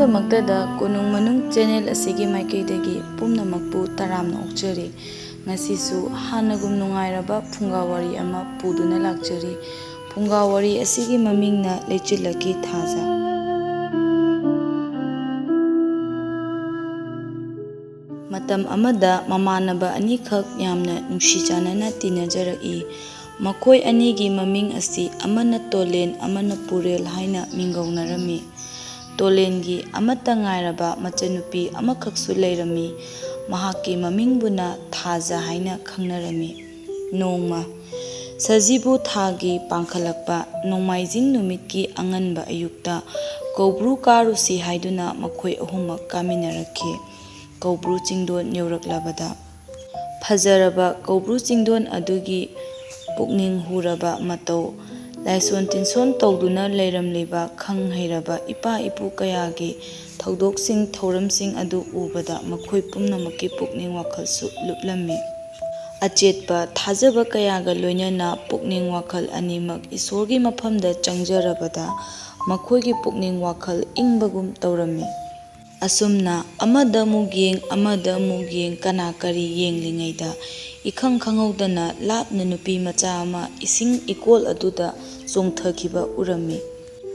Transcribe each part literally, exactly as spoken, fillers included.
ꯄꯨꯝꯅꯃꯛꯇꯗ ꯀꯣꯅꯨꯡ ꯃꯅꯨꯡ ꯆꯦꯅꯦꯜ ꯑꯁꯤꯒꯤ ꯃꯥꯏꯀꯩꯗꯒꯤ ꯄꯨꯝꯅꯃꯛꯄꯨ ꯇꯔꯥꯝꯅ ꯑꯣꯛꯆꯔꯤ꯫ ꯉꯁꯤꯁꯨ ꯍꯥꯟꯅꯒꯨꯝ ꯅꯨꯡꯉꯥꯏꯔꯕ ꯐꯨꯡꯒꯥ ꯋꯥꯔꯤ ꯑꯃ ꯄꯨꯗꯨꯅ ꯂꯥꯛꯆꯔꯤ꯫ ꯐꯨꯡꯒꯥ ꯋꯥꯔꯤ ꯑꯁꯤꯒꯤ ꯃꯃꯤꯡꯅ ꯂꯩꯆꯤꯜꯂꯛꯀꯤ ꯊꯥꯖ꯫ ꯃꯇꯝ ꯑꯃꯗ ꯃꯃꯥꯟꯅꯕ ꯑꯅꯤꯈꯛ ꯌꯥꯝꯅ ꯅꯨꯡꯁꯤ ꯆꯥꯟꯅꯅ ꯇꯤꯟꯅꯖꯔꯛꯏ꯫ ꯃꯈꯣꯏ ꯑꯅꯤꯒꯤ ꯃꯃꯤꯡ ꯑꯁꯤ ꯑꯃꯅ ꯇꯣꯂꯦꯟ, ꯑꯃꯅ ꯄꯨꯔꯦꯜ ꯍꯥꯏꯅ ꯃꯤꯡꯒꯧꯅꯔꯝꯃꯤ꯫ ꯇꯣꯂꯦꯟꯒꯤ ꯑꯃꯠꯇ ꯉꯥꯏꯔꯕ ꯃꯆꯟꯅꯨꯄꯤ ꯑꯃꯈꯛꯁꯨ ꯂꯩꯔꯝꯃꯤ꯫ ꯃꯍꯥꯛꯀꯤ ꯃꯃꯤꯡꯕꯨꯅ ꯊꯥꯖ ꯍꯥꯏꯅ ꯈꯪꯅꯔꯝꯃꯤ꯫ ꯅꯣꯡꯃ ꯁꯖꯤꯕꯨ ꯊꯥꯒꯤ ꯄꯥꯡꯈꯠꯂꯛꯄ ꯅꯣꯡꯃꯥꯏꯖꯤꯡ ꯅꯨꯃꯤꯠꯀꯤ ꯑꯉꯟꯕ ꯑꯌꯨꯛꯇ ꯀꯧꯕ꯭ꯔꯨ ꯀꯥꯔꯨꯁꯤ ꯍꯥꯏꯗꯨꯅ ꯃꯈꯣꯏ ꯑꯍꯨꯝꯃꯛ ꯀꯥꯃꯤꯟꯅꯔꯛꯈꯤ꯫ ꯀꯧꯕ꯭ꯔꯨ ꯆꯤꯡꯗꯣꯟ ꯌꯧꯔꯛꯂꯕꯗ ꯐꯖꯔꯕ ꯀꯧꯕ꯭ꯔꯨ ꯆꯤꯡꯗꯣꯟ ꯑꯗꯨꯒꯤ ꯄꯨꯛꯅꯤꯡ ꯍꯨꯔꯕ ꯃꯇꯧ, ꯂꯥꯏꯁꯣꯟ ꯇꯤꯟꯁꯣꯟ ꯇꯧꯗꯨꯅ ꯂꯩꯔꯝꯂꯤꯕ ꯈꯪ ꯍꯩꯔꯕ ꯏꯄꯥ ꯏꯄꯨ ꯀꯌꯥꯒꯤ ꯊꯧꯗꯣꯛꯁꯤꯡ ꯊꯧꯔꯝꯁꯤꯡ ꯑꯗꯨ ꯎꯕꯗ ꯃꯈꯣꯏ ꯄꯨꯝꯅꯃꯛꯀꯤ ꯄꯨꯛꯅꯤꯡ ꯋꯥꯈꯜꯁꯨ ꯂꯨꯞꯂꯝꯃꯤ꯫ ꯑꯆꯦꯠꯄ ꯊꯥꯖꯕ ꯀꯌꯥꯒ ꯂꯣꯏꯅꯅ ꯄꯨꯛꯅꯤꯡ ꯋꯥꯈꯜ ꯑꯅꯤꯃꯛ ꯏꯁꯣꯔꯒꯤ ꯃꯐꯝꯗ ꯆꯪꯖꯔꯕꯗ ꯃꯈꯣꯏꯒꯤ ꯄꯨꯛꯅꯤꯡ ꯋꯥꯈꯜ ꯏꯪꯕꯒꯨꯝ ꯇꯧꯔꯝꯃꯤ꯫ ꯑꯁꯨꯝꯅ ꯑꯃꯗ ꯑꯃꯨꯛ ꯌꯦꯡ, ꯑꯃꯗ ꯑꯃꯨꯛ ꯌꯦꯡ, ꯀꯅꯥ ꯀꯔꯤ ꯌꯦꯡꯂꯤꯉꯩꯗ ꯏꯈꯪ ꯈꯪꯍꯧꯗꯅ ꯂꯥꯞꯅ ꯅꯨꯄꯤ ꯃꯆꯥ ꯑꯃ ꯏꯁꯤꯡ ꯏꯀꯣꯜ ꯑꯗꯨꯗ ꯆꯣꯡꯊꯈꯤꯕ ꯎꯔꯝꯃꯤ꯫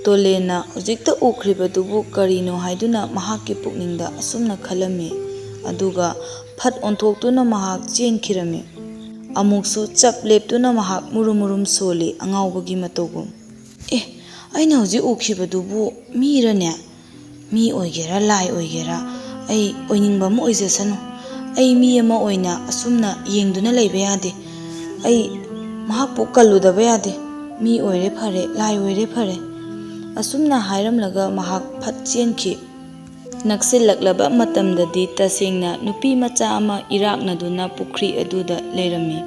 ꯇꯣꯂꯦꯟꯅ ꯍꯧꯖꯤꯛꯇ ꯎꯈ꯭ꯔꯤꯕꯗꯨꯕꯨ ꯀꯔꯤꯅꯣ ꯍꯥꯏꯗꯨꯅ ꯃꯍꯥꯛꯀꯤ ꯄꯨꯛꯅꯤꯡꯗ ꯑꯁꯨꯝꯅ ꯈꯜꯂꯝꯃꯤ꯫ ꯑꯗꯨꯒ ꯐꯠ ꯑꯣꯟꯊꯣꯛꯇꯨꯅ ꯃꯍꯥꯛ ꯆꯦꯟꯈꯤꯔꯝꯃꯤ꯫ ꯑꯃꯨꯛꯁꯨ ꯆꯞ ꯂꯦꯞꯇꯨꯅ ꯃꯍꯥꯛ ꯃꯨꯔꯨꯝ ꯃꯨꯔꯨꯝ ꯁꯣꯜꯂꯤ ꯑꯉꯥꯎꯕꯒꯤ ꯃꯇꯧꯒꯨꯝ꯫ "ꯑꯦ, ꯑꯩꯅ ꯍꯧꯖꯤꯛ ꯎꯈꯤꯕꯗꯨꯕꯨ ꯃꯤꯔꯅꯦ? ꯃꯤ ꯑꯣꯏꯒꯦꯔꯥ ꯂꯥꯏ ꯑꯣꯏꯒꯦꯔꯥ, ꯑꯩ ꯑꯣꯏꯅꯤꯡꯕ ꯑꯃ ꯑꯣꯏꯖꯁꯅꯨ꯫ ꯑꯩ ꯃꯤ ꯑꯃ ꯑꯣꯏꯅ ꯑꯁꯨꯝꯅ ꯌꯦꯡꯗꯨꯅ ꯂꯩꯕ ꯌꯥꯗꯦ꯫ ꯑꯩ ꯃꯍꯥꯛꯄꯨ ꯀꯜꯂꯨꯗꯕ ꯌꯥꯗꯦ꯫ ꯃꯤ ꯑꯣꯏꯔꯦ ꯐꯔꯦ, ꯂꯥꯏ ꯑꯣꯏꯔꯦ ꯐꯔꯦ"꯫ ꯑꯁꯨꯝꯅ ꯍꯥꯏꯔꯝꯂꯒ ꯃꯍꯥꯛ ꯐꯠ ꯆꯦꯟꯈꯤ꯫ ꯅꯛꯁꯤꯜꯂꯛꯂꯕ ꯃꯇꯝꯗꯗꯤ ꯇꯁꯦꯡꯅ ꯅꯨꯄꯤ ꯃꯆꯥ ꯑꯃ ꯏꯔꯥꯛꯅꯗꯨꯅ ꯄꯨꯈ꯭ꯔꯤ ꯑꯗꯨꯗ ꯂꯩꯔꯝꯃꯤ꯫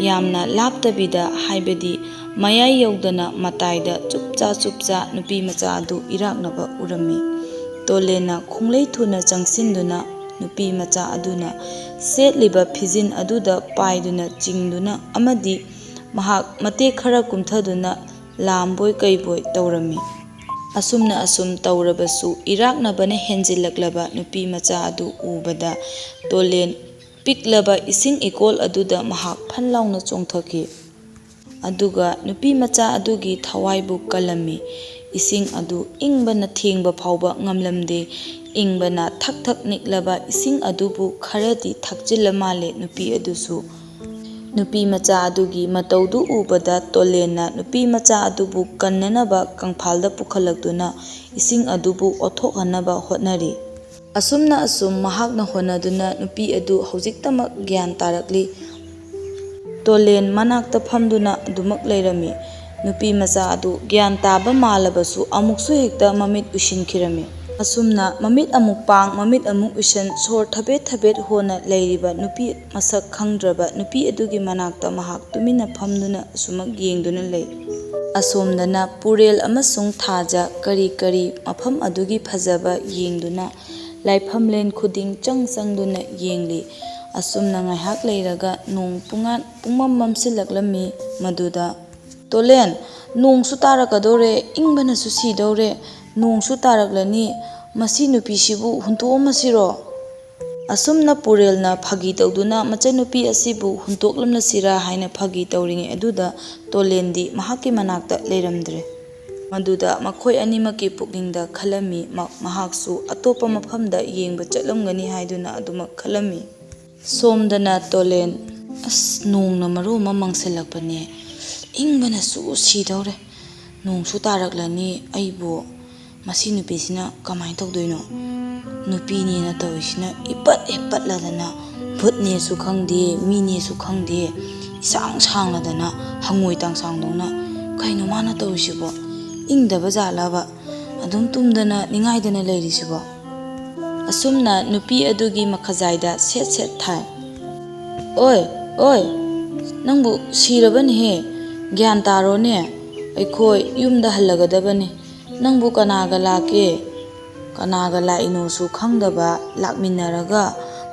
ꯌꯥꯝꯅ ꯂꯥꯞꯇꯕꯤꯗ, ꯍꯥꯏꯕꯗꯤ ꯃꯌꯥꯏ ꯌꯧꯗꯅ ꯃꯇꯥꯏꯗ ꯆꯨꯞꯆꯥ ꯆꯨꯞꯆꯥ ꯅꯨꯄꯤ ꯃꯆꯥ ꯑꯗꯨ ꯏꯔꯥꯛꯅꯕ ꯎꯔꯝꯃꯤ꯫ ꯇꯣꯂꯦꯟꯅ ꯈꯣꯡꯂꯩ ꯊꯨꯅ ꯆꯪꯁꯤꯟꯗꯨꯅ ꯅꯨꯄꯤ ꯃꯆꯥ ꯑꯗꯨꯅ ꯁꯦꯠꯂꯤꯕ ꯐꯤꯖꯤꯟ ꯑꯗꯨꯗ ꯄꯥꯏꯗꯨꯅ ꯆꯤꯡꯗꯨꯅ ꯑꯃꯗꯤ ꯃꯍꯥꯛ ꯃꯇꯦꯛ ꯈꯔ ꯀꯨꯝꯊꯗꯨꯅ ꯂꯥꯝꯕꯣꯏ ꯀꯩꯕꯣꯏ ꯇꯧꯔꯝꯃꯤ꯫ ꯑꯁꯨꯝꯅ ꯑꯁꯨꯝ ꯇꯧꯔꯕꯁꯨ, ꯏꯔꯥꯛꯅꯕꯅ ꯍꯦꯟꯖꯤꯜꯂꯛꯂꯕ ꯅꯨꯄꯤ ꯃꯆꯥ ꯑꯗꯨ ꯎꯕꯗ, ꯇꯣꯂꯦꯟ ꯄꯤꯛꯂꯕ ꯏꯁꯤꯡ ꯏꯀꯣꯜ ꯑꯗꯨꯗ ꯃꯍꯥꯛ ꯐꯟ ꯂꯥꯎꯅ ꯆꯣꯡꯊꯈꯤ꯫ ꯑꯗꯨꯒ ꯅꯨꯄꯤ ꯃꯆꯥ ꯑꯗꯨꯒꯤ ꯊꯋꯥꯏꯕꯨ ꯀꯜꯂꯝꯃꯤ꯫ ꯏꯁꯤꯡ ꯑꯗꯨ ꯏꯪꯕꯅ ꯊꯦꯡꯕ ꯐꯥꯎꯕ ꯉꯝꯂꯝꯗꯦ꯫ ꯏꯪꯕꯅ ꯊꯛ ꯊꯛ ꯅꯤꯛꯂꯕ ꯏꯁꯤꯡ ꯑꯗꯨꯕꯨ ꯈꯔꯗꯤ ꯊꯛꯆꯤꯜꯂ ꯃꯥꯜꯂꯦ ꯅꯨꯄꯤ ꯑꯗꯨꯁꯨ꯫ ꯅꯨꯄꯤ ꯃꯆꯥ ꯑꯗꯨꯒꯤ ꯃꯇꯧꯗꯨ ꯎꯕꯗ ꯇꯣꯂꯦꯟꯅ ꯅꯨꯄꯤ ꯃꯆꯥ ꯑꯗꯨꯕꯨ ꯀꯟꯅꯅꯕ ꯀꯪꯐꯥꯜꯗ ꯄꯨꯈꯠꯂꯛꯇꯨꯅ ꯏꯁꯤꯡ ꯑꯗꯨꯕꯨ ꯑꯣꯠꯊꯣꯛꯍꯟꯅꯕ ꯍꯣꯠꯅꯔꯤ꯫ ꯑꯁꯨꯝꯅ ꯑꯁꯨꯝ ꯃꯍꯥꯛꯅ ꯍꯣꯠꯅꯗꯨꯅ ꯅꯨꯄꯤ ꯑꯗꯨ ꯍꯧꯖꯤꯛꯇꯃꯛ ꯒ꯭ꯌꯥꯟ ꯇꯥꯔꯛꯂꯤ꯫ ꯇꯣꯂꯦꯟ ꯃꯅꯥꯛꯇ ꯐꯝꯗꯨꯅ ꯑꯗꯨꯃꯛ ꯂꯩꯔꯝꯃꯤ꯫ ꯅꯨꯄꯤ ꯃꯆꯥ ꯑꯗꯨ ꯒ꯭ꯌꯥꯟ ꯇꯥꯕ ꯃꯥꯜꯂꯕꯁꯨ ꯑꯃꯨꯛꯁꯨ ꯍꯦꯛꯇ ꯃꯃꯤꯠ ꯎꯏꯁꯤꯟꯈꯤꯔꯝꯃꯤ꯫ ꯑꯁꯨꯝꯅ ꯃꯃꯤꯠ ꯑꯃꯨꯛ ꯄꯥꯡ, ꯃꯃꯤꯠ ꯑꯃꯨꯛ ꯎꯏꯁꯟ, ꯁꯣꯔ ꯊꯕꯦꯠ ꯊꯕꯦꯠ ꯍꯣꯟꯅ ꯂꯩꯔꯤꯕ ꯅꯨꯄꯤ ꯃꯁꯛ ꯈꯪꯗ꯭ꯔꯕ ꯅꯨꯄꯤ ꯑꯗꯨꯒꯤ ꯃꯅꯥꯛꯇ ꯃꯍꯥꯛ ꯇꯨꯃꯤꯟꯅ ꯐꯝꯗꯨꯅ ꯑꯁꯨꯃꯛ ꯌꯦꯡꯗꯨꯅ ꯂꯩ꯫ ꯑꯁꯣꯝꯗꯅ ꯄꯨꯔꯦꯜ ꯑꯃꯁꯨꯡ ꯊꯥꯖ ꯀꯔꯤ ꯀꯔꯤ ꯃꯐꯝ ꯑꯗꯨꯒꯤ ꯐꯖꯕ ꯌꯦꯡꯗꯨꯅ ꯂꯥꯏꯐꯝꯂꯦꯟ ꯈꯨꯗꯤꯡ ꯆꯪ ꯆꯪꯗꯨꯅ ꯌꯦꯡꯂꯤ꯫ ꯑꯁꯨꯝꯅ ꯉꯥꯏꯍꯥꯛ ꯂꯩꯔꯒ ꯅꯣꯡ ꯄꯨꯡꯉꯥꯟ ꯄꯨꯡꯃꯝ ꯃꯝꯁꯤꯜꯂꯛꯂꯝꯃꯤ꯫ ꯃꯗꯨꯗ, "ꯇꯣꯂꯦꯟ, ꯅꯣꯡꯁꯨ ꯇꯥꯔꯛꯀꯗꯧꯔꯦ, ꯏꯪꯕꯅꯁꯨ ꯁꯤꯗꯧꯔꯦ, ꯅꯣꯡꯁꯨ ꯇꯥꯔꯛꯂꯅꯤ, ꯃꯁꯤ ꯅꯨꯄꯤꯁꯤꯕꯨ ꯍꯨꯟꯇꯣꯛꯑꯝꯃꯁꯤꯔꯣ?" ꯑꯁꯨꯝꯅ ꯄꯨꯔꯦꯜꯅ ꯐꯥꯒꯤ ꯇꯧꯗꯨꯅ ꯃꯆꯟꯅꯨꯄꯤ ꯑꯁꯤꯕꯨ ꯍꯨꯟꯇꯣꯛꯂꯝꯂꯁꯤꯔꯥ ꯍꯥꯏꯅ ꯐꯥꯒꯤ ꯇꯧꯔꯤꯉꯩ ꯑꯗꯨꯗ ꯇꯣꯂꯦꯟꯗꯤ ꯃꯍꯥꯛꯀꯤ ꯃꯅꯥꯛꯇ ꯂꯩꯔꯝꯗ꯭ꯔꯦ꯫ ꯃꯗꯨꯗ ꯃꯈꯣꯏ ꯑꯅꯤꯃꯛꯀꯤ ꯄꯨꯛꯅꯤꯡꯗ ꯈꯜꯂꯝꯃꯤ, ꯃ-, ꯃꯍꯥꯛꯁꯨ ꯑꯇꯣꯞꯄ ꯃꯐꯝꯗ ꯌꯦꯡꯕ ꯆꯠꯂꯝꯒꯅꯤ ꯍꯥꯏꯗꯨꯅ ꯑꯗꯨꯃꯛ ꯈꯜꯂꯝꯃꯤ꯫ ꯁꯣꯝꯗꯅ ꯇꯣꯂꯦꯟ, "ꯑꯁ, ꯅꯣꯡꯅ ꯃꯔꯣꯜ ꯑꯃ ꯃꯪꯁꯤꯜꯂꯛꯄꯅꯦ, ꯏꯪꯕꯅꯁꯨ ꯁꯤꯗꯧꯔꯦ, ꯅꯣꯡꯁꯨ ꯇꯥꯔꯛꯂꯅꯤ, ꯑꯩꯕꯨ ꯃꯁꯤ ꯅꯨꯄꯤꯁꯤꯅ ꯀꯃꯥꯏꯅ ꯇꯧꯗꯣꯏꯅꯣ? ꯅꯨꯄꯤꯅꯦꯅ ꯇꯧꯔꯤꯁꯤꯅ ꯏꯄꯠ ꯍꯦꯛ ꯄꯠꯂꯗꯅ, ꯚꯨꯠꯅꯦꯁꯨ ꯈꯪꯗꯦ, ꯃꯤꯅꯦꯁꯨ ꯈꯪꯗꯦ, ꯏꯁꯥꯡ ꯁꯥꯡꯂꯗꯅ, ꯍꯪꯉꯣꯏ ꯇꯥꯡꯁꯥꯡꯗꯧꯅ꯫ ꯀꯩꯅꯣ ꯃꯥꯅ ꯇꯧꯔꯤꯁꯤꯕꯣ? ꯏꯪꯗꯕ ꯖꯥꯠꯂꯕ ꯑꯗꯨꯝ ꯇꯨꯝꯗꯅ ꯅꯤꯡꯉꯥꯏꯗꯅ ꯂꯩꯔꯤꯁꯤꯕꯣ?" ꯑꯁꯨꯝꯅ ꯅꯨꯄꯤ ꯑꯗꯨꯒꯤ ꯃꯈꯖꯥꯏꯗ ꯁꯦꯠ ꯁꯦꯠ ꯊꯥꯏ꯫ "ꯑꯣꯏ, ꯑꯣꯏ, ꯅꯪꯕꯨ ꯁꯤꯔꯕꯅꯦꯍꯦ, ꯒ꯭ꯌꯥꯟ ꯇꯥꯔꯣꯅꯦ, ꯑꯩꯈꯣꯏ ꯌꯨꯝꯗ ꯍꯜꯂꯒꯗꯕꯅꯤ꯫ ꯅꯪꯕꯨ ꯀꯅꯥꯒ ꯂꯥꯛꯀꯦ? ꯀꯅꯥꯒ ꯂꯥꯛꯏꯅꯣꯁꯨ ꯈꯪꯗꯕ, ꯂꯥꯛꯃꯤꯟꯅꯔꯒ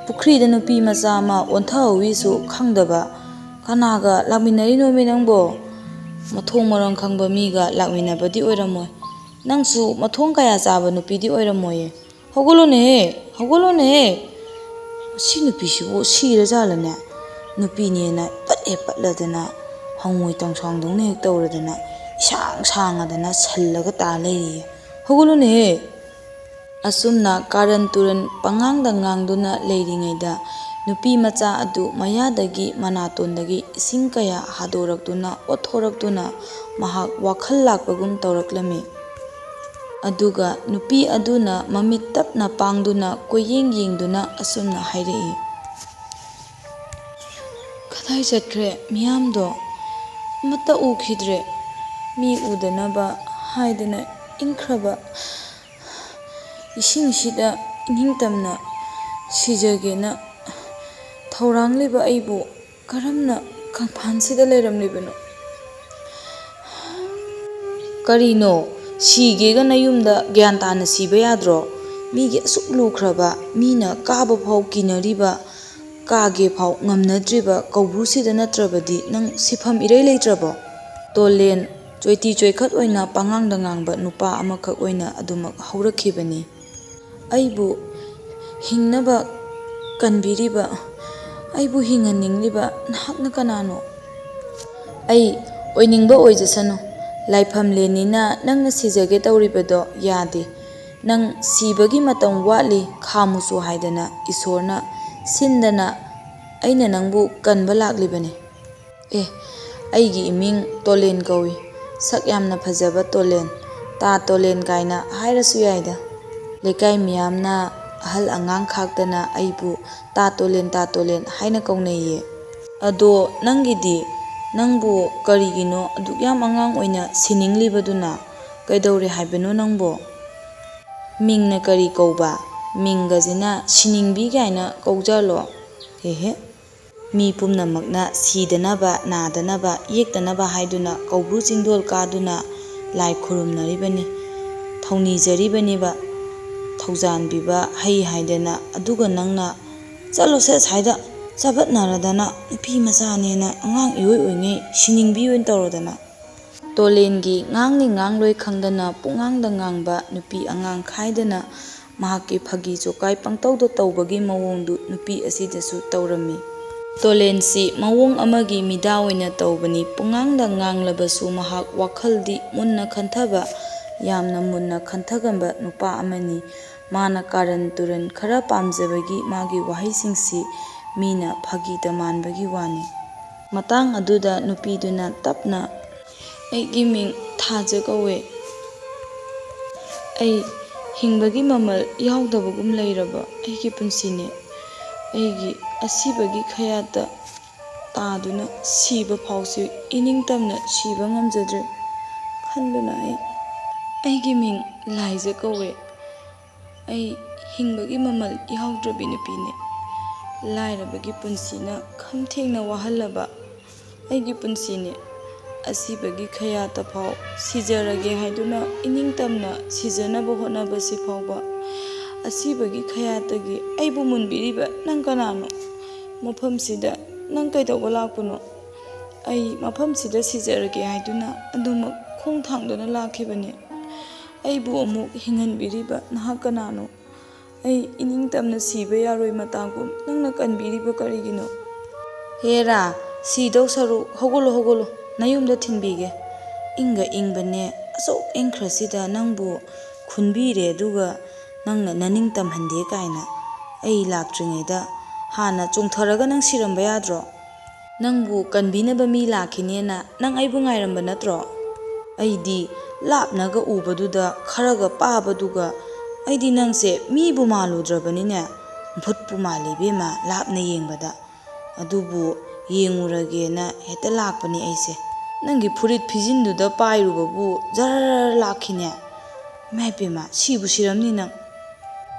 ꯄꯨꯈ꯭ꯔꯤꯗ ꯅꯨꯄꯤ ꯃꯆꯥ ꯑꯃ ꯑꯣꯟꯊꯍꯧꯋꯤꯁꯨ ꯈꯪꯗꯕ, ꯀꯅꯥꯒ ꯂꯥꯛꯃꯤꯟꯅꯔꯤꯅꯣꯃꯤ ꯅꯪꯕꯣ? ꯃꯊꯣꯡ ꯃꯔꯝ ꯈꯪꯕ ꯃꯤꯒ ꯂꯥꯛꯃꯤꯟꯅꯕꯗꯤ ꯑꯣꯏꯔꯝꯃꯣꯏ꯫ ꯅꯪꯁꯨ ꯃꯊꯣꯡ ꯀꯌꯥ ꯆꯥꯕ ꯅꯨꯄꯤꯗꯤ ꯑꯣꯏꯔꯝꯃꯣꯏꯌꯦ꯫ ꯍꯧꯒꯠꯂꯣꯅꯦꯍꯦ, ꯍꯧꯒꯠꯂꯣꯅꯦꯍꯦ꯫ ꯁꯤ ꯅꯨꯄꯤꯁꯤꯕꯨ ꯁꯤꯔꯖꯥꯠꯂꯅꯦ? ꯅꯨꯄꯤꯅꯦꯅ ꯄꯠ ꯍꯦꯛ ꯄꯠꯂꯗꯅ, ꯍꯪꯉꯣꯏ ꯇꯣꯡꯁꯥꯡꯗꯧꯅ ꯍꯦꯛ ꯇꯧꯔꯗꯅ, ꯏꯁꯥꯡ ꯁꯥꯡꯉꯗꯅ ꯁꯜꯂꯒ ꯇꯥ ꯂꯩꯔꯤꯌꯦ꯫ ꯍꯧꯒꯠꯂꯨꯅꯦꯍꯦ꯫ ꯑꯁꯨꯝꯅ ꯀꯥꯔꯟ ꯇꯨꯔꯟ ꯄꯉꯥꯡꯗ ꯉꯥꯡꯗꯨꯅ ꯂꯩꯔꯤꯉꯩꯗ, ꯅꯨꯄꯤ ꯃꯆꯥ ꯑꯗꯨ ꯃꯌꯥꯗꯒꯤ ꯃꯅꯥꯇꯣꯟꯗꯒꯤ ꯏꯁꯤꯡ ꯀꯌꯥ ꯍꯥꯗꯣꯔꯛꯇꯨꯅ ꯑꯣꯠꯊꯣꯔꯛꯇꯨꯅ ꯃꯍꯥꯛ ꯋꯥꯈꯜ ꯂꯥꯛꯄꯒꯨꯝ ꯇꯧꯔꯛꯂꯝꯃꯤ꯫ ꯑꯗꯨꯒ ꯅꯨꯄꯤ ꯑꯗꯨꯅ ꯃꯃꯤꯠ ꯇꯞꯅ ꯄꯥꯡꯗꯨꯅ ꯀꯣꯏꯌꯦꯡ ꯌꯦꯡꯗꯨꯅ ꯑꯁꯨꯝꯅ ꯍꯥꯏꯔꯛꯏ, "ꯀꯗꯥꯏ ꯆꯠꯈ꯭ꯔꯦ ꯃꯤꯌꯥꯝꯗꯣ? ꯑꯃꯠꯇ ꯎꯈꯤꯗ꯭ꯔꯦ꯫ ꯃꯤ ꯎꯗꯅꯕ ꯍꯥꯏꯗꯅ ꯏꯪꯈ꯭ꯔꯕ ꯏꯁꯤꯡꯁꯤꯗ ꯏꯅꯤꯡꯇꯝꯅ ꯁꯤꯖꯒꯦꯅ ꯊꯧꯔꯥꯡꯂꯤꯕ ꯑꯩꯕꯨ ꯀꯔꯝꯅ ꯀꯪꯐꯥꯟꯁꯤꯗ ꯂꯩꯔꯝꯂꯤꯕꯅꯣ?" "ꯀꯔꯤꯅꯣ? ꯁꯤꯒꯦꯒ ꯅꯌꯨꯝꯗ ꯒ꯭ꯌꯥꯟ ꯇꯥꯅ ꯁꯤꯕ ꯌꯥꯗ꯭ꯔꯣ? ꯃꯤꯒꯤ ꯑꯁꯨꯛ ꯂꯨꯈ꯭ꯔꯕ, ꯃꯤꯅ ꯀꯥꯕ ꯐꯥꯎ ꯀꯤꯅꯔꯤꯕ, ꯀꯥꯒꯦ ꯐꯥꯎ ꯉꯝꯅꯗ꯭ꯔꯤꯕ ꯀꯧꯕ꯭ꯔꯨꯁꯤꯗ ꯅꯠꯇ꯭ꯔꯕꯗꯤ ꯅꯪ ꯁꯤꯐꯝ ꯏꯔꯩ ꯂꯩꯇ꯭ꯔꯕꯣ?" ꯇꯣꯂꯦꯟ ꯆꯣꯏꯇꯤ ꯆꯣꯏꯈꯠ ꯑꯣꯏꯅ ꯄꯉꯥꯡꯗ ꯉꯥꯡꯕ ꯅꯨꯄꯥ ꯑꯃꯈꯛ ꯑꯣꯏꯅ ꯑꯗꯨꯃꯛ ꯍꯧꯔꯛꯈꯤꯕꯅꯤ꯫ "ꯑꯩꯕꯨ ꯍꯤꯡꯅꯕ ꯀꯟꯕꯤꯔꯤꯕ, ꯑꯩꯕꯨ ꯍꯤꯡꯍꯟꯅꯤꯡꯂꯤꯕ ꯅꯍꯥꯛꯅ ꯀꯅꯥꯅꯣ?" "ꯑꯩ ꯑꯣꯏꯅꯤꯡꯕ ꯑꯣꯏꯖꯁꯅꯨ, ꯂꯥꯏꯐꯝꯂꯦꯟꯅꯤꯅ ꯅꯪꯅ ꯁꯤꯖꯒꯦ ꯇꯧꯔꯤꯕꯗꯣ ꯌꯥꯗꯦ꯫ ꯅꯪ ꯁꯤꯕꯒꯤ ꯃꯇꯝ ꯋꯥꯠꯂꯤ, ꯈꯥꯝꯃꯨꯆꯣ ꯍꯥꯏꯗꯅ ꯏꯁꯣꯔꯅ ꯁꯤꯟꯗꯅ ꯑꯩꯅ ꯅꯪꯕꯨ ꯀꯟꯕ ꯂꯥꯛꯂꯤꯕꯅꯤ꯫ ꯑꯦ, ꯑꯩꯒꯤ ꯏꯃꯤꯡ ꯇꯣꯂꯦꯟ ꯀꯧꯏ꯫ ꯁꯛ ꯌꯥꯝꯅ ꯐꯖꯕ ꯇꯣꯂꯦꯟ, ꯇꯥ ꯇꯣꯂꯦꯟ ꯀꯥꯏꯅ ꯍꯥꯏꯔꯁꯨ ꯌꯥꯏꯗ꯫ ꯂꯩꯀꯥꯏ ꯃꯤꯌꯥꯝꯅ, ꯑꯍꯜ ꯑꯉꯥꯡ ꯈꯥꯛꯇꯅ ꯑꯩꯕꯨ ꯇꯥ ꯇꯣꯂꯦꯟ, ꯇꯥ ꯇꯣꯂꯦꯟ ꯍꯥꯏꯅ ꯀꯧꯅꯩꯌꯦ꯫ ꯑꯗꯣ ꯅꯪꯒꯤꯗꯤ? ꯅꯪꯕꯨ ꯀꯔꯤꯒꯤꯅꯣ ꯑꯗꯨꯛ ꯌꯥꯝ ꯑꯉꯥꯡ ꯑꯣꯏꯅ ꯁꯤꯅꯤꯡꯂꯤꯕꯗꯨꯅ? ꯀꯩꯗꯧꯔꯦ ꯍꯥꯏꯕꯅꯣ ꯅꯪꯕꯣ?" "ꯃꯤꯡꯅ ꯀꯔꯤ ꯀꯧꯕ? ꯃꯤꯡꯒꯁꯤꯅ ꯁꯤꯅꯤꯡꯕꯤ ꯀꯥꯏꯅ ꯀꯧꯖꯥꯠꯂꯣ? ꯍꯦꯍꯦ꯫ ꯃꯤ ꯄꯨꯝꯅꯃꯛꯅ ꯁꯤꯗꯅꯕ, ꯅꯥꯗꯅꯕ, ꯌꯦꯛꯇꯅꯕ ꯍꯥꯏꯗꯨꯅ ꯀꯧꯕ꯭ꯔꯨ ꯆꯤꯡꯗꯣꯜ ꯀꯥꯗꯨꯅ ꯂꯥꯏ ꯈꯨꯔꯨꯝꯅꯔꯤꯕꯅꯤ, ꯊꯧꯅꯤꯖꯔꯤꯕꯅꯤꯕ, ꯊꯧꯖꯥꯟꯕꯤꯕ ꯍꯩ ꯍꯥꯏꯗꯅ꯫ ꯑꯗꯨꯒ ꯅꯪꯅ, ꯆꯠꯂꯣꯁꯦ ꯑꯁ꯭ꯋꯥꯏꯗ, ꯆꯥꯕꯠꯅꯔꯗꯅ, ꯅꯨꯄꯤ ꯃꯆꯥꯅꯦꯅ ꯑꯉꯥꯡ ꯏꯑꯣꯏ ꯑꯣꯏꯉꯩ ꯁꯤꯅꯤꯡꯕꯤ ꯑꯣꯏꯅ ꯇꯧꯔꯗꯅ꯫ ꯇꯣꯂꯦꯟꯒꯤ ꯉꯥꯡꯅꯤ ꯉꯥꯡꯂꯣꯏ ꯈꯪꯗꯅ ꯄꯨꯡꯉꯥꯡꯗ ꯉꯥꯡꯕ, ꯅꯨꯄꯤ ꯑꯉꯥꯡ ꯈꯥꯏꯗꯅ ꯃꯍꯥꯛꯀꯤ ꯐꯥꯒꯤ ꯖꯣꯀꯥꯏ ꯄꯪꯇꯧꯗ ꯇꯧꯕꯒꯤ ꯃꯑꯣꯡꯗꯨ ꯅꯨꯄꯤ ꯑꯁꯤꯗꯁꯨ ꯇꯧꯔꯝꯃꯤ꯫ ꯇꯣꯂꯦꯟꯁꯤ ꯃꯑꯣꯡ ꯑꯃꯒꯤ ꯃꯤꯗꯥ ꯑꯣꯏꯅ ꯇꯧꯕꯅꯤ꯫ ꯄꯨꯡꯉꯥꯡꯗ ꯉꯥꯡꯂꯕꯁꯨ ꯃꯍꯥꯛ ꯋꯥꯈꯜꯗꯤ ꯃꯨꯟꯅ ꯈꯟꯊꯕ, ꯌꯥꯝꯅ ꯃꯨꯟꯅ ꯈꯟꯊꯒꯟꯕ ꯅꯨꯄꯥ ꯑꯃꯅꯤ꯫ ꯃꯥꯅ ꯀꯥꯔꯟ ꯇꯨꯔꯟ ꯈꯔ ꯄꯥꯝꯖꯕꯒꯤ ꯃꯥꯒꯤ ꯋꯥꯍꯩꯁꯤꯡꯁꯤ ꯃꯤꯅ ꯐꯥꯒꯤꯗ ꯃꯥꯟꯕꯒꯤ ꯋꯥꯅꯤ꯫ ꯃꯇꯥꯡ ꯑꯗꯨꯗ ꯅꯨꯄꯤꯗꯨꯅ ꯇꯞꯅ, "ꯑꯩꯒꯤ ꯃꯤꯡ ꯊꯥꯖ ꯀꯧꯋꯦ꯫ ꯑꯩ ꯍꯤꯡꯕꯒꯤ ꯃꯃꯜ ꯌꯥꯎꯗꯕꯒꯨꯝ ꯂꯩꯔꯕ ꯑꯩꯒꯤ ꯄꯨꯟꯁꯤꯅꯦ꯫ ꯑꯩꯒꯤ ꯑꯁꯤꯕꯒꯤ ꯈꯌꯥꯠꯇ ꯇꯥꯗꯨꯅ ꯁꯤꯕ ꯐꯥꯎꯁꯤ ꯏꯅꯤꯡꯇꯝꯅ ꯁꯤꯕ ꯉꯝꯖꯗ꯭ꯔꯦ ꯈꯟꯗꯨꯅ ꯑꯩ, ꯑꯩꯒꯤ ꯃꯤꯡ ꯂꯥꯏꯖ ꯀꯧꯋꯦ꯫ ꯑꯩ ꯍꯤꯡꯕꯒꯤ ꯃꯃꯜ ꯌꯥꯎꯗ꯭ꯔꯕꯤ ꯅꯨꯄꯤꯅꯦ꯫ ꯂꯥꯏꯔꯕꯒꯤ ꯄꯨꯟꯁꯤꯅ ꯈꯝ ꯊꯦꯡꯅ ꯋꯥꯍꯜꯂꯕ ꯑꯩꯒꯤ ꯄꯨꯟꯁꯤꯅꯦ꯫ ꯑꯁꯤꯕꯒꯤ ꯈꯌꯥꯠꯇ ꯐꯥꯎ ꯁꯤꯖꯔꯒꯦ ꯍꯥꯏꯗꯨꯅ ꯏꯅꯤꯡꯇꯝꯅ ꯁꯤꯖꯅꯕ ꯍꯣꯠꯅꯕꯁꯤ ꯐꯥꯎꯕ ꯑꯁꯤꯕꯒꯤ ꯈꯌꯥꯠꯇꯒꯤ ꯑꯩꯕꯨ ꯃꯨꯟꯕꯤꯔꯤꯕ ꯅꯪ ꯀꯅꯥꯅꯣ? ꯃꯐꯝꯁꯤꯗ ꯅꯪ ꯀꯩꯗꯧꯕ ꯂꯥꯛꯄꯅꯣ? ꯑꯩ ꯃꯐꯝꯁꯤꯗ ꯁꯤꯖꯔꯒꯦ ꯍꯥꯏꯗꯨꯅ ꯑꯗꯨꯃꯛ ꯈꯣꯡ ꯊꯥꯡꯗꯨꯅ ꯂꯥꯛꯈꯤꯕꯅꯦ꯫ ꯑꯩꯕꯨ ꯑꯃꯨꯛ ꯍꯤꯡꯍꯟꯕꯤꯔꯤꯕ ꯅꯍꯥꯛ ꯀꯅꯥꯅꯣ? ꯑꯩ ꯏꯅꯤꯡꯇꯝꯅ ꯁꯤꯕ ꯌꯥꯔꯣꯏ ꯃꯇꯥꯒꯨꯝ ꯅꯪꯅ ꯀꯟꯕꯤꯔꯤꯕ ꯀꯔꯤꯒꯤꯅꯣ?" "ꯍꯦꯔꯥ, ꯁꯤꯗꯧ ꯁꯔꯨꯛ ꯍꯧꯒꯠꯂꯣ, ꯍꯧꯒꯠꯂꯣ, ꯅꯌꯨꯝꯗ ꯊꯤꯟꯕꯤꯒꯦ꯫ ꯏꯪꯒ ꯏꯪꯕꯅꯦ, ꯑꯁꯨꯛ ꯏꯪꯈ꯭ꯔꯁꯤꯗ ꯅꯪꯕꯨ ꯈꯨꯟꯕꯤꯔꯦ, ꯑꯗꯨꯒ ꯅꯪꯅ ꯅꯅꯤꯡ ꯇꯝꯍꯟꯗꯦ ꯀꯥꯏꯅ꯫ ꯑꯩ ꯂꯥꯛꯇ꯭ꯔꯤꯉꯩꯗ ꯍꯥꯟꯅ ꯆꯣꯡꯊꯔꯒ ꯅꯪ ꯁꯤꯔꯝꯕ ꯌꯥꯗ꯭ꯔꯣ? ꯅꯪꯕꯨ ꯀꯟꯕꯤꯅꯕ ꯃꯤ ꯂꯥꯛꯈꯤꯅꯦꯅ ꯅꯪ ꯑꯩꯕꯨ ꯉꯥꯏꯔꯝꯕ ꯅꯠꯇ꯭ꯔꯣ? ꯑꯩꯗꯤ ꯂꯥꯞꯅꯒ ꯎꯕꯗꯨꯗ ꯈꯔꯒ ꯄꯥꯕꯗꯨꯒ ꯑꯩꯗꯤ ꯅꯪꯁꯦ ꯃꯤꯕꯨ ꯃꯥꯜꯂꯨꯗ꯭ꯔꯕꯅꯤꯅꯦ꯫ ꯚꯨꯠꯄꯨ ꯃꯥꯜꯂꯤ ꯏꯕꯦꯝꯃ, ꯂꯥꯞꯅ ꯌꯦꯡꯕꯗ꯫ ꯑꯗꯨꯕꯨ ꯌꯦꯡꯉꯨꯔꯒꯦꯅ ꯍꯦꯛꯇ ꯂꯥꯛꯄꯅꯤ ꯑꯩꯁꯦ꯫ ꯅꯪꯒꯤ ꯐꯨꯔꯤꯠ ꯐꯤꯖꯤꯟꯗꯨꯗ ꯄꯥꯏꯔꯨꯕꯕꯨ ꯖꯔ ꯂꯥꯛꯈꯤꯅꯦ꯫ ꯏꯃꯥ ꯏꯄꯦꯝꯃ, ꯁꯤꯕꯨ ꯁꯤꯔꯝꯅꯤ ꯅꯪ꯫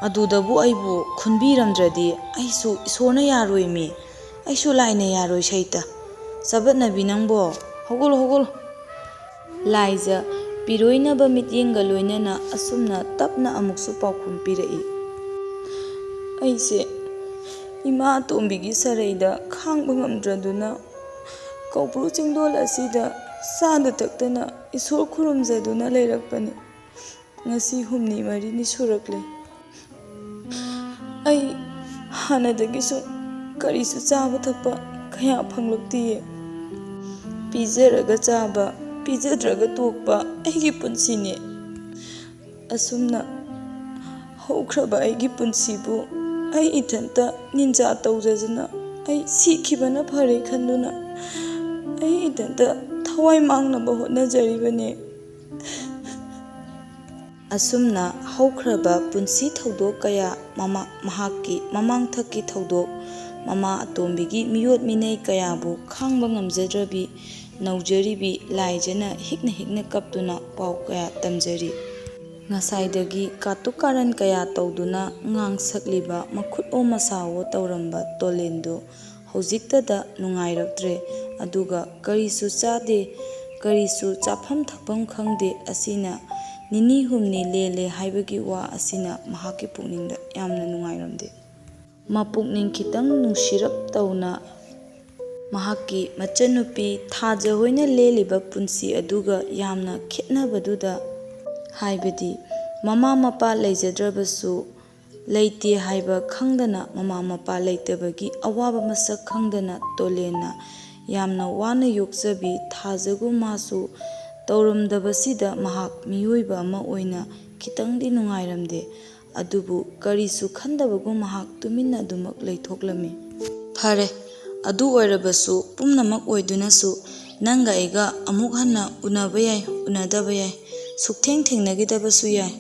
ꯑꯗꯨꯗꯕꯨ ꯑꯩꯕꯨ ꯈꯨꯟꯕꯤꯔꯝꯗ꯭ꯔꯗꯤ ꯑꯩꯁꯨ ꯏꯁꯣꯔꯅ ꯌꯥꯔꯣꯏꯃꯤ꯫ ꯑꯩꯁꯨ ꯂꯥꯏꯅ ꯌꯥꯔꯣꯏ ꯁꯩꯇ꯫ ꯆꯕꯠꯅꯕꯤ ꯅꯪꯕꯣ, ꯍꯧꯒꯠꯂꯣ, ꯍꯧꯒꯠꯂꯣ꯫ ꯂꯥꯏꯖ ꯄꯤꯔꯣꯏꯅꯕ ꯃꯤꯠꯌꯦꯡꯒ ꯂꯣꯏꯅꯅ ꯑꯁꯨꯝꯅ ꯇꯞꯅ ꯑꯃꯨꯛꯁꯨ ꯄꯥꯎꯈꯨꯝ ꯄꯤꯔꯛꯏ꯫ ꯑꯩꯁꯦ ꯏꯃꯥ ꯑꯇꯣꯝꯕꯤꯒꯤ ꯁꯔꯩꯗ ꯈꯥꯡꯕ ꯉꯝꯗ꯭ꯔꯗꯨꯅ ꯀꯧꯕ꯭ꯔꯨ ꯆꯤꯡꯗꯣꯜ ꯑꯁꯤꯗ ꯆꯥꯗ ꯊꯛꯇꯅ ꯏꯁꯣꯔ ꯈꯨꯔꯨꯝꯖꯗꯨꯅ ꯂꯩꯔꯛꯄꯅꯤ꯫ ꯉꯁꯤ ꯍꯨꯝꯅꯤ ꯃꯔꯤꯅꯤ ꯁꯨꯔꯛꯂꯦ꯫ ꯑꯩ ꯍꯥꯟꯅꯗꯒꯤꯁꯨ ꯀꯔꯤꯁꯨ ꯆꯥꯕ ꯊꯛꯄ ꯀꯌꯥ ꯐꯪꯂꯛꯇꯤꯌꯦ꯫ ꯄꯤꯖꯔꯒ ꯆꯥꯕ, ꯄꯤꯖꯗ꯭ꯔꯒ ꯇꯣꯛꯄ ꯑꯩꯒꯤ ꯄꯨꯟꯁꯤꯅꯦ꯫ ꯑꯁꯨꯝꯅ ꯍꯧꯈ꯭ꯔꯕ ꯑꯩꯒꯤ ꯄꯨꯟꯁꯤꯕꯨ ꯑꯩ ꯏꯊꯟꯇ ꯅꯤꯟꯖꯥ ꯇꯧꯖꯗꯨꯅ ꯑꯩ ꯁꯤꯈꯤꯕꯅ ꯐꯔꯦ ꯈꯟꯗꯨꯅ ꯑꯩ ꯏꯊꯟꯇ ꯊꯋꯥꯏ ꯃꯥꯡꯅꯕ ꯍꯣꯠꯅꯖꯔꯤꯕꯅꯦ꯫ ꯑꯁꯨꯝꯅ ꯍꯧꯈ꯭ꯔꯕ ꯄꯨꯟꯁꯤ ꯊꯧꯗꯣꯛ ꯀꯌꯥ, ꯃꯃꯥ-, ꯃꯍꯥꯛꯀꯤ ꯃꯃꯥꯡꯊꯛꯀꯤ ꯊꯧꯗꯣꯛ, ꯃꯃꯥ ꯑꯇꯣꯝꯕꯤꯒꯤ ꯃꯤꯑꯣꯠ ꯃꯤꯅꯩ ꯀꯌꯥꯕꯨ ꯈꯥꯡꯕ ꯉꯝꯖꯗ꯭ꯔꯕꯤ ꯅꯧꯖꯔꯤꯕꯤ ꯂꯥꯏꯖꯅ ꯍꯤꯛꯅ ꯍꯤꯛꯅ ꯀꯞꯇꯨꯅ ꯄꯥꯎ ꯀꯌꯥ ꯇꯝꯖꯔꯤ꯫ ꯉꯁꯥꯏꯗꯒꯤ ꯀꯥꯇꯨ ꯀꯥꯔꯟ ꯀꯌꯥ ꯇꯧꯗꯨꯅ ꯉꯥꯡꯁꯛꯂꯤꯕ, ꯃꯈꯨꯠꯑꯣ ꯃꯁꯥꯑꯣ ꯇꯧꯔꯝꯕ ꯇꯣꯂꯦꯟꯗꯨ ꯍꯧꯖꯤꯛꯇꯗ ꯅꯨꯡꯉꯥꯏꯔꯛꯇ꯭ꯔꯦ꯫ ꯑꯗꯨꯒ ꯀꯔꯤꯁꯨ ꯆꯥꯗꯦ, ꯀꯔꯤꯁꯨ ꯆꯥꯐꯝ ꯊꯛꯐꯝ ꯈꯪꯗꯦ꯫ ꯑꯁꯤꯅ ꯅꯤꯅꯤ ꯍꯨꯝꯅꯤ ꯂꯦꯜꯂꯦ ꯍꯥꯏꯕꯒꯤ ꯋꯥ ꯑꯁꯤꯅ ꯃꯍꯥꯛꯀꯤ ꯄꯨꯛꯅꯤꯡꯗ ꯌꯥꯝꯅ ꯅꯨꯡꯉꯥꯏꯔꯝꯗꯦ꯫ ꯃꯄꯨꯛꯅꯤꯡ ꯈꯤꯇꯪ ꯅꯨꯡꯁꯤꯔꯞ ꯇꯧꯅ ꯃꯍꯥꯛꯀꯤ ꯃꯆꯟꯅꯨꯄꯤ ꯊꯥꯖ ꯍꯣꯏꯅ ꯂꯦꯜꯂꯤꯕ ꯄꯨꯟꯁꯤ ꯑꯗꯨꯒ ꯌꯥꯝꯅ ꯈꯦꯠꯅꯕꯗꯨꯗ, ꯍꯥꯏꯕꯗꯤ ꯃꯃꯥ ꯃꯄꯥ ꯂꯩꯖꯗ꯭ꯔꯕꯁꯨ, ꯂꯩꯇꯦ ꯍꯥꯏꯕ ꯈꯪꯗꯅ, ꯃꯃꯥ ꯃꯄꯥ ꯂꯩꯇꯕꯒꯤ ꯑꯋꯥꯕ ꯃꯁꯛ ꯈꯪꯗꯅ ꯇꯣꯂꯦꯟꯅ ꯌꯥꯝꯅ ꯋꯥꯅ ꯌꯣꯛꯆꯕꯤ ꯊꯥꯖꯒꯨꯝ ꯃꯥꯁꯨ ꯇꯧꯔꯝꯗꯕꯁꯤꯗ ꯃꯍꯥꯛ ꯃꯤꯑꯣꯏꯕ ꯑꯃ ꯑꯣꯏꯅ ꯈꯤꯇꯪꯗꯤ ꯅꯨꯡꯉꯥꯏꯔꯝꯗꯦ꯫ ꯑꯗꯨꯕꯨ ꯀꯔꯤꯁꯨ ꯈꯟꯗꯕꯒꯨꯝ ꯃꯍꯥꯛ ꯇꯨꯃꯤꯟꯅ ꯑꯗꯨꯃꯛ ꯂꯩꯊꯣꯛꯂꯝꯃꯤ꯫ ꯐꯔꯦ, ꯑꯗꯨ ꯑꯣꯏꯔꯕꯁꯨ ꯄꯨꯝꯅꯃꯛ ꯑꯣꯏꯗꯨꯅꯁꯨ ꯅꯪꯒ ꯑꯩꯒ ꯑꯃꯨꯛ ꯍꯟꯅ ꯎꯅꯕ ꯌꯥꯏ, ꯎꯅꯗꯕ ꯌꯥꯏ, ꯁꯨꯛꯊꯦꯡ ꯊꯦꯡꯅꯈꯤꯗꯕꯁꯨ ꯌꯥꯏ꯫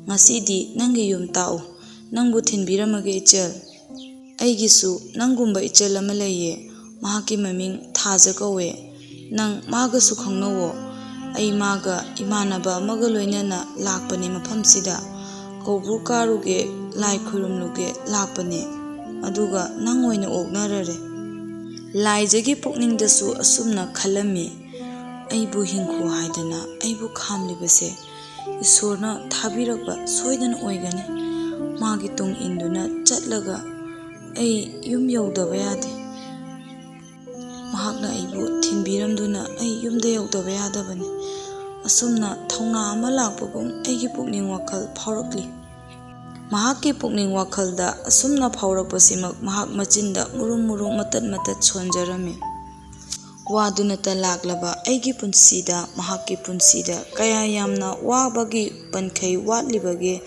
ꯉꯁꯤꯗꯤ ꯅꯪꯒꯤ ꯌꯨꯝ ꯇꯥꯛꯎ꯫ ꯅꯪꯕꯨ ꯊꯤꯟꯕꯤꯔꯝꯃꯒꯦ ꯏꯆꯜ꯫ ꯑꯩꯒꯤꯁꯨ ꯅꯪꯒꯨꯝꯕ ꯏꯆꯜ ꯑꯃ ꯂꯩꯌꯦ꯫ ꯃꯍꯥꯛꯀꯤ ꯃꯃꯤꯡ ꯊꯥꯖ ꯀꯧꯋꯦ꯫ ꯅꯪ ꯃꯥꯒꯁꯨ ꯈꯪꯅꯧꯋꯣ꯫ ꯑꯩ ꯃꯥꯒ ꯏꯃꯥꯟꯅꯕ ꯑꯃꯒ ꯂꯣꯏꯅꯅ ꯂꯥꯛꯄꯅꯦ ꯃꯐꯝꯁꯤꯗ꯫ ꯀꯧꯕ꯭ꯔꯨ ꯀꯥꯔꯨꯒꯦ, ꯂꯥꯏ ꯈꯨꯔꯨꯝꯂꯨꯒꯦ ꯂꯥꯛꯄꯅꯦ꯫ ꯑꯗꯨꯒ ꯅꯪ ꯑꯣꯏꯅ ꯑꯣꯛꯅꯔꯔꯦ꯫ ꯂꯥꯏꯖꯒꯤ ꯄꯨꯛꯅꯤꯡꯗꯁꯨ ꯑꯁꯨꯝꯅ ꯈꯜꯂꯝꯃꯤ, "ꯑꯩꯕꯨ ꯍꯤꯡꯈꯣ ꯍꯥꯏꯗꯅ ꯑꯩꯕꯨ ꯈꯥꯝꯂꯤꯕꯁꯦ ꯏꯁꯣꯔꯅ ꯊꯥꯕꯤꯔꯛꯄ ꯁꯣꯏꯗꯅ ꯑꯣꯏꯒꯅꯤ꯫ ꯃꯥꯒꯤ ꯇꯨꯡ ꯏꯟꯗꯨꯅ ꯆꯠꯂꯒ ꯑꯩ ꯌꯨꯝ ꯌꯧꯗꯕ ꯌꯥꯗꯦ"꯫ ꯃꯍꯥꯛꯅ ꯑꯩꯕꯨ ꯊꯤꯟꯕꯤꯔꯝꯗꯨꯅ ꯑꯩ ꯌꯨꯝꯗ ꯌꯧꯗꯕ ꯌꯥꯗꯕꯅꯤ꯫ ꯑꯁꯨꯝꯅ ꯊꯧꯅꯥ ꯑꯃ ꯂꯥꯛꯄꯒꯨꯝ ꯑꯩꯒꯤ ꯄꯨꯛꯅꯤꯡ ꯋꯥꯈꯜ ꯐꯥꯎꯔꯛꯂꯤ꯫ ꯃꯍꯥꯛꯀꯤ ꯄꯨꯛꯅꯤꯡ ꯋꯥꯈꯜꯗ ꯑꯁꯨꯝꯅ ꯐꯥꯎꯔꯛꯄꯁꯤꯃꯛ ꯃꯍꯥꯛ ꯃꯆꯤꯟꯗ ꯃꯨꯔꯨꯝ ꯃꯨꯔꯨꯝ ꯃꯇꯠ ꯃꯇꯠ ꯁꯣꯟꯖꯔꯝꯃꯤ꯫ ꯋꯥꯗꯨꯅꯇ ꯂꯥꯛꯂꯕ ꯑꯩꯒꯤ ꯄꯨꯟꯁꯤꯗ, ꯃꯍꯥꯛꯀꯤ ꯄꯨꯟꯁꯤꯗ ꯀꯌꯥ ꯌꯥꯝꯅ ꯋꯥꯕꯒꯤ ꯄꯟꯈꯩ ꯋꯥꯠꯂꯤꯕꯒꯦ,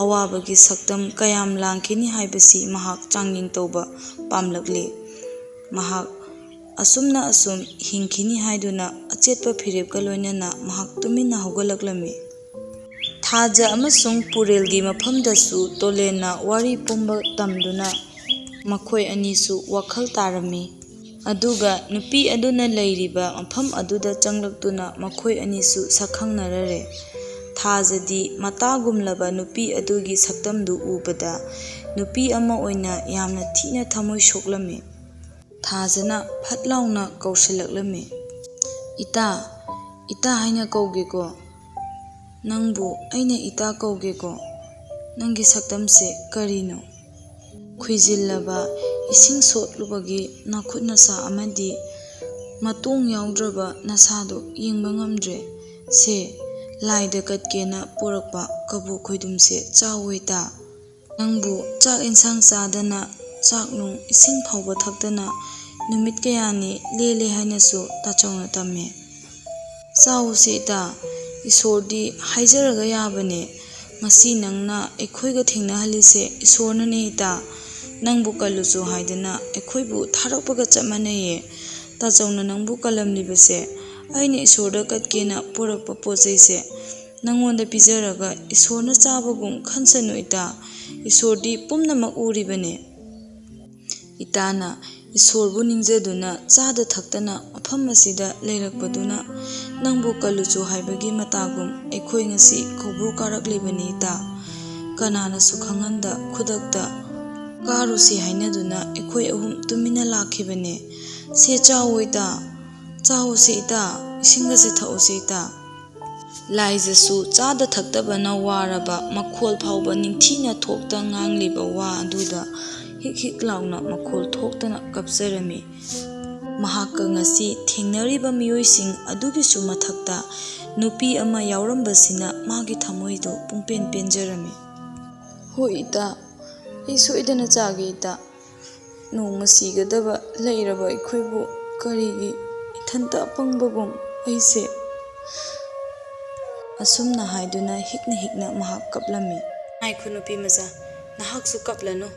ꯑꯋꯥꯕꯒꯤ ꯁꯛꯇꯝ ꯀꯌꯥꯝ ꯂꯥꯡꯈꯤꯅꯤ ꯍꯥꯏꯕꯁꯤ ꯃꯍꯥꯛ ꯆꯥꯡꯌꯦꯡ ꯇꯧꯕ ꯄꯥꯝꯂꯛꯂꯤ꯫ ꯃꯍꯥꯛ ꯑꯁꯨꯝꯅ ꯑꯁꯨꯝ ꯍꯤꯡꯈꯤꯅꯤ ꯍꯥꯏꯗꯨꯅ ꯑꯆꯦꯠꯄ ꯐꯤꯔꯦꯞꯀ ꯂꯣꯏꯅꯅ ꯃꯍꯥꯛ ꯇꯨꯃꯤꯟꯅ ꯍꯧꯒꯠꯂꯛꯂꯝꯃꯤ꯫ ꯊꯥꯖ ꯑꯃꯁꯨꯡ ꯄꯨꯔꯦꯜꯒꯤ ꯃꯐꯝꯗꯁꯨ ꯇꯣꯂꯦꯟꯅ ꯋꯥꯔꯤ ꯄꯨꯝꯕ ꯇꯝꯗꯨꯅ ꯃꯈꯣꯏ ꯑꯅꯤꯁꯨ ꯋꯥꯈꯜ ꯇꯥꯔꯝꯃꯤ꯫ ꯑꯗꯨꯒ ꯅꯨꯄꯤ ꯑꯗꯨꯅ ꯂꯩꯔꯤꯕ ꯃꯐꯝ ꯑꯗꯨꯗ ꯆꯪꯂꯛꯇꯨꯅ ꯃꯈꯣꯏ ꯑꯅꯤꯁꯨ ꯁꯛꯈꯪꯅꯔꯔꯦ꯫ ꯊꯥꯖꯗꯤ ꯃꯇꯥꯒꯨꯝꯂꯕ ꯅꯨꯄꯤ ꯑꯗꯨꯒꯤ ꯁꯛꯇꯝꯗꯨ ꯎꯕꯗ ꯅꯨꯄꯤ ꯑꯃ ꯑꯣꯏꯅ ꯌꯥꯝꯅ ꯊꯤꯅ ꯊꯃꯣꯏ ꯁꯣꯛꯂꯝꯃꯤ꯫ ꯊꯥꯖꯅ ꯐꯠ ꯂꯥꯎꯅ ꯀꯧꯁꯤꯜꯂꯛꯂꯝꯃꯤ꯫ "ꯏꯇꯥ, ꯏꯇꯥ ꯍꯥꯏꯅ ꯀꯧꯒꯦꯀꯣ꯫ ꯅꯪꯕꯨ ꯑꯩꯅ ꯏꯇꯥ ꯀꯧꯒꯦꯀꯣ꯫ ꯅꯪꯒꯤ ꯁꯛꯇꯝꯁꯦ ꯀꯔꯤꯅꯣ?" ꯈꯨꯏꯖꯤꯜꯂꯕ ꯏꯁꯤꯡ ꯁꯣꯠꯂꯨꯕꯒꯤ ꯅꯈꯨꯠ ꯅꯁꯥ ꯑꯃꯗꯤ ꯃꯇꯣꯡ ꯌꯥꯎꯗ꯭ꯔꯕ ꯅꯁꯥꯗꯨ ꯌꯦꯡꯕ ꯉꯝꯗ꯭ꯔꯦ꯫ ꯁꯦ, ꯂꯥꯏꯗ ꯀꯠꯀꯦꯅ ꯄꯨꯔꯛꯄ ꯀꯕꯣꯛ ꯈꯣꯏꯗꯨꯝꯁꯦ ꯆꯥꯎ ꯏꯇꯥ꯫ ꯅꯪꯕꯨ ꯆꯥꯛ ꯏꯟꯁꯥꯡ ꯆꯥꯗꯅ, ꯆꯥꯛ ꯅꯨꯡ ꯏꯁꯤꯡ ꯐꯥꯎꯕ ꯊꯛꯇꯅ ꯅꯨꯃꯤꯠ ꯀꯌꯥꯅꯤ ꯂꯦꯜꯂꯦ ꯍꯥꯏꯅꯁꯨ ꯇꯥꯆꯧꯅ ꯇꯝꯃꯦ꯫ ꯆꯥꯎꯁꯦ ꯏꯇꯥ, ꯏꯁꯣꯔꯗꯤ ꯍꯥꯏꯖꯔꯒ ꯌꯥꯕꯅꯦ꯫ ꯉꯁꯤ ꯅꯪꯅ ꯑꯩꯈꯣꯏꯒ ꯊꯦꯡꯅꯍꯜꯂꯤꯁꯦ ꯏꯁꯣꯔꯅꯅꯦ ꯏꯇꯥ꯫ ꯅꯪꯕꯨ ꯀꯜꯂꯨꯆꯣ ꯍꯥꯏꯗꯅ ꯑꯩꯈꯣꯏꯕꯨ ꯊꯥꯔꯛꯄꯒ ꯆꯞ ꯃꯥꯟꯅꯩꯌꯦ꯫ ꯇꯥꯆꯧꯅ ꯅꯪꯕꯨ ꯀꯜꯂꯝꯂꯤꯕꯁꯦ ꯑꯩꯅ ꯏꯁꯣꯔꯗ ꯀꯠꯀꯦꯅ ꯄꯨꯔꯛꯄ ꯄꯣꯠ ꯆꯩꯁꯦ ꯅꯪꯉꯣꯟꯗ ꯄꯤꯖꯔꯒ ꯏꯁꯣꯔꯅ ꯆꯥꯕꯒꯨꯝ ꯈꯟꯁꯅꯨ ꯏꯇꯥ꯫ ꯏꯁꯣꯔꯗꯤ ꯄꯨꯝꯅꯃꯛ ꯎꯔꯤꯕꯅꯦ꯫ ꯏꯇꯥꯅ ꯏꯁꯣꯔꯕꯨ ꯅꯤꯡꯖꯗꯨꯅ ꯆꯥꯗ ꯊꯛꯇꯅ ꯃꯐꯝ ꯑꯁꯤꯗ ꯂꯩꯔꯛꯄꯗꯨꯅ ꯅꯪꯕꯨ ꯀꯜꯂꯨꯆꯣ ꯍꯥꯏꯕꯒꯤ ꯃꯇꯥꯒꯨꯝ ꯑꯩꯈꯣꯏ ꯉꯁꯤ ꯀꯧꯕ꯭ꯔꯨ ꯀꯥꯔꯛꯂꯤꯕꯅꯤ ꯏꯇꯥ꯫ ꯀꯅꯥꯅꯁꯨ ꯈꯪꯍꯟꯗ ꯈꯨꯗꯛꯇ ꯀꯥꯔꯨꯁꯤ ꯍꯥꯏꯅꯗꯨꯅ ꯑꯩꯈꯣꯏ ꯑꯍꯨꯝ ꯇꯨꯃꯤꯟꯅ ꯂꯥꯛꯈꯤꯕꯅꯦ꯫ ꯁꯦ ꯆꯥꯎꯑꯣ ꯏꯇꯥ, ꯆꯥꯎꯁꯦ ꯏꯇꯥ, ꯏꯁꯤꯡꯒꯁꯦ ꯊꯛꯎꯁꯦ ꯏꯇꯥ꯫ ꯂꯥꯏꯖꯁꯨ ꯆꯥꯗ ꯊꯛꯇꯕꯅ ꯋꯥꯔꯕ ꯃꯈꯣꯜ ꯐꯥꯎꯕ ꯅꯤꯡꯊꯤꯅ ꯊꯣꯛꯇ ꯉꯥꯡꯂꯤꯕ ꯋꯥ ꯑꯗꯨꯗ ꯍꯤꯛ ꯍꯤꯛ ꯂꯥꯎꯅ ꯃꯈꯣꯜ ꯊꯣꯛꯇꯅ ꯀꯞꯆꯔꯝꯃꯤ꯫ ꯃꯍꯥꯛꯀ ꯉꯁꯤ ꯊꯦꯡꯅꯔꯤꯕ ꯃꯤꯑꯣꯏꯁꯤꯡ ꯑꯗꯨꯒꯤꯁꯨ ꯃꯊꯛꯇ ꯅꯨꯄꯤ ꯑꯃ ꯌꯥꯎꯔꯝꯕꯁꯤꯅ ꯃꯥꯒꯤ ꯊꯃꯣꯏꯗꯨ ꯄꯨꯡꯄꯦꯟ ꯄꯦꯟꯖꯔꯝꯃꯤ꯫ "ꯍꯣꯏ ꯏꯇꯥ, ꯑꯩ ꯁꯣꯏꯗꯅ ꯆꯥꯒꯦ ꯏꯇꯥ꯫ ꯅꯣꯡꯃ ꯁꯤꯒꯗꯕ ꯂꯩꯔꯕ ꯑꯩꯈꯣꯏꯕꯨ ꯀꯔꯤꯒꯤ ꯏꯊꯟꯇ ꯑꯄꯪꯕꯒꯨꯝ ꯑꯩꯁꯦ?" ꯑꯁꯨꯝꯅ ꯍꯥꯏꯗꯨꯅ ꯍꯤꯛꯅ ꯍꯤꯛꯅ ꯃꯍꯥꯛ ꯀꯞꯂꯝꯃꯤ꯫ "ꯉꯥꯏꯈꯣ ꯅꯨꯄꯤ ꯃꯆꯥ, ꯅꯍꯥꯛꯁꯨ ꯀꯞꯂꯅꯨ꯫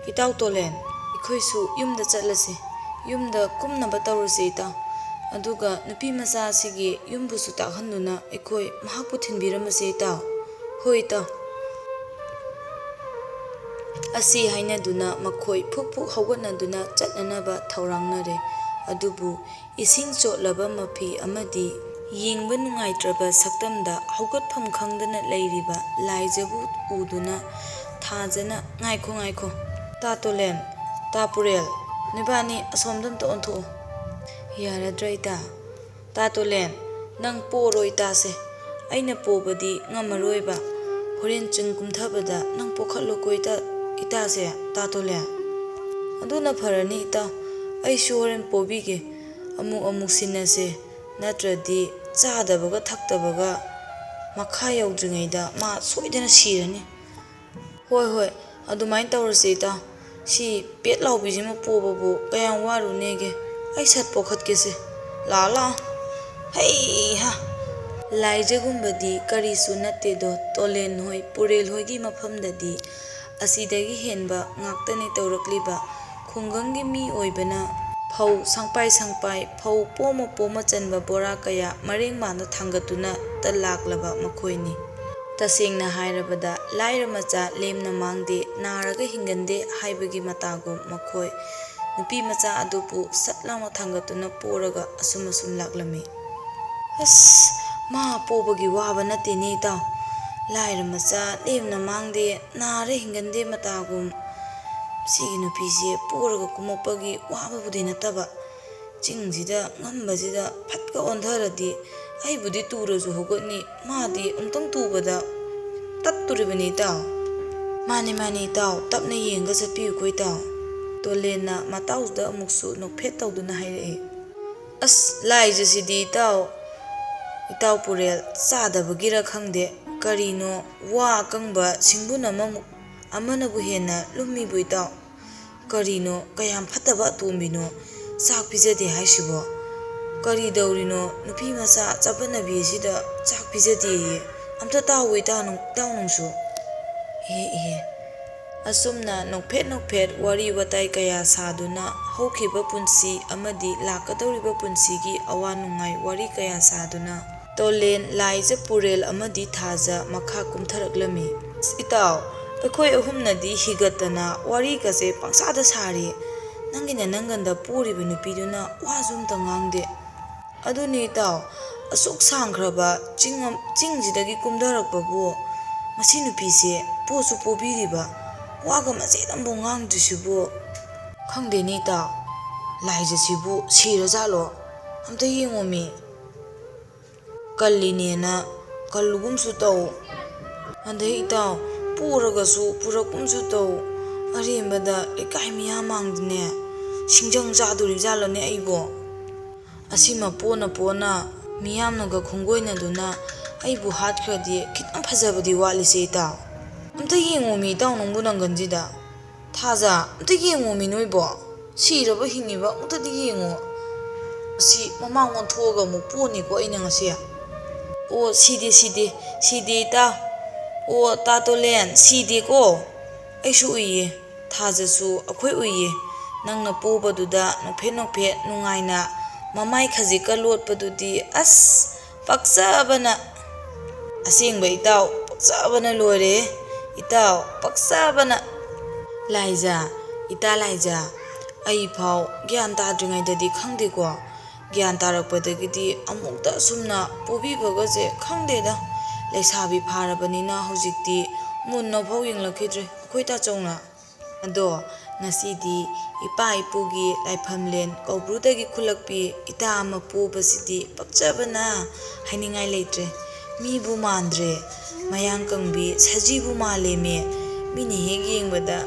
ꯏꯇꯥꯎ ꯇꯣꯂꯦꯟ, ꯑꯩꯈꯣꯏꯁꯨ ꯌꯨꯝꯗ ꯆꯠꯂꯁꯤ꯫ ꯌꯨꯝꯗ ꯀꯨꯝꯅꯕ ꯇꯧꯔꯁꯤ ꯏꯇꯥꯎ꯫ ꯑꯗꯨꯒ ꯅꯨꯄꯤ ꯃꯆꯥ ꯑꯁꯤꯒꯤ ꯌꯨꯝꯕꯨꯁꯨ ꯇꯥꯛꯍꯟꯗꯨꯅ ꯑꯩꯈꯣꯏ ꯃꯍꯥꯛꯄꯨ ꯊꯤꯟꯕꯤꯔꯝꯃꯁꯤ ꯏꯇꯥꯎ꯫ ꯍꯣꯏ ꯏꯇꯥꯎ꯫" ꯑꯁꯤ ꯍꯥꯏꯅꯗꯨꯅ ꯃꯈꯣꯏ ꯐꯨꯛ ꯐꯨꯛ ꯍꯧꯒꯠꯅꯗꯨꯅ ꯆꯠꯅꯅꯕ ꯊꯧꯔꯥꯡꯅꯔꯦ꯫ ꯑꯗꯨꯕꯨ ꯏꯁꯤꯡ ꯆꯣꯠꯂꯕ ꯃꯐꯤ ꯑꯃꯗꯤ ꯌꯦꯡꯕ ꯅꯨꯡꯉꯥꯏꯇ꯭ꯔꯕ ꯁꯛꯇꯝꯗ ꯍꯧꯒꯠꯐꯝ ꯈꯪꯗꯅ ꯂꯩꯔꯤꯕ ꯂꯥꯏꯖꯕꯨ ꯎꯗꯨꯅ ꯊꯥꯖꯅ, "ꯉꯥꯏꯈꯣ, ꯉꯥꯏꯈꯣ꯫ ꯇꯥ ꯇꯣꯂꯦꯟ, ꯇꯥ ꯄꯨꯔꯦꯜ, ꯅꯣꯏꯕꯥꯅꯤ ꯑꯁꯣꯝꯗ ꯑꯝꯇ ꯑꯣꯟꯊꯣꯛꯑꯣ꯫" "ꯌꯥꯔꯗ꯭ꯔꯥ ꯏꯇꯥ?" "ꯇꯥ ꯇꯣꯂꯦꯟ, ꯅꯪ ꯄꯣꯔꯣ ꯏꯇꯥꯁꯦ꯫ ꯑꯩꯅ ꯄꯣꯕꯗꯤ ꯉꯝꯃꯔꯣꯏꯕ꯫ ꯍꯣꯔꯦꯟ ꯆꯤꯡ ꯀꯨꯝꯊꯕꯗ ꯅꯪ ꯄꯣꯈꯠꯂꯨꯀꯣ ꯏꯇꯥ, ꯏꯇꯥꯁꯦ, ꯇꯥ ꯇꯣꯂꯦꯟ꯫" "ꯑꯗꯨꯅ ꯐꯔꯅꯤ ꯏꯇꯥ, ꯑꯩꯁꯨ ꯍꯣꯔꯦꯟ ꯄꯣꯕꯤꯒꯦ꯫ ꯑꯃꯨꯛ ꯑꯃꯨꯛ ꯁꯤꯟꯅꯁꯦ, ꯅꯠꯇ꯭ꯔꯗꯤ ꯆꯥꯗꯕꯒ ꯊꯛꯇꯕꯒ ꯃꯈꯥ ꯌꯧꯗ꯭ꯔꯤꯉꯩꯗ ꯃꯥ ꯁꯣꯏꯗꯅ ꯁꯤꯔꯅꯤ꯫" "ꯍꯣꯏ, ꯍꯣꯏ, ꯑꯗꯨꯃꯥꯏꯅ ꯇꯧꯔꯁꯦ ꯏꯇꯥꯎ꯫ ꯁꯤ ꯄꯦꯠ ꯂꯥꯎꯕꯤꯁꯤꯃ ꯄꯣꯕꯕꯨ ꯀꯌꯥꯝ ꯋꯥꯔꯨꯅꯦꯒꯦ? ꯑꯩ ꯁꯠ ꯄꯣꯈꯠꯀꯦꯁꯦ꯫ ꯂꯥꯛꯑꯣ, ꯂꯥꯛꯑꯣ꯫ ꯍꯩꯍꯥ! ꯂꯥꯏꯖꯒꯨꯝꯕꯗꯤ ꯀꯔꯤꯁꯨ ꯅꯠꯇꯦꯗꯣ, ꯇꯣꯂꯦꯟ ꯍꯣꯏ, ꯄꯨꯔꯦꯜ ꯍꯣꯏꯒꯤ ꯃꯐꯝꯗꯗꯤ ꯑꯁꯤꯗꯒꯤ ꯍꯦꯟꯕ ꯉꯥꯛꯇꯅꯤ ꯇꯧꯔꯛꯂꯤꯕ꯫ ꯈꯨꯡꯒꯪꯒꯤ ꯃꯤ ꯑꯣꯏꯕꯅ ꯐꯧ ꯁꯪꯄꯥꯏ ꯁꯪꯄꯥꯏ, ꯐꯧ ꯄꯣꯝꯃ ꯄꯣꯝꯃ ꯆꯟꯕ ꯕꯣꯔꯥ ꯀꯌꯥ ꯃꯔꯦꯡ ꯃꯥꯟꯗ ꯊꯥꯡꯒꯠꯇꯨꯅ ꯇ ꯂꯥꯛꯂꯕ ꯃꯈꯣꯏꯅꯤ꯫ ꯇꯁꯦꯡꯅ ꯍꯥꯏꯔꯕꯗ, ꯂꯥꯏꯔ ꯃꯆꯥ ꯂꯦꯝꯅ ꯃꯥꯡꯗꯦ, ꯅꯥꯔꯒ ꯍꯤꯡꯒꯟꯗꯦ ꯍꯥꯏꯕꯒꯤ ꯃꯇꯥꯒꯨꯝ ꯃꯈꯣꯏ ꯅꯨꯄꯤ ꯃꯆꯥ ꯑꯗꯨꯕꯨ ꯁꯠ ꯂꯥꯎꯅ ꯊꯥꯡꯒꯠꯇꯨꯅ ꯄꯣꯔꯒ ꯑꯁꯨꯝ ꯑꯁꯨꯝ ꯂꯥꯛꯂꯝꯃꯤ꯫ "ꯑꯁ, ꯃꯥ ꯄꯣꯕꯒꯤ ꯋꯥꯕ ꯅꯠꯇꯦꯅꯦ ꯏꯇꯥꯎ꯫ ꯂꯥꯏꯔ ꯃꯆꯥ ꯂꯦꯝꯅ ꯃꯥꯡꯗꯦ, ꯅꯥꯔ ꯍꯤꯡꯒꯟꯗꯦ ꯃꯇꯥꯒꯨꯝ ꯁꯤꯒꯤ ꯅꯨꯄꯤꯁꯦ ꯄꯣꯔꯒ ꯀꯨꯝꯃꯛꯄꯒꯤ ꯋꯥꯕꯕꯨꯗꯤ ꯅꯠꯇꯕ, ꯆꯤꯡꯁꯤꯗ ꯉꯝꯕꯁꯤꯗ ꯐꯠꯀ ꯑꯣꯟꯊꯔꯗꯤ ꯑꯩꯕꯨꯗꯤ ꯇꯨꯔꯁꯨ ꯍꯧꯒꯠꯅꯤ, ꯃꯥꯗꯤ ꯑꯃꯨꯛꯇꯪ ꯇꯨꯕꯗ ꯇꯠꯇꯣꯔꯤꯕꯅꯤ ꯏꯇꯥꯎ꯫" "ꯃꯥꯅꯤ, ꯃꯥꯅꯤ ꯏꯇꯥꯎ, ꯇꯞꯅ ꯌꯦꯡꯉꯒ ꯆꯠꯄꯤꯌꯨꯀꯣ ꯏꯇꯥꯎ꯫" ꯇꯣꯂꯦꯟꯅ ꯃꯇꯥꯎꯗ ꯑꯃꯨꯛꯁꯨ ꯅꯣꯛꯐꯦꯠ ꯇꯧꯗꯨꯅ ꯍꯥꯏꯔꯛꯏ꯫ "ꯑꯁ, ꯂꯥꯏꯖꯁꯤꯗꯤ ꯏꯇꯥꯎ, ꯏꯇꯥꯎ ꯄꯨꯔꯦꯜ ꯆꯥꯗꯕꯒꯤꯔ ꯈꯪꯗꯦ, ꯀꯔꯤꯅꯣ ꯋꯥ ꯑꯀꯪꯕ ꯁꯤꯡꯕꯨꯟ ꯑꯃꯃꯨꯛ, ꯑꯃꯅꯕꯨ ꯍꯦꯟꯅ ꯂꯨꯝꯃꯤꯕꯨ ꯏꯇꯥꯎ? ꯀꯔꯤꯅꯣ ꯀꯌꯥꯝ ꯐꯠꯇꯕ ꯑꯇꯣꯝꯕꯤꯅꯣ ꯆꯥꯛ ꯄꯤꯖꯗꯦ ꯍꯥꯏꯁꯤꯕꯣ? ꯀꯔꯤ ꯇꯧꯔꯤꯅꯣ? ꯅꯨꯄꯤ ꯃꯆꯥ ꯆꯠꯄꯅꯕꯤ ꯑꯁꯤꯗ ꯆꯥꯛ ꯄꯤꯖꯗꯦꯌꯦ꯫ ꯑꯝꯇ ꯇꯥꯎꯋꯣ ꯏꯇꯥꯎ ꯅꯪ-, ꯏꯇꯥꯎ ꯅꯪꯁꯨ꯫ ꯏꯍꯦ, ꯏꯍꯦ꯫" ꯑꯁꯨꯝꯅ ꯅꯣꯛꯐꯦꯠ ꯅꯣꯛꯐꯦꯠ ꯋꯥꯔꯤ ꯋꯥꯇꯥꯏ ꯀꯌꯥ ꯁꯥꯗꯨꯅ ꯍꯧꯈꯤꯕ ꯄꯨꯟꯁꯤ ꯑꯃꯗꯤ ꯂꯥꯛꯀꯗꯧꯔꯤꯕ ꯄꯨꯟꯁꯤꯒꯤ ꯑꯋꯥ ꯅꯨꯡꯉꯥꯏ ꯋꯥꯔꯤ ꯀꯌꯥ ꯁꯥꯗꯨꯅ ꯇꯣꯂꯦꯟ, ꯂꯥꯏꯖ, ꯄꯨꯔꯦꯜ ꯑꯃꯗꯤ ꯊꯥꯖ ꯃꯈꯥ ꯀꯨꯝꯊꯔꯛꯂꯝꯃꯤ꯫ "ꯑꯁ, ꯏꯇꯥꯎ, ꯑꯩꯈꯣꯏ ꯑꯍꯨꯝꯅꯗꯤ ꯍꯤꯒꯠꯇꯅ ꯋꯥꯔꯤꯒꯁꯦ ꯄꯪꯁꯥꯗ ꯁꯥꯔꯤ꯫ ꯅꯪꯒꯤꯅ ꯅꯪꯒꯟꯗ ꯄꯣꯔꯤꯕ ꯅꯨꯄꯤꯗꯨꯅ ꯋꯥꯁꯨ ꯑꯝꯇ ꯉꯥꯡꯗꯦ꯫ ꯑꯗꯨꯅꯤ ꯏꯇꯥꯎ, ꯑꯁꯨꯛ ꯁꯥꯡꯈ꯭ꯔꯕ ꯆꯤꯡ ꯑꯝ-, ꯆꯤꯡꯁꯤꯗꯒꯤ ꯀꯨꯝꯊꯔꯛꯄꯕꯨ ꯃꯁꯤ ꯅꯨꯄꯤꯁꯦ ꯄꯣꯁꯨ ꯄꯣꯕꯤꯔꯤꯕ, ꯋꯥꯒ ꯃꯆꯦꯠ ꯑꯃꯐꯥꯎ ꯉꯥꯡꯗ꯭ꯔꯤꯁꯤꯕꯨ꯫ ꯈꯪꯗꯦꯅꯦ ꯏꯇꯥꯎ, ꯂꯥꯏꯖꯁꯤꯕꯨ ꯁꯤꯔꯖꯥꯠꯂꯣ? ꯑꯝꯇ ꯌꯦꯡꯉꯣꯃꯤ꯫ ꯀꯜꯂꯤꯅꯦꯅ ꯀꯜꯂꯨꯒꯨꯝꯁꯨ ꯇꯧ, ꯑꯗꯩ ꯏꯇꯥꯎ, ꯄꯨꯔꯒꯁꯨ ꯄꯨꯔꯛꯀꯨꯝꯁꯨ ꯇꯧ꯫ ꯑꯔꯦꯝꯕꯗ ꯂꯩꯀꯥꯏ ꯃꯤꯌꯥꯝ ꯃꯥꯡꯗꯅꯦ ꯁꯤꯡꯖꯪ ꯆꯥꯗꯣꯔꯤꯕꯖꯥꯠꯂꯣꯅꯦ ꯑꯩꯕꯣ? ꯑꯁꯤꯃ ꯄꯣꯅ ꯄꯣꯅ ꯃꯤꯌꯥꯝꯅꯒ ꯈꯣꯡꯒꯣꯏꯅꯗꯨꯅ ꯑꯩꯕꯨ ꯍꯥꯠꯈ꯭ꯔꯗꯤ ꯈꯤꯇꯪ ꯐꯖꯕꯗꯤ ꯋꯥꯠꯂꯤꯁꯦ ꯏꯇꯥꯎ꯫ ꯑꯝꯇ ꯌꯦꯡꯉꯣꯃꯤ ꯏꯇꯥꯎ ꯅꯪꯕꯨ ꯅꯪꯒꯟꯁꯤꯗ꯫ ꯊꯥꯖ, ꯑꯝꯇ ꯌꯦꯡꯉꯣꯃꯤ ꯅꯣꯏꯕꯣ꯫ ꯁꯤꯔꯕ ꯍꯤꯡꯉꯤꯕ ꯑꯃꯨꯛꯇꯗꯤ ꯌꯦꯡꯉꯣ꯫ ꯑꯁꯤ ꯃꯃꯥꯡ ꯑꯣꯟꯊꯣꯛꯑꯒ ꯑꯃꯨꯛ ꯄꯣꯅꯤꯀꯣ ꯑꯩꯅ ꯉꯁꯤ꯫ ꯑꯣ, ꯁꯤꯗꯦ, ꯁꯤꯗꯦ, ꯁꯤꯗꯦ ꯏꯇꯥꯎ꯫ ꯑꯣ, ꯇꯥ ꯇꯣꯂꯦꯟ, ꯁꯤꯗꯦꯀꯣ꯫ ꯑꯩꯁꯨ ꯎꯏꯌꯦ꯫ ꯊꯥꯖꯁꯨ ꯑꯩꯈꯣꯏ ꯎꯏꯌꯦ꯫ ꯅꯪꯅ ꯄꯣꯕꯗꯨꯗ ꯅꯣꯛꯐꯦꯠ ꯅꯣꯛꯐꯦꯠ ꯅꯨꯡꯉꯥꯏꯅ ꯃꯃꯥꯏ ꯈꯖꯤꯛꯀ ꯂꯣꯠꯄꯗꯨꯗꯤ ꯑꯁ ꯄꯛꯆꯕꯅ꯫ ꯑꯁꯦꯡꯕ ꯏꯇꯥꯎ ꯄꯛꯆꯕꯅ ꯂꯣꯏꯔꯦ꯫ ꯏꯇꯥꯎ ꯄꯛꯆꯕꯅ꯫ ꯂꯥꯏꯖ, ꯏꯇꯥ ꯂꯥꯏꯖ, ꯑꯩ ꯐꯥꯎ ꯒ꯭ꯌꯥꯟ ꯇꯥꯗ꯭ꯔꯤꯉꯩꯗꯗꯤ ꯈꯪꯗꯦꯀꯣ꯫ ꯒ꯭ꯌꯥꯟ ꯇꯥꯔꯛꯄꯗꯒꯤꯗꯤ ꯑꯃꯨꯛꯇ ꯑꯁꯨꯝꯅ ꯄꯣꯕꯤꯕꯒꯁꯦ ꯈꯪꯗꯦꯗ꯫ ꯂꯩꯁꯥꯕꯤ ꯐꯥꯔꯕꯅꯤꯅ ꯍꯧꯖꯤꯛꯇꯤ ꯃꯨꯟꯅ ꯐꯥꯎ ꯌꯦꯡꯂꯛꯈꯤꯗ꯭ꯔꯦ ꯑꯩꯈꯣꯏ ꯇꯥꯆꯧꯅ꯫ ꯑꯗꯣ ꯉꯁꯤꯗꯤ ꯏꯄꯥ ꯏꯄꯨꯒꯤ ꯂꯥꯏꯐꯝꯂꯦꯟ ꯀꯧꯕ꯭ꯔꯨꯗꯒꯤ ꯈꯨꯜꯂꯛꯄꯤ ꯏꯇꯥ ꯑꯃ ꯄꯣꯕꯁꯤꯗꯤ ꯄꯛꯆꯕꯅ ꯍꯥꯏꯅꯤꯡꯉꯥꯏ ꯂꯩꯇ꯭ꯔꯦ꯫ ꯃꯤꯕꯨ ꯃꯥꯟꯗ꯭ꯔꯦ, ꯃꯌꯥꯡ ꯀꯪꯕꯤ ꯁꯖꯤꯕꯨ ꯃꯥꯜꯂꯦꯃꯦ꯫ ꯃꯤꯅ ꯍꯦꯛ ꯌꯦꯡꯕꯗ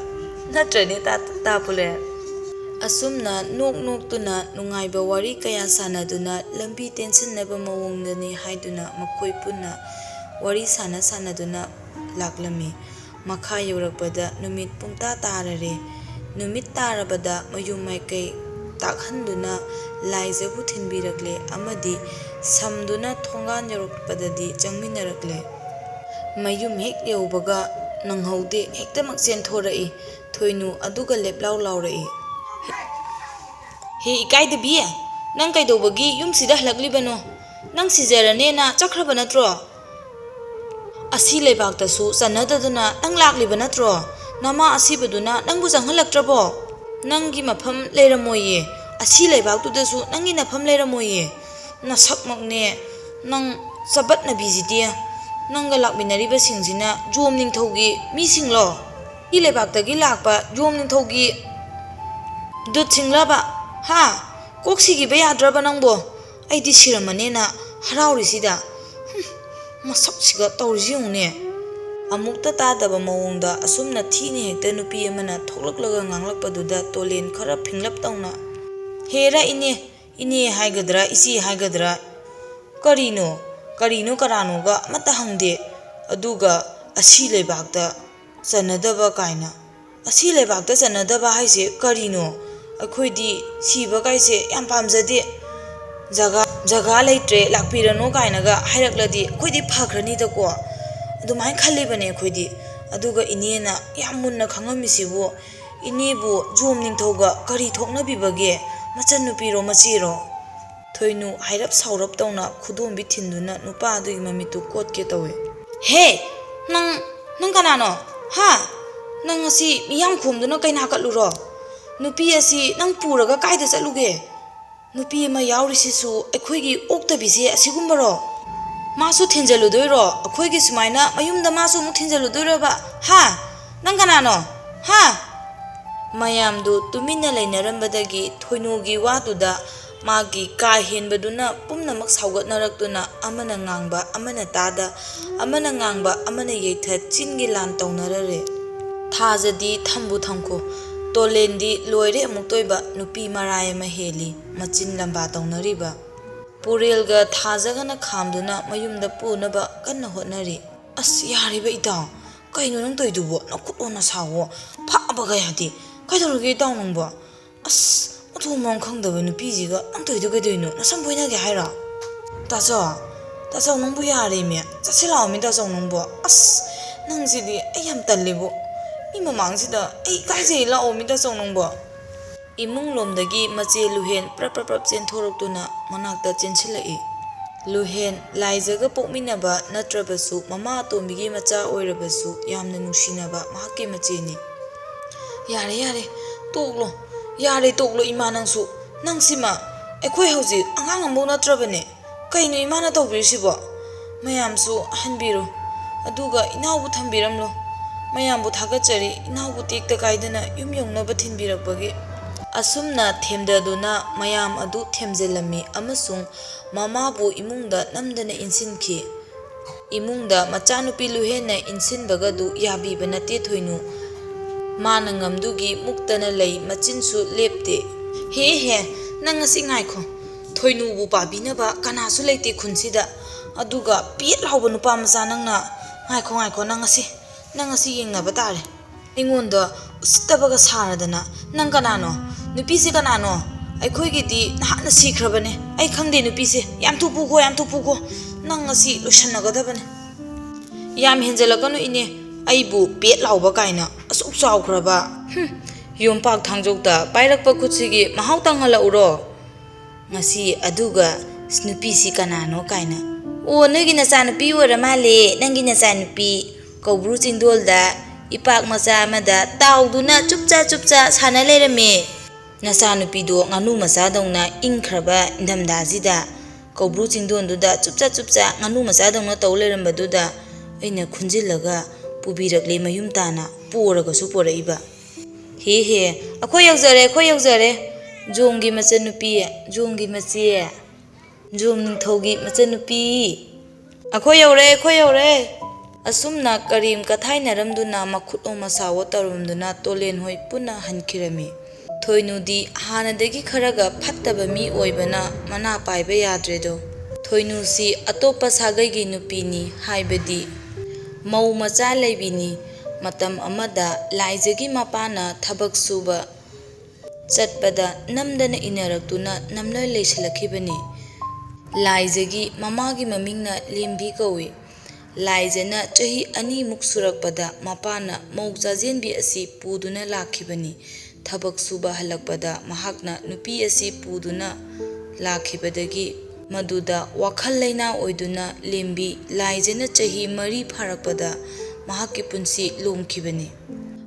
ꯅꯠꯇ꯭ꯔꯅꯦ, ꯇꯥ-, ꯇꯥ ꯄꯨꯂꯦ? ꯑꯁꯨꯝꯅ ꯅꯣꯛ ꯅꯣꯛꯇꯨꯅ ꯅꯨꯡꯉꯥꯏꯕ ꯋꯥꯔꯤ ꯀꯌꯥ ꯁꯥꯟꯅꯗꯨꯅ ꯂꯝꯕꯤ ꯇꯦꯟꯁꯤꯟꯅꯕ ꯃꯑꯣꯡꯗꯅꯤ ꯍꯥꯏꯗꯨꯅ ꯃꯈꯣꯏ ꯄꯨꯟꯅ ꯋꯥꯔꯤ ꯁꯥꯟꯅ ꯁꯥꯟꯅꯗꯨꯅ ꯂꯥꯛꯂꯝꯃꯤ꯫ ꯃꯈꯥ ꯌꯧꯔꯛꯄꯗ ꯅꯨꯃꯤꯠ ꯄꯨꯡꯇꯥ ꯇꯥꯔꯔꯦ꯫ ꯅꯨꯃꯤꯠ ꯇꯥꯔꯕꯗ ꯃꯌꯨꯝ ꯃꯥꯏꯀꯩ ꯇꯥꯛꯍꯟꯗꯨꯅ ꯂꯥꯏꯖꯕꯨ ꯊꯤꯟꯕꯤꯔꯛꯂꯦ ꯑꯃꯗꯤ ꯁꯝꯗꯨꯅ ꯊꯣꯡꯒꯥꯟ ꯌꯧꯔꯛꯄꯗꯗꯤ ꯆꯪꯃꯤꯟꯅꯔꯛꯂꯦ꯫ ꯃꯌꯨꯝ ꯍꯦꯛ ꯌꯧꯕꯒ ꯅꯪꯍꯧꯗꯦ, ꯍꯦꯛꯇꯃꯛ ꯆꯦꯟꯊꯣꯔꯛꯏ꯫ ꯊꯣꯏꯅꯨ ꯑꯗꯨꯒ ꯂꯦꯞꯂꯥꯎ ꯂꯥꯎꯔꯛꯏ꯫ "ꯍꯦ ꯏꯀꯥꯏꯗꯕꯤ, ꯅꯪ ꯀꯩꯗꯧꯕꯒꯤ ꯌꯨꯝꯁꯤꯗ ꯍꯜꯂꯛꯂꯤꯕꯅꯣ? ꯅꯪ ꯁꯤꯖꯔꯅꯦꯅ ꯆꯠꯈ꯭ꯔꯕ ꯅꯠꯇ꯭ꯔꯣ? ꯑꯁꯤ ꯂꯩꯕꯥꯛꯇꯁꯨ ꯆꯟꯅꯗꯗꯅ ꯅꯪ ꯂꯥꯛꯂꯤꯕ ꯅꯠꯇ꯭ꯔꯣ? ꯅꯃꯥ ꯑꯁꯤꯕꯗꯨꯅ ꯅꯪꯕꯨ ꯆꯪꯍꯜꯂꯛꯇ꯭ꯔꯕꯣ? ꯅꯪꯒꯤ ꯃꯐꯝ ꯂꯩꯔꯝꯃꯣꯏꯌꯦ꯫ ꯑꯁꯤ ꯂꯩꯕꯥꯛꯇꯨꯗꯁꯨ ꯅꯪꯒꯤ ꯅꯐꯝ ꯂꯩꯔꯝꯃꯣꯏꯌꯦ꯫ ꯅꯁꯛꯃꯛꯅꯦ, ꯅꯪ ꯆꯕꯠꯅꯕꯤꯁꯤꯗꯤ꯫ ꯅꯪꯒ ꯂꯥꯛꯃꯤꯟꯅꯔꯤꯕꯁꯤꯡꯁꯤꯅ ꯖꯣꯝ ꯅꯤꯡꯊꯧꯒꯤ ꯃꯤꯁꯤꯡꯂꯣ? ꯁꯤ ꯂꯩꯕꯥꯛꯇꯒꯤ ꯂꯥꯛꯄ ꯖꯣꯝ ꯅꯤꯡꯊꯧꯒꯤ ꯗꯨꯠꯁꯤꯡꯂꯕ? ꯍꯥ? ꯀꯣꯛ ꯁꯤꯈꯤꯕ ꯌꯥꯗ꯭ꯔꯕ ꯅꯪꯕꯣ? ꯑꯩꯗꯤ ꯁꯤꯔꯝꯃꯅꯦꯅ ꯍꯔꯥꯎꯔꯤꯁꯤꯗ꯫ ꯍꯨꯝ, ꯃꯁꯛꯁꯤꯒ ꯇꯧꯔꯤꯁꯤ ꯌꯦꯡꯉꯨꯅꯦ꯫" ꯑꯃꯨꯛꯇ ꯇꯥꯗꯕ ꯃꯑꯣꯡꯗ ꯑꯁꯨꯝꯅ ꯊꯤꯅ ꯍꯦꯛꯇ ꯅꯨꯄꯤ ꯑꯃꯅ ꯊꯣꯛꯂꯛꯂꯒ ꯉꯥꯡꯂꯛꯄꯗꯨꯗ ꯇꯣꯂꯦꯟ ꯈꯔ ꯐꯤꯡꯂꯞ ꯇꯧꯅ, "ꯍꯦꯔꯥ ꯏꯅꯦ, ꯏꯅꯦ ꯍꯥꯏꯒꯗ꯭ꯔꯥ, ꯏꯆꯦ ꯍꯥꯏꯒꯗ꯭ꯔꯥ? ꯀꯔꯤꯅꯣ, ꯀꯔꯤꯅꯣ ꯀꯅꯥꯅꯣꯒ ꯑꯃꯠꯇ ꯍꯪꯗꯦ꯫ ꯑꯗꯨꯒ ꯑꯁꯤ ꯂꯩꯕꯥꯛꯇ ꯆꯟꯅꯗꯕ ꯀꯥꯏꯅ꯫ ꯑꯁꯤ ꯂꯩꯕꯥꯛꯇ ꯆꯟꯅꯗꯕ ꯍꯥꯏꯁꯦ ꯀꯔꯤꯅꯣ? ꯑꯩꯈꯣꯏꯗꯤ ꯁꯤꯕ ꯀꯥꯏꯁꯦ ꯌꯥꯝ ꯄꯥꯝꯖꯗꯦ꯫ ꯖꯒꯥ, ꯖꯒꯥ ꯂꯩꯇ꯭ꯔꯦ, ꯂꯥꯛꯄꯤꯔꯅꯨ" ꯀꯥꯏꯅꯒ ꯍꯥꯏꯔꯛꯂꯗꯤ ꯑꯩꯈꯣꯏꯗꯤ ꯐꯈ꯭ꯔꯅꯤꯗꯀꯣ꯫ ꯑꯗꯨꯃꯥꯏꯅ ꯈꯜꯂꯤꯕꯅꯦ ꯑꯩꯈꯣꯏꯗꯤ꯫ ꯑꯗꯨꯒ ꯏꯅꯦꯅ ꯌꯥꯝ ꯃꯨꯟꯅ ꯈꯪꯉꯝꯃꯤꯁꯤꯕꯨ, ꯏꯅꯦꯕꯨ ꯖꯣꯝ ꯅꯤꯡꯊꯧꯒ ꯀꯔꯤ ꯊꯣꯛꯅꯕꯤꯕꯒꯦ? ꯃꯆꯟꯅꯨꯄꯤꯔꯣ ꯃꯆꯦꯔꯣ? ꯊꯣꯏꯅꯨ ꯍꯥꯏꯔꯞ ꯁꯥꯎꯔꯞ ꯇꯧꯅ ꯈꯨꯗꯣꯝꯕꯤ ꯊꯤꯟꯗꯨꯅ ꯅꯨꯄꯥ ꯑꯗꯨꯒꯤ ꯃꯃꯤꯠꯇꯨ ꯀꯣꯠꯀꯦ ꯇꯧꯏ꯫ "ꯍꯦ! ꯅꯪ, ꯅꯪ ꯀꯅꯥꯅꯣ? ꯍꯥ? ꯅꯪ ꯉꯁꯤ ꯃꯤꯌꯥꯝ ꯈꯣꯝꯗꯨꯅ ꯀꯩꯅꯥ ꯀꯠꯂꯨꯔꯣ? ꯅꯨꯄꯤ ꯑꯁꯤ ꯅꯪ ꯄꯨꯔꯒ ꯀꯥꯏꯗ ꯆꯠꯂꯨꯒꯦ? ꯅꯨꯄꯤ ꯑꯃ ꯌꯥꯎꯔꯤꯁꯤꯁꯨ ꯑꯩꯈꯣꯏꯒꯤ ꯑꯣꯛꯇꯕꯤꯁꯦ ꯑꯁꯤꯒꯨꯝꯕꯔꯣ? ꯃꯥꯁꯨ ꯊꯤꯟꯖꯜꯂꯨꯗꯣꯏꯔꯣ? ꯑꯩꯈꯣꯏꯒꯤ ꯁꯨꯃꯥꯏꯅ ꯃꯌꯨꯝꯗ ꯃꯥꯁꯨ ꯑꯃꯨꯛ ꯊꯤꯟꯖꯜꯂꯨꯗꯣꯏꯔꯕ? ꯍꯥ? ꯅꯪ ꯀꯅꯥꯅꯣ? ꯍꯥ?" ꯃꯌꯥꯝꯗꯨ ꯇꯨꯃꯤꯟꯅ ꯂꯩꯅꯔꯝꯕꯗꯒꯤ ꯊꯣꯏꯅꯨꯒꯤ ꯋꯥꯗꯨꯗ ꯃꯥꯒꯤ ꯀꯥ ꯍꯦꯟꯕꯗꯨꯅ ꯄꯨꯝꯅꯃꯛ ꯁꯥꯎꯒꯠꯅꯔꯛꯇꯨꯅ ꯑꯃꯅ ꯉꯥꯡꯕ ꯑꯃꯅ ꯇꯥꯗ, ꯑꯃꯅ ꯉꯥꯡꯕ ꯑꯃꯅ ꯌꯩꯊꯠ, ꯆꯤꯟꯒꯤ ꯂꯥꯟ ꯇꯧꯅꯔꯔꯦ꯫ ꯊꯥꯖꯗꯤ ꯊꯝꯕꯨ ꯊꯝꯈꯣ, ꯇꯣꯂꯦꯟꯗꯤ ꯂꯣꯏꯔꯦ ꯑꯃꯨꯛꯇꯣꯏꯕ, ꯅꯨꯄꯤ ꯃꯔꯥꯏ ꯑꯃ ꯍꯦꯜꯂꯤ, ꯃꯆꯤꯟ ꯂꯝꯕꯥ ꯇꯧꯅꯔꯤꯕ꯫ ꯄꯨꯔꯦꯜꯒ ꯊꯥꯖꯒꯅ ꯈꯥꯝꯗꯨꯅ ꯃꯌꯨꯝꯗ ꯄꯨꯅꯕ ꯀꯟꯅ ꯍꯣꯠꯅꯔꯤ꯫ "ꯑꯁ, ꯌꯥꯔꯤꯕ ꯏꯇꯥꯎ, ꯀꯩꯅꯣ ꯅꯪ ꯇꯧꯏꯗꯨꯕꯣ? ꯅꯈꯨꯠꯂꯣ ꯅꯁꯥꯋꯣ ꯐꯥꯕꯒ ꯌꯥꯗꯦ꯫ ꯀꯩꯗꯧꯔꯒꯦ ꯏꯇꯥꯎ ꯅꯪꯕꯣ? ꯑꯁ, ꯃꯊꯣꯡ ꯃꯔꯝ ꯈꯪꯗꯕ ꯅꯨꯄꯤꯁꯤꯒ ꯅꯪ ꯇꯧꯏꯗꯣ ꯀꯩꯗꯧꯏꯅꯣ? ꯅꯁꯝ ꯐꯣꯏꯅꯒꯦ ꯍꯥꯏꯔꯣ?" "ꯇꯥꯆꯧ, ꯇꯥꯆꯧ ꯅꯪꯕꯨ ꯌꯥꯔꯦꯃꯤ, ꯆꯠꯁꯤ ꯂꯥꯛꯑꯣꯃꯤ ꯇꯥꯆꯧ ꯅꯪꯕꯨ꯫ ꯑꯁ, ꯅꯪꯁꯤꯗꯤ ꯑꯩ ꯌꯥꯝ ꯇꯜꯂꯦꯕꯨ꯫ ꯃꯤ ꯃꯃꯥꯡꯁꯤꯗ ꯑꯩ ꯏꯀꯥꯏꯖꯩ, ꯂꯥꯛꯑꯣꯃꯤ ꯇꯥꯆꯧ ꯅꯪꯕꯨ꯫" ꯏꯃꯨꯡ ꯂꯣꯝꯗꯒꯤ ꯃꯆꯦ ꯂꯨꯍꯦꯟ ꯄ꯭ꯔꯞ ꯄ꯭ꯔꯞ ꯄ꯭ꯔꯞ ꯆꯦꯟꯊꯣꯔꯛꯇꯨꯅ ꯃꯅꯥꯛꯇ ꯆꯦꯟꯁꯤꯜꯂꯛꯏ꯫ ꯂꯨꯍꯦꯟ, ꯂꯥꯏꯖꯒ ꯄꯣꯛꯃꯤꯟꯅꯕ ꯅꯠꯇ꯭ꯔꯕꯁꯨ ꯃꯃꯥ ꯑꯇꯣꯝꯕꯤꯒꯤ ꯃꯆꯥ ꯑꯣꯏꯔꯕꯁꯨ ꯌꯥꯝꯅ ꯅꯨꯡꯁꯤꯅꯕ ꯃꯍꯥꯛꯀꯤ ꯃꯆꯦꯅꯤ꯫ "ꯌꯥꯔꯦ, ꯌꯥꯔꯦ, ꯇꯣꯛꯂꯣ꯫ ꯌꯥꯔꯦ, ꯇꯣꯛꯂꯣ ꯏꯃꯥ ꯅꯪꯁꯨ꯫ ꯅꯪꯁꯤꯃ, ꯑꯩꯈꯣꯏ ꯍꯧꯖꯤꯛ ꯑꯉꯥꯡ ꯑꯃꯐꯥꯎ ꯅꯠꯇ꯭ꯔꯕꯅꯦ꯫ ꯀꯩꯅꯣ ꯏꯃꯥꯅ ꯇꯧꯕꯤꯔꯤꯁꯤꯕꯣ? ꯃꯌꯥꯝꯁꯨ ꯑꯍꯟꯕꯤꯔꯣ꯫ ꯑꯗꯨꯒ ꯏꯅꯥꯎꯕꯨ ꯊꯝꯕꯤꯔꯝꯂꯣ꯫ ꯃꯌꯥꯝꯕꯨ ꯊꯥꯒꯠꯆꯔꯤ, ꯏꯅꯥꯎꯕꯨ ꯇꯦꯛꯇ ꯀꯥꯏꯗꯅ ꯌꯨꯝ ꯌꯧꯅꯕ ꯊꯤꯟꯕꯤꯔꯛꯄꯒꯤ꯫" ꯑꯁꯨꯝꯅ ꯊꯦꯝꯗꯗꯨꯅ ꯃꯌꯥꯝ ꯑꯗꯨ ꯊꯦꯝꯖꯤꯜꯂꯝꯃꯤ ꯑꯃꯁꯨꯡ ꯃꯃꯥꯕꯨ ꯏꯃꯨꯡꯗ ꯅꯝꯗꯅ ꯏꯟꯁꯤꯟꯈꯤ꯫ ꯏꯃꯨꯡꯗ ꯃꯆꯥꯅꯨꯄꯤ ꯂꯨꯍꯦꯟꯅ ꯏꯟꯁꯤꯟꯕꯒꯗꯨ ꯌꯥꯕꯤꯕ ꯅꯠꯇꯦ ꯊꯣꯏꯅꯨ꯫ ꯃꯥꯅ ꯉꯝꯗꯨꯒꯤ ꯃꯨꯛꯇꯅ ꯂꯩ, ꯃꯆꯤꯟꯁꯨ ꯂꯦꯞꯇꯦ꯫ "ꯍꯦ ꯍꯦ, ꯅꯪ ꯉꯁꯤ ꯉꯥꯏꯈꯣ꯫ ꯊꯣꯏꯅꯨꯕꯨ ꯄꯥꯕꯤꯅꯕ ꯀꯅꯥꯁꯨ ꯂꯩꯇꯦ ꯈꯨꯟꯁꯤꯗ꯫ ꯑꯗꯨꯒ ꯄꯦꯠ ꯂꯥꯎꯕ ꯅꯨꯄꯥ ꯃꯆꯥ ꯅꯪꯅ꯫ ꯉꯥꯏꯈꯣ, ꯉꯥꯏꯈꯣ, ꯅꯪ ꯉꯁꯤ, ꯅꯪ ꯉꯁꯤ ꯌꯦꯡꯅꯕ ꯇꯥꯔꯦ꯫ ꯑꯩꯉꯣꯟꯗ ꯎꯁꯤꯠꯇꯕꯒ ꯁꯥꯔꯗꯅ꯫ ꯅꯪ ꯀꯅꯥꯅꯣ? ꯅꯨꯄꯤꯁꯦ ꯀꯅꯥꯅꯣ? ꯑꯩꯈꯣꯏꯒꯤꯗꯤ ꯅꯍꯥꯟꯅ ꯁꯤꯈ꯭ꯔꯕꯅꯦ꯫ ꯑꯩ ꯈꯪꯗꯦ ꯅꯨꯄꯤꯁꯦ꯫ ꯌꯥꯝ ꯊꯨ ꯄꯨꯈꯣ, ꯌꯥꯝ ꯊꯨ ꯄꯨꯈꯣ꯫ ꯅꯪ ꯉꯁꯤ ꯂꯣꯏꯁꯟꯅꯒꯗꯕꯅꯦ꯫" "ꯌꯥꯝ ꯍꯦꯟꯖꯜꯂꯛꯀꯅꯨ ꯏꯅꯦ, ꯑꯩꯕꯨ ꯄꯦꯠ ꯂꯥꯎꯕ ꯀꯥꯏꯅ, ꯑꯁꯨꯛ ꯆꯥꯎꯈ꯭ꯔꯕ꯫ ꯍꯨꯝ, ꯌꯣꯝꯄꯥꯛ ꯊꯥꯡꯖꯧꯗ ꯄꯥꯏꯔꯛꯄ ꯈꯨꯠꯁꯤꯒꯤ ꯃꯍꯥꯎ ꯇꯪꯍꯜꯂꯛꯎꯔꯣ?" ꯉꯁꯤ ꯑꯗꯨꯒ ꯅꯨꯄꯤꯁꯤ ꯀꯅꯥꯅꯣ ꯀꯥꯏꯅ꯫ "ꯑꯣ, ꯅꯣꯏꯒꯤ ꯅꯆꯥꯅꯨꯄꯤ ꯑꯣꯏꯔ ꯃꯥꯜꯂꯦ, ꯅꯪꯒꯤ ꯅꯆꯥꯅꯨꯄꯤ꯫ ꯀꯧꯕ꯭ꯔꯨ ꯆꯤꯡꯗꯣꯜꯗ ꯏꯄꯥꯛ ꯃꯆꯥ ꯑꯃꯗ ꯇꯥꯎꯗꯨꯅ ꯆꯨꯞꯆꯥ ꯆꯨꯞꯆꯥ ꯁꯥꯟꯅ ꯂꯩꯔꯝꯃꯦ꯫" ꯅꯆꯥꯅꯨꯄꯤꯗꯣ ꯉꯥꯅꯨ ꯃꯆꯥꯗꯧꯅ ꯏꯪꯈ꯭ꯔꯕ ꯏꯪꯊꯝꯊꯥꯁꯤꯗ ꯀꯧꯕ꯭ꯔꯨ ꯆꯤꯡꯗꯣꯟꯗꯨꯗ ꯆꯨꯞꯆꯥ ꯆꯨꯞꯆꯥ ꯉꯥꯅꯨ ꯃꯆꯥꯗꯧꯅ ꯇꯧ ꯂꯩꯔꯝꯕꯗꯨꯗ ꯑꯩꯅ ꯈꯨꯟꯖꯤꯜꯂꯒ ꯄꯨꯕꯤꯔꯛꯂꯦ ꯃꯌꯨꯝ ꯇꯥꯅ, ꯄꯣꯔꯒꯁꯨ ꯄꯣꯔꯛꯏꯕ꯫ "ꯍꯦ ꯍꯦ, ꯑꯩꯈꯣꯏ ꯌꯧꯖꯔꯦ, ꯑꯩꯈꯣꯏ ꯌꯧꯖꯔꯦ꯫ ꯖꯣꯝꯒꯤ ꯃꯆꯟꯅꯨꯄꯤ, ꯖꯣꯝꯒꯤ ꯃꯆꯦ, ꯖꯣꯝ ꯅꯤꯡꯊꯧꯒꯤ ꯃꯆꯟꯅꯨꯄꯤ꯫ ꯑꯩꯈꯣꯏ ꯌꯧꯔꯦ, ꯑꯩꯈꯣꯏ ꯌꯧꯔꯦ꯫" ꯑꯁꯨꯝꯅ ꯀꯔꯦꯝ ꯀꯊꯥꯏꯅꯔꯝꯗꯨꯅ ꯃꯈꯨꯠꯑꯣ ꯃꯁꯥꯑꯣ ꯇꯧꯔꯝꯗꯨꯅ ꯇꯣꯂꯦꯟ ꯍꯣꯏ ꯄꯨꯟꯅ ꯍꯟꯈꯤꯔꯝꯃꯤ꯫ ꯊꯣꯏꯅꯨꯗꯤ ꯍꯥꯟꯅꯗꯒꯤ ꯈꯔꯒ ꯐꯠꯇꯕ ꯃꯤ ꯑꯣꯏꯕꯅ ꯃꯅꯥ ꯄꯥꯏꯕ ꯌꯥꯗ꯭ꯔꯦꯗꯣ꯫ ꯊꯣꯏꯅꯨꯁꯤ ꯑꯇꯣꯞꯄ ꯁꯥꯒꯩꯒꯤ ꯅꯨꯄꯤꯅꯤ, ꯍꯥꯏꯕꯗꯤ ꯃꯧ ꯃꯆꯥ ꯂꯩꯕꯤꯅꯤ꯫ ꯃꯇꯝ ꯑꯃꯗ ꯂꯥꯏꯖꯒꯤ ꯃꯄꯥꯅ ꯊꯕꯛ ꯁꯨꯕ ꯆꯠꯄꯗ ꯅꯝꯗꯅ ꯏꯟꯅꯔꯛꯇꯨꯅ ꯅꯝꯂ ꯂꯩꯁꯤꯜꯂꯛꯈꯤꯕꯅꯤ꯫ ꯂꯥꯏꯖꯒꯤ ꯃꯃꯥꯒꯤ ꯃꯃꯤꯡꯅ ꯂꯦꯝꯕꯤ ꯀꯧꯏ꯫ ꯂꯥꯏꯖꯅ ꯆꯍꯤ ꯑꯅꯤꯃꯨꯛ ꯁꯨꯔꯛꯄꯗ ꯃꯄꯥꯅ ꯃꯧ ꯆꯥꯖꯦꯟꯕꯤ ꯑꯁꯤ ꯄꯨꯗꯨꯅ ꯂꯥꯛꯈꯤꯕꯅꯤ꯫ ꯊꯕꯛ ꯁꯨꯕ ꯍꯜꯂꯛꯄꯗ ꯃꯍꯥꯛꯅ ꯅꯨꯄꯤ ꯑꯁꯤ ꯄꯨꯗꯨꯅ ꯂꯥꯛꯈꯤꯕꯗꯒꯤ ꯃꯗꯨꯗ ꯋꯥꯈꯜ ꯂꯩꯅꯥ ꯑꯣꯏꯗꯨꯅ ꯂꯦꯝꯕꯤ ꯂꯥꯏꯖꯅ ꯆꯍꯤ ꯃꯔꯤ ꯐꯥꯔꯛꯄꯗ ꯃꯍꯥꯛꯀꯤ ꯄꯨꯟꯁꯤ ꯂꯣꯝꯈꯤꯕꯅꯤ꯫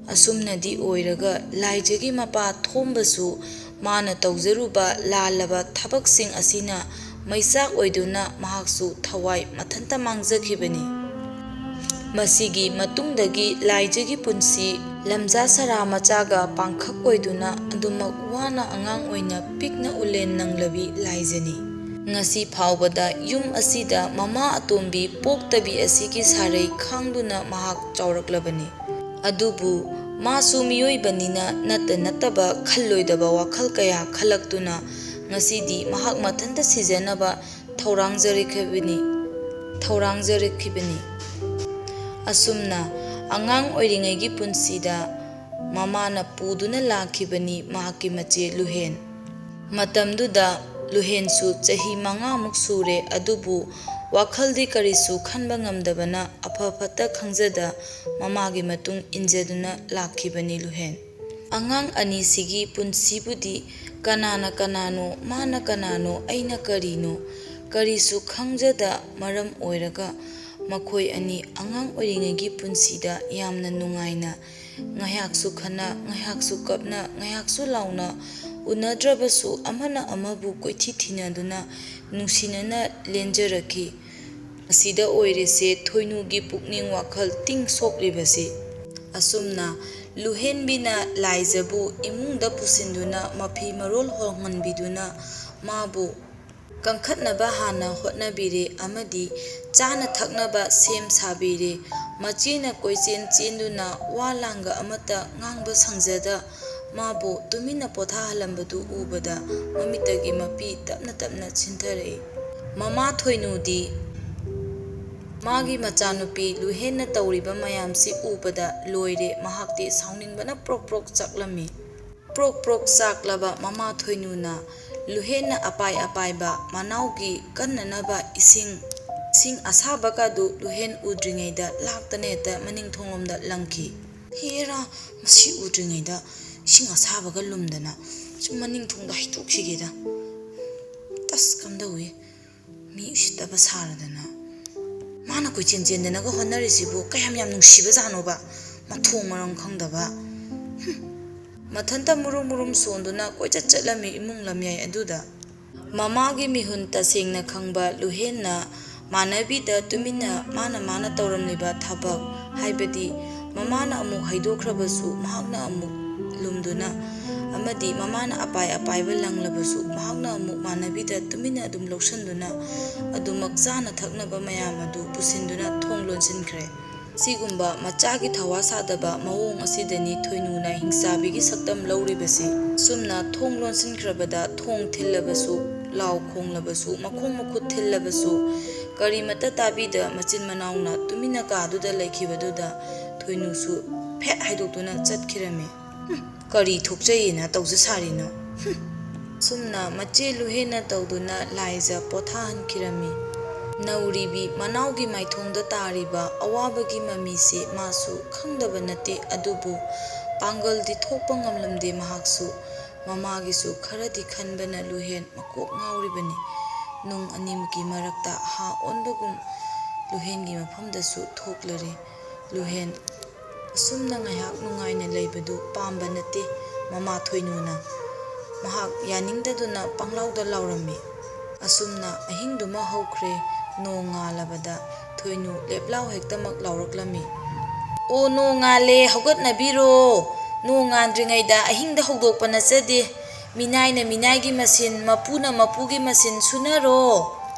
ꯑꯁꯨꯝꯅꯗꯤ ꯑꯣꯏꯔꯒ ꯂꯥꯏꯖꯒꯤ ꯃꯄꯥ ꯊꯣꯝꯕꯁꯨ ꯃꯥꯅ ꯇꯧꯖꯔꯨꯕ ꯂꯥꯜꯂꯕ ꯊꯕꯛꯁꯤꯡ ꯑꯁꯤꯅ ꯃꯩꯆꯥꯛ ꯑꯣꯏꯗꯨꯅ ꯃꯍꯥꯛꯁꯨ ꯊꯋꯥꯏ ꯃꯊꯟꯇ ꯃꯥꯡꯖꯈꯤꯕꯅꯤ꯫ ꯃꯁꯤꯒꯤ ꯃꯇꯨꯡꯗꯒꯤ ꯂꯥꯏꯖꯒꯤ ꯄꯨꯟꯁꯤ ꯂꯝꯖꯥ ꯁꯔꯥ ꯃꯆꯥꯒ ꯄꯥꯡꯈꯛ ꯑꯣꯏꯗꯨꯅ ꯑꯗꯨꯃꯛ ꯋꯥꯅ ꯑꯉꯥꯡ ꯑꯣꯏꯅ ꯄꯤꯛꯅ ꯎꯂꯦꯟ ꯅꯪꯂꯕꯤ ꯂꯥꯏꯖꯅꯤ꯫ ꯉꯁꯤ ꯐꯥꯎꯕꯗ ꯌꯨꯝ ꯑꯁꯤꯗ ꯃꯃꯥ ꯑꯇꯣꯝꯕꯤ ꯄꯣꯛꯇꯕꯤ ꯑꯁꯤꯒꯤ ꯁꯥꯔꯩ ꯈꯥꯡꯗꯨꯅ ꯃꯍꯥꯛ ꯆꯥꯎꯔꯛꯂꯕꯅꯤ꯫ ꯑꯗꯨꯕꯨ ꯃꯥꯁꯨ ꯃꯤꯑꯣꯏꯕꯅꯤꯅ ꯅꯠꯇ ꯅꯠꯇꯕ ꯈꯜꯂꯣꯏꯗꯕ ꯋꯥꯈꯜ ꯀꯌꯥ ꯈꯜꯂꯛꯇꯨꯅ ꯉꯁꯤꯗꯤ ꯃꯍꯥꯛ ꯃꯊꯟꯇ ꯁꯤꯖꯅꯕ ꯊꯧꯔꯥꯡꯖꯔꯛꯈꯤꯕꯅꯤ, ꯊꯧꯔꯥꯡꯖꯔꯛꯈꯤꯕꯅꯤ꯫ ꯑꯁꯨꯝꯅ ꯑꯉꯥꯡ ꯑꯣꯏꯔꯤꯉꯩꯒꯤ ꯄꯨꯟꯁꯤꯗ ꯃꯃꯥꯅ ꯄꯨꯗꯨꯅ ꯂꯥꯛꯈꯤꯕꯅꯤ ꯃꯍꯥꯛꯀꯤ ꯃꯆꯦ ꯂꯨꯍꯦꯟ꯫ ꯃꯇꯝꯗꯨꯗ ꯂꯨꯍꯦꯟꯁꯨ ꯆꯍꯤ ꯃꯉꯥꯃꯨꯛ ꯁꯨꯔꯦ, ꯑꯗꯨꯕꯨ ꯋꯥꯈꯜꯗꯤ ꯀꯔꯤꯁꯨ ꯈꯟꯕ ꯉꯝꯗꯕꯅ ꯑꯐ ꯐꯠꯇ ꯈꯪꯖꯗ ꯃꯃꯥꯒꯤ ꯃꯇꯨꯡ ꯏꯟꯖꯗꯨꯅ ꯂꯥꯛꯈꯤꯕꯅꯤ ꯂꯨꯍꯦꯟ꯫ ꯑꯉꯥꯡ ꯑꯅꯤꯁꯤꯒꯤ ꯄꯨꯟꯁꯤꯕꯨꯗꯤ ꯀꯅꯥꯅ ꯀꯅꯥꯅꯣ, ꯃꯥꯅ ꯀꯅꯥꯅꯣ, ꯑꯩꯅ ꯀꯔꯤꯅꯣ, ꯀꯔꯤꯁꯨ ꯈꯪꯖꯗ ꯃꯔꯝ ꯑꯣꯏꯔꯒ ꯃꯈꯣꯏ ꯑꯅꯤ ꯑꯉꯥꯡ ꯑꯣꯏꯔꯤꯉꯩꯒꯤ ꯄꯨꯟꯁꯤꯗ ꯌꯥꯝꯅ ꯅꯨꯡꯉꯥꯏꯅ ꯉꯥꯏꯍꯥꯛꯁꯨ ꯈꯟꯅ, ꯉꯥꯏꯍꯥꯛꯁꯨ ꯀꯞꯅ, ꯉꯥꯏꯍꯥꯛꯁꯨ ꯂꯥꯎꯅ, ꯎꯅꯗ꯭ꯔꯕꯁꯨ ꯑꯃꯅ ꯑꯃꯕꯨ ꯀꯣꯏꯊꯤ ꯊꯤꯅꯗꯨꯅ ꯅꯨꯡꯁꯤꯅꯅ ꯂꯦꯟꯖꯔꯛꯈꯤ꯫ ꯑꯁꯤꯗ ꯑꯣꯏꯔꯤꯁꯦ ꯊꯣꯏꯅꯨꯒꯤ ꯄꯨꯛꯅꯤꯡ ꯋꯥꯈꯜ ꯇꯤꯡ ꯁꯣꯛꯂꯤꯕꯁꯤ꯫ ꯑꯁꯨꯝꯅ ꯂꯨꯍꯦꯟꯕꯤꯅ ꯂꯥꯏꯖꯕꯨ ꯏꯃꯨꯡꯗ ꯄꯨꯁꯤꯟꯗꯨꯅ ꯃꯐꯤ ꯃꯔꯣꯜ ꯍꯣꯡꯍꯟꯕꯤꯗꯨꯅ ꯃꯥꯕꯨ ꯀꯪꯈꯠꯅꯕ ꯍꯥꯟꯅ ꯍꯣꯠꯅꯕꯤꯔꯦ ꯑꯃꯗꯤ ꯆꯥꯅ ꯊꯛꯅꯕ ꯁꯦꯝ ꯁꯥꯕꯤꯔꯦ꯫ ꯃꯆꯦꯅ ꯀꯣꯏꯆꯦꯟ ꯆꯦꯟꯗꯨꯅ ꯋꯥ ꯂꯥꯡꯒ ꯑꯃꯠꯇ ꯉꯥꯡꯕ ꯁꯪꯖꯗ ꯃꯥꯕꯨ ꯇꯨꯃꯤꯟꯅ ꯄꯣꯊꯥꯍꯜꯂꯝꯕꯗꯨ ꯎꯕꯗ ꯃꯃꯤꯠꯇꯒꯤ ꯃꯄꯤ ꯇꯞꯅ ꯇꯞꯅ ꯆꯤꯟꯊꯔꯛꯏ꯫ ꯃꯃꯥ ꯊꯣꯏꯅꯨꯗꯤ ꯃꯥꯒꯤ ꯃꯆꯥꯅꯨꯄꯤ ꯂꯨꯍꯦꯟꯅ ꯇꯧꯔꯤꯕ ꯃꯌꯥꯝꯁꯤ ꯎꯕꯗ ꯂꯣꯏꯔꯦ꯫ ꯃꯍꯥꯛꯇꯤ ꯁꯥꯎꯅꯤꯡꯕꯅ ꯄ꯭ꯔꯣꯛ ꯄ꯭ꯔꯣꯛ ꯆꯥꯛꯂꯝꯃꯤ꯫ ꯄ꯭ꯔꯣꯛ ꯄ꯭ꯔꯣꯛ ꯆꯥꯛꯂꯕ ꯃꯃꯥ ꯊꯣꯏꯅꯨꯅ ꯂꯨꯍꯦꯟꯅ ꯑꯄꯥꯏ ꯑꯄꯥꯏꯕ ꯃꯅꯥꯎꯒꯤ ꯀꯟꯅꯅꯕ ꯏꯁꯤꯡ, ꯏꯁꯤꯡ ꯑꯁꯥꯕꯒꯗꯨ ꯂꯨꯍꯦꯟ ꯎꯗ꯭ꯔꯤꯉꯩꯗ ꯂꯥꯛꯇꯅ ꯍꯦꯛꯇ ꯃꯅꯤꯡ ꯊꯣꯡꯂꯣꯝꯗ ꯂꯪꯈꯤ꯫ ꯍꯦꯔꯥ, ꯃꯁꯤ ꯎꯗ꯭ꯔꯤꯉꯩꯗ ꯏꯁꯤꯡ ꯑꯁꯥꯕꯒ ꯂꯨꯝꯗꯅ ꯁꯨꯝ ꯃꯅꯤꯡ ꯊꯣꯡꯗ ꯍꯩꯗꯣꯛꯈꯤꯒꯦꯗ꯫ ꯇꯁ ꯀꯝꯗꯧꯏ? ꯃꯤ ꯎꯁꯤꯠꯇꯕ ꯁꯥꯔꯗꯅ꯫ ꯃꯥꯅ ꯀꯣꯏꯆꯦꯟ ꯆꯦꯟꯗꯅꯒ ꯍꯣꯠꯅꯔꯤꯁꯤꯕꯨ ꯀꯌꯥꯝ ꯌꯥꯝ ꯅꯨꯡꯁꯤꯕꯖꯥꯠꯅꯣꯕ? ꯃꯊꯣꯡ ꯃꯔꯝ ꯈꯪꯗꯕ꯫ ꯍꯨꯝ꯫ ꯃꯊꯟꯇ ꯃꯨꯔꯨꯝ ꯃꯨꯔꯨꯝ ꯁꯣꯟꯗꯨꯅ ꯀꯣꯏꯆꯠ ꯆꯠꯂꯝꯃꯤ ꯏꯃꯨꯡ ꯂꯝꯌꯥꯏ ꯑꯗꯨꯗ꯫ ꯃꯃꯥꯒꯤ ꯃꯤꯍꯨꯟ ꯇꯁꯦꯡꯅ ꯈꯪꯕ ꯂꯨꯍꯦꯟꯅ ꯃꯥꯟꯅꯕꯤꯗ ꯇꯨꯃꯤꯟꯅ ꯃꯥꯅ ꯃꯥꯅ ꯇꯧꯔꯝꯂꯤꯕ ꯊꯕꯛ, ꯍꯥꯏꯕꯗꯤ ꯃꯃꯥꯅ ꯑꯃꯨꯛ ꯍꯩꯗꯣꯛꯈ꯭ꯔꯕꯁꯨ ꯃꯍꯥꯛꯅ ꯑꯃꯨꯛ ꯂꯨꯝꯗꯨꯅ, ꯑꯃꯗꯤ ꯃꯃꯥꯅ ꯑꯄꯥꯏ ꯑꯄꯥꯏꯕ ꯂꯪꯂꯕꯁꯨ ꯃꯍꯥꯛꯅ ꯑꯃꯨꯛ ꯃꯥꯟꯅꯕꯤꯗ ꯇꯨꯃꯤꯟꯅ ꯑꯗꯨꯝ ꯂꯧꯁꯤꯟꯗꯨꯅ ꯑꯗꯨꯃꯛ ꯆꯥꯅ ꯊꯛꯅꯕ ꯃꯌꯥꯝ ꯑꯗꯨ ꯄꯨꯁꯤꯟꯗꯨꯅ ꯊꯣꯡ ꯂꯣꯟꯁꯤꯟꯈ꯭ꯔꯦ꯫ ꯁꯤꯒꯨꯝꯕ ꯃꯆꯥꯒꯤ ꯊꯋꯥ ꯁꯥꯗꯕ ꯃꯑꯣꯡ ꯑꯁꯤꯗꯅꯤ ꯊꯣꯏꯅꯨꯅ ꯍꯤꯡꯆꯥꯕꯤꯒꯤ ꯁꯛꯇꯝ ꯂꯧꯔꯤꯕꯁꯤ꯫ ꯁꯨꯝꯅ ꯊꯣꯡ ꯂꯣꯟꯁꯤꯟꯈ꯭ꯔꯕꯗ ꯊꯣꯡ ꯊꯤꯜꯂꯕꯁꯨ, ꯂꯥꯎ ꯈꯣꯡꯂꯕꯁꯨ, ꯃꯈꯣꯡ ꯃꯈꯨꯠ ꯊꯤꯜꯂꯕꯁꯨ ꯀꯔꯤꯃꯠꯇ ꯇꯥꯕꯤꯗ ꯃꯆꯤꯟ ꯃꯅꯥꯎꯅ ꯇꯨꯃꯤꯟꯅ ꯀꯥꯗꯨꯗ ꯂꯩꯈꯤꯕꯗꯨꯗ ꯊꯣꯏꯅꯨꯁꯨ ꯐꯦꯠ ꯍꯥꯏꯗꯣꯛꯇꯨꯅ ꯆꯠꯈꯤꯔꯝꯃꯤ꯫ ꯍꯨꯝ, ꯀꯔꯤ ꯊꯣꯛꯆꯩꯌꯦꯅ ꯇꯧꯖ ꯁꯥꯔꯤꯅꯣ? ꯍꯨꯝ꯫ ꯁꯨꯝꯅ ꯃꯆꯦ ꯂꯨꯍꯦꯟꯅ ꯇꯧꯗꯨꯅ ꯂꯥꯏꯖ ꯄꯣꯊꯥꯍꯟꯈꯤꯔꯝꯃꯤ꯫ ꯅꯧꯔꯤꯕꯤ ꯃꯅꯥꯎꯒꯤ ꯃꯥꯏꯊꯣꯡꯗ ꯇꯥꯔꯤꯕ ꯑꯋꯥꯕꯒꯤ ꯃꯃꯤꯁꯦ ꯃꯥꯁꯨ ꯈꯪꯗꯕ ꯅꯠꯇꯦ, ꯑꯗꯨꯕꯨ ꯄꯥꯡꯒꯜꯗꯤ ꯊꯣꯛꯄ ꯉꯝꯂꯝꯗꯦ ꯃꯍꯥꯛꯁꯨ꯫ ꯃꯃꯥꯒꯤꯁꯨ ꯈꯔꯗꯤ ꯈꯟꯕꯅ ꯂꯨꯍꯦꯟ ꯃꯀꯣꯛ ꯉꯥꯎꯔꯤꯕꯅꯤ꯫ ꯅꯨꯡ ꯑꯅꯤꯃꯛꯀꯤ ꯃꯔꯛꯇ ꯍꯥ ꯑꯣꯟꯕꯒꯨꯝ ꯂꯨꯍꯦꯟꯒꯤ ꯃꯐꯝꯗꯁꯨ ꯊꯣꯛꯂꯔꯦ꯫ ꯂꯨꯍꯦꯟ ꯑꯁꯨꯝꯅ ꯉꯥꯏꯍꯥꯛ ꯅꯨꯡꯉꯥꯏꯅ ꯂꯩꯕꯗꯨ ꯄꯥꯝꯕ ꯅꯠꯇꯦ ꯃꯃꯥ ꯊꯣꯏꯅꯨꯅ꯫ ꯃꯍꯥꯛ ꯌꯥꯅꯤꯡꯗꯗꯨꯅ ꯄꯪꯂꯥꯎꯗ ꯂꯥꯎꯔꯝꯃꯤ꯫ ꯑꯁꯨꯝꯅ ꯑꯍꯤꯡꯗꯨꯃ ꯍꯧꯈ꯭ꯔꯦ꯫ ꯅꯣꯡ ꯉꯥꯜꯂꯕꯗ ꯊꯣꯏꯅꯨ ꯂꯦꯞꯂꯥꯎ ꯍꯦꯛꯇꯃꯛ ꯂꯥꯎꯔꯛꯂꯝꯃꯤ꯫ "ꯑꯣ, ꯅꯣꯡ ꯉꯥꯜꯂꯦ, ꯍꯧꯒꯠꯅꯕꯤꯔꯣ꯫ ꯅꯣꯡ ꯉꯥꯟꯗ꯭ꯔꯤꯉꯩꯗ ꯑꯍꯤꯡꯗ ꯍꯧꯗꯣꯛꯄ ꯅꯠꯆꯗꯦ꯫ ꯃꯤꯅꯥꯏꯅ ꯃꯤꯅꯥꯏꯒꯤ ꯃꯁꯤꯟ, ꯃꯄꯨꯅ ꯃꯄꯨꯒꯤ ꯃꯁꯤꯟ ꯁꯨꯅꯔꯣ꯫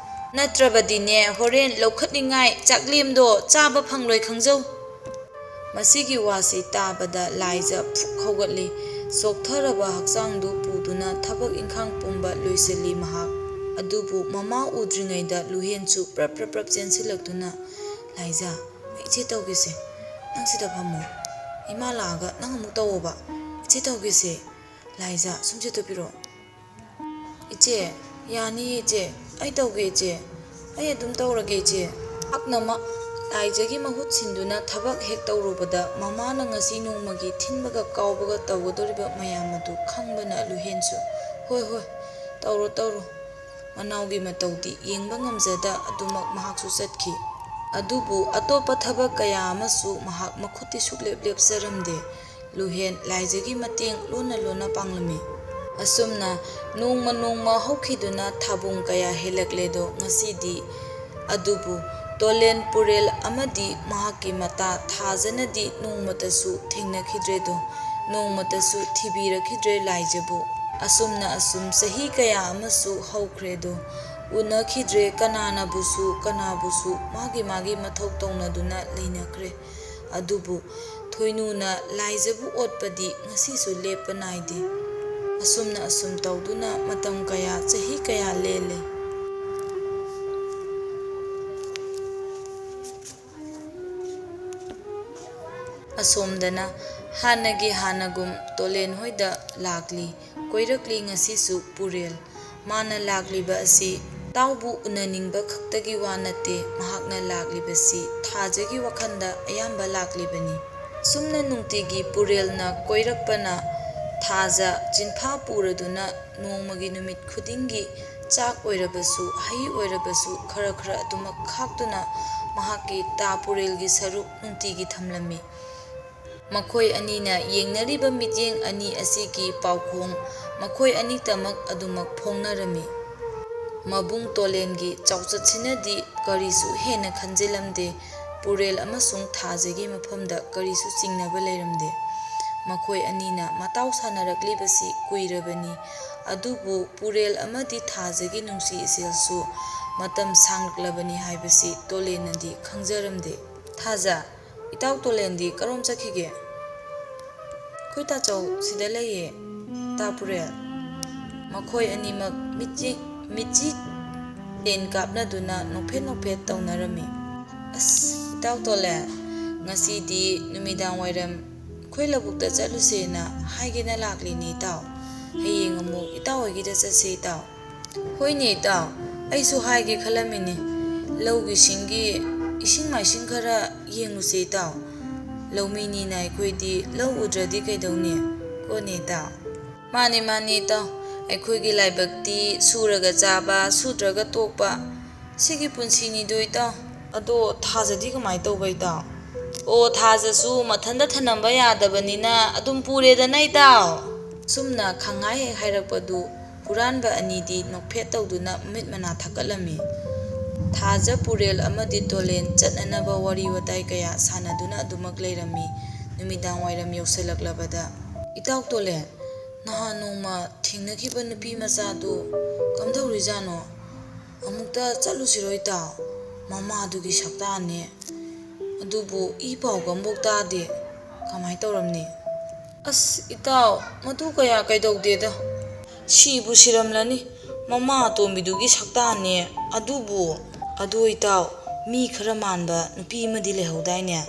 ꯅꯠꯇ꯭ꯔꯕꯗꯤꯅꯦ, ꯍꯣꯔꯦꯟ ꯂꯧꯈꯠꯅꯤꯡꯉꯥꯏ ꯆꯥꯛꯂꯦꯝꯗꯣ ꯆꯥꯕ ꯐꯪꯂꯣꯏ ꯈꯪꯖꯧ꯫ ꯃꯁꯤꯒꯤ ꯋꯥꯁꯤ ꯇꯥꯕꯗ ꯂꯥꯏꯖ ꯐꯨꯛ ꯍꯧꯒꯠꯂꯤ꯫ ꯆꯣꯛꯊꯔꯕ ꯍꯛꯆꯥꯡꯗꯨ ꯄꯨꯗꯨꯅ ꯊꯕꯛ ꯏꯪꯈꯥꯡ ꯄꯨꯝꯕ ꯂꯣꯏꯁꯤꯜꯂꯤ ꯃꯍꯥꯛ꯫ ꯑꯗꯨꯕꯨ ꯃꯃꯥ ꯎꯗ꯭ꯔꯤꯉꯩꯗ ꯂꯨꯍꯦꯟꯁꯨ ꯄ꯭ꯔꯞ ꯄ꯭ꯔꯞ ꯄ꯭ꯔꯞ ꯆꯦꯟꯁꯤꯜꯂꯛꯇꯨꯅ, "ꯂꯥꯏꯖ, ꯑꯩ ꯏꯆꯦ ꯇꯧꯒꯦꯁꯦ꯫ ꯅꯪ ꯁꯤꯗ ꯐꯝꯃꯣ꯫ ꯏꯃꯥ ꯂꯥꯛꯑꯒ ꯅꯪ ꯑꯃꯨꯛ ꯇꯧꯋꯣꯕ꯫ ꯏꯆꯦ ꯇꯧꯒꯦꯁꯦ꯫ ꯂꯥꯏꯖ, ꯁꯨꯝ ꯆꯦꯠꯇꯣꯛꯄꯤꯔꯣ꯫" "ꯏꯆꯦ, ꯌꯥꯅꯤꯌꯦ ꯏꯆꯦ꯫ ꯑꯩ ꯇꯧꯒꯦ ꯏꯆꯦ꯫ ꯑꯩ ꯑꯗꯨꯝ ꯇꯧꯔꯒꯦ ꯏꯆꯦ꯫" ꯄꯥꯛꯅꯃꯛ ꯂꯥꯏꯖꯒꯤ ꯃꯍꯨꯠ ꯁꯤꯟꯗꯨꯅ ꯊꯕꯛ ꯍꯦꯛ ꯇꯧꯔꯨꯕꯗ ꯃꯃꯥꯅ ꯉꯁꯤ ꯅꯣꯡꯃꯒꯤ ꯊꯤꯟꯕꯒ ꯀꯥꯎꯕꯒ ꯇꯧꯒꯗꯧꯔꯤꯕ ꯃꯌꯥꯝ ꯑꯗꯨ ꯈꯪꯕꯅ ꯂꯨꯍꯦꯟꯁꯨ, "ꯍꯣꯏ, ꯍꯣꯏ, ꯇꯧꯔꯣ, ꯇꯧꯔꯣ꯫" ꯃꯅꯥꯎꯒꯤ ꯃꯇꯧꯗꯤ ꯌꯦꯡꯕ ꯉꯝꯖꯗ ꯑꯗꯨꯃꯛ ꯃꯍꯥꯛꯁꯨ ꯆꯠꯈꯤ꯫ ꯑꯗꯨꯕꯨ ꯑꯇꯣꯞꯄ ꯊꯕꯛ ꯀꯌꯥ ꯑꯃꯁꯨ ꯃꯍꯥꯛ ꯃꯈꯨꯠꯇꯤ ꯁꯨꯛꯂꯦꯞ ꯂꯦꯞꯆꯔꯝꯗꯦ꯫ ꯂꯨꯍꯦꯟ ꯂꯥꯏꯖꯒꯤ ꯃꯇꯦꯡ ꯂꯣꯟꯅ ꯂꯣꯟꯅ ꯄꯥꯡꯂꯝꯃꯤ꯫ ꯑꯁꯨꯝꯅ ꯅꯣꯡꯃ ꯅꯣꯡꯃ ꯍꯧꯈꯤꯗꯨꯅ ꯊꯥꯕꯨꯡ ꯀꯌꯥ ꯍꯦꯜꯂꯛꯂꯦꯗꯣ ꯉꯁꯤꯗꯤ꯫ ꯑꯗꯨꯕꯨ ꯇꯣꯂꯦꯟ ꯄꯨꯔꯦꯜ ꯑꯃꯗꯤ ꯃꯍꯥꯛꯀꯤ ꯃꯇꯥ ꯊꯥꯖꯅꯗꯤ ꯅꯣꯡꯃꯇꯁꯨ ꯊꯦꯡꯅꯈꯤꯗ꯭ꯔꯦꯗꯣ, ꯅꯣꯡꯃꯇꯁꯨ ꯊꯤꯕꯤꯔꯛꯈꯤꯗ꯭ꯔꯦ ꯂꯥꯏꯖꯕꯨ꯫ ꯑꯁꯨꯝꯅ ꯑꯁꯨꯝ ꯆꯍꯤ ꯀꯌꯥ ꯑꯃꯁꯨ ꯍꯧꯈ꯭ꯔꯦꯗꯣ, ꯎꯅꯈꯤꯗ꯭ꯔꯦ, ꯀꯅꯥꯅꯕꯨꯁꯨ ꯀꯅꯥꯕꯨꯁꯨ ꯃꯥꯒꯤ ꯃꯥꯒꯤ ꯃꯊꯧ ꯇꯧꯅꯗꯨꯅ ꯂꯩꯅꯈ꯭ꯔꯦ꯫ ꯑꯗꯨꯕꯨ ꯊꯣꯏꯅꯨꯅ ꯂꯥꯏꯖꯕꯨ ꯑꯣꯠꯄꯗꯤ ꯉꯁꯤꯁꯨ ꯂꯦꯞꯄ ꯅꯥꯏꯗꯦ꯫ ꯑꯁꯨꯝꯅ ꯑꯁꯨꯝ ꯇꯧꯗꯨꯅ ꯃꯇꯝ ꯀꯌꯥ, ꯆꯍꯤ ꯀꯌꯥ ꯂꯦꯜꯂꯦ꯫ ꯑꯁꯣꯝꯗꯅ ꯍꯥꯟꯅꯒꯤ ꯍꯥꯟꯅꯒꯨꯝ ꯇꯣꯂꯦꯟ ꯍꯣꯏꯗ ꯂꯥꯛꯂꯤ, ꯀꯣꯏꯔꯛꯂꯤ ꯉꯁꯤꯁꯨ ꯄꯨꯔꯦꯜ꯫ ꯃꯥꯅ ꯂꯥꯛꯂꯤꯕ ꯑꯁꯤ ꯇꯥꯎꯕꯨ ꯎꯅꯅꯤꯡꯕ ꯈꯛꯇꯒꯤ ꯋꯥ ꯅꯠꯇꯦ, ꯃꯍꯥꯛꯅ ꯂꯥꯛꯂꯤꯕꯁꯤ ꯊꯥꯖꯒꯤ ꯋꯥꯈꯜꯗ ꯑꯌꯥꯝꯕ ꯂꯥꯛꯂꯤꯕꯅꯤ꯫ ꯁꯨꯝꯅ ꯅꯨꯡꯇꯤꯒꯤ ꯄꯨꯔꯦꯜꯅ ꯀꯣꯏꯔꯛꯄꯅ ꯊꯥꯖ ꯆꯤꯟꯐꯥ ꯄꯨꯔꯗꯨꯅ ꯅꯣꯡꯃꯒꯤ ꯅꯨꯃꯤꯠ ꯈꯨꯗꯤꯡꯒꯤ ꯆꯥꯛ ꯑꯣꯏꯔꯕꯁꯨ, ꯍꯩ ꯑꯣꯏꯔꯕꯁꯨ ꯈꯔ ꯈꯔ ꯑꯗꯨꯃꯛ ꯈꯥꯛꯇꯨꯅ ꯃꯍꯥꯛꯀꯤ ꯇꯥ ꯄꯨꯔꯦꯜꯒꯤ ꯁꯔꯨꯛ ꯅꯨꯡꯇꯤꯒꯤ ꯊꯝꯂꯝꯃꯤ꯫ ꯃꯈꯣꯏ ꯑꯅꯤꯅ ꯌꯦꯡꯅꯔꯤꯕ ꯃꯤꯠꯌꯦꯡ ꯑꯅꯤ ꯑꯁꯤꯒꯤ ꯄꯥꯎꯈꯣꯡ ꯃꯈꯣꯏ ꯑꯅꯤꯇꯃꯛ ꯑꯗꯨꯃꯛ ꯐꯣꯡꯅꯔꯝꯃꯤ꯫ ꯃꯕꯨꯡ ꯇꯣꯂꯦꯟꯒꯤ ꯆꯥꯎꯆꯠꯁꯤꯅꯗꯤ ꯀꯔꯤꯁꯨ ꯍꯦꯟꯅ ꯈꯟꯖꯤꯜꯂꯝꯗꯦ꯫ ꯄꯨꯔꯦꯜ ꯑꯃꯁꯨꯡ ꯊꯥꯖꯒꯤ ꯃꯐꯝꯗ ꯀꯔꯤꯁꯨ ꯆꯤꯡꯅꯕ ꯂꯩꯔꯝꯗꯦ꯫ ꯃꯈꯣꯏ ꯑꯅꯤꯅ ꯃꯇꯥꯎ ꯁꯥꯟꯅꯔꯛꯂꯤꯕꯁꯤ ꯀꯨꯏꯔꯕꯅꯤ꯫ ꯑꯗꯨꯕꯨ ꯄꯨꯔꯦꯜ ꯑꯃꯗꯤ ꯊꯥꯖꯒꯤ ꯅꯨꯡꯁꯤ ꯏꯆꯦꯜꯁꯨ ꯃꯇꯝ ꯁꯥꯡꯂꯛꯂꯕꯅꯤ ꯍꯥꯏꯕꯁꯤ ꯇꯣꯂꯦꯟꯅꯗꯤ ꯈꯪꯖꯔꯝꯗꯦ꯫ "ꯊꯥꯖ, ꯏꯇꯥꯎ ꯇꯣꯂꯦꯟꯗꯤ ꯀꯔꯣꯝ ꯆꯠꯈꯤꯒꯦ?" "ꯑꯩꯈꯣꯏ ꯇꯥꯆꯧ ꯁꯤꯗ ꯂꯩꯌꯦ, ꯇꯥ ꯄꯨꯔꯦꯜ꯫" ꯃꯈꯣꯏ ꯑꯅꯤꯃꯛ ꯃꯤꯠꯆꯤ ꯃꯤꯠꯆꯤ ꯂꯦꯟ ꯀꯥꯞꯅꯗꯨꯅ ꯅꯣꯛꯐꯦꯠ ꯅꯣꯛꯐꯦꯠ ꯇꯧꯅꯔꯝꯃꯤ꯫ "ꯑꯁ, ꯏꯇꯥꯎ ꯇꯣꯂꯦꯟ, ꯉꯁꯤꯗꯤ ꯅꯨꯃꯤꯗꯥꯡ ꯋꯥꯏꯔꯝ ꯑꯩꯈꯣꯏ ꯂꯧꯕꯨꯛꯇ ꯆꯠꯂꯨꯁꯦꯅ ꯍꯥꯏꯒꯦꯅ ꯂꯥꯛꯂꯤꯅꯦ ꯏꯇꯥꯎ꯫ ꯍꯌꯦꯡ ꯑꯃꯨꯛ ꯏꯇꯥꯎ ꯍꯣꯏꯒꯤꯗ ꯆꯠꯁꯦ ꯏꯇꯥꯎ꯫" "ꯍꯣꯏꯅꯦ ꯏꯇꯥꯎ, ꯑꯩꯁꯨ ꯍꯥꯏꯒꯦ ꯈꯜꯂꯝꯃꯤꯅꯦ꯫ ꯂꯧꯒꯤ ꯁꯤꯡꯒꯤ ꯏꯁꯤꯡ ꯃꯥꯏꯁꯤꯡ ꯈꯔ ꯌꯦꯡꯉꯨꯁꯦ ꯏꯇꯥꯎ꯫ ꯂꯧꯃꯤꯅꯤꯅ ꯑꯩꯈꯣꯏꯗꯤ ꯂꯧ ꯎꯗ꯭ꯔꯗꯤ ꯀꯩꯗꯧꯅꯤ? ꯀꯣꯅꯦ ꯏꯇꯥꯎ?" "ꯃꯥꯅꯦ, ꯃꯥꯅꯦ ꯏꯇꯥꯎ, ꯑꯩꯈꯣꯏꯒꯤ ꯂꯥꯏꯕꯛꯇꯤ ꯁꯨꯔꯒ ꯆꯥꯕ, ꯁꯨꯗ꯭ꯔꯒ ꯇꯣꯛꯄ, ꯁꯤꯒꯤ ꯄꯨꯟꯁꯤꯅꯤꯗꯣ ꯏꯇꯥꯎ꯫" "ꯑꯗꯣ ꯊꯥꯖꯗꯤ ꯀꯃꯥꯏꯅ ꯇꯧꯕ ꯏꯇꯥꯎ?" "ꯑꯣ, ꯊꯥꯖꯁꯨ ꯃꯊꯟꯇ ꯊꯅꯝꯕ ꯌꯥꯗꯕꯅꯤꯅ ꯑꯗꯨꯝ ꯄꯨꯔꯦꯗꯅ ꯏꯇꯥꯎ꯫" ꯁꯨꯝꯅ ꯈꯪꯍꯥꯏ ꯍꯦꯛ ꯍꯥꯏꯔꯛꯄꯗꯨ ꯍꯨꯔꯥꯟꯕ ꯑꯅꯤꯗꯤ ꯅꯣꯛꯐꯦꯠ ꯇꯧꯗꯨꯅ ꯃꯃꯤꯠ ꯃꯅꯥ ꯊꯛꯀꯠꯂꯝꯃꯤ꯫ ꯊꯥꯖ, ꯄꯨꯔꯦꯜ ꯑꯃꯗꯤ ꯇꯣꯂꯦꯟ ꯆꯠꯅꯅꯕ ꯋꯥꯔꯤ ꯋꯥꯇꯥꯏ ꯀꯌꯥ ꯁꯥꯟꯅꯗꯨꯅ ꯑꯗꯨꯃꯛ ꯂꯩꯔꯝꯃꯤ꯫ ꯅꯨꯃꯤꯗꯥꯡ ꯋꯥꯏꯔꯝ ꯌꯧꯁꯤꯜꯂꯛꯂꯕꯗ, "ꯏꯇꯥꯎ ꯇꯣꯂꯦꯟ, ꯅꯍꯥꯟ ꯅꯣꯡꯃ ꯊꯦꯡꯅꯈꯤꯕ ꯅꯨꯄꯤ ꯃꯆꯥꯗꯨ ꯀꯝꯗꯧꯔꯤꯖꯥꯠꯅꯣ? ꯑꯃꯨꯛꯇ ꯆꯠꯂꯨꯁꯤꯔꯣ ꯏꯇꯥꯎ? ꯃꯃꯥꯗꯨꯒꯤ ꯁꯛꯇꯥꯅꯦ꯫ ꯑꯗꯨꯕꯨ ꯏ ꯄꯥꯎꯒ ꯑꯃꯐꯥꯎ ꯇꯥꯗꯦ꯫ ꯀꯃꯥꯏꯅ ꯇꯧꯔꯝꯅꯤ?" "ꯑꯁ ꯏꯇꯥꯎ, ꯃꯗꯨ ꯀꯌꯥ ꯀꯩꯗꯧꯗꯦꯗ꯫ ꯁꯤꯕꯨ ꯁꯤꯔꯝꯂꯅꯤ꯫ ꯃꯃꯥ ꯑꯇꯣꯝꯕꯤꯗꯨꯒꯤ ꯁꯛꯇꯥꯅꯦ꯫ ꯑꯗꯨꯕꯨ, ꯑꯗꯨ ꯏꯇꯥꯎ, ꯃꯤ ꯈꯔ ꯃꯥꯟꯕ ꯅꯨꯄꯤ ꯑꯃꯗꯤ ꯂꯩꯍꯧꯗꯥꯏꯅꯦ?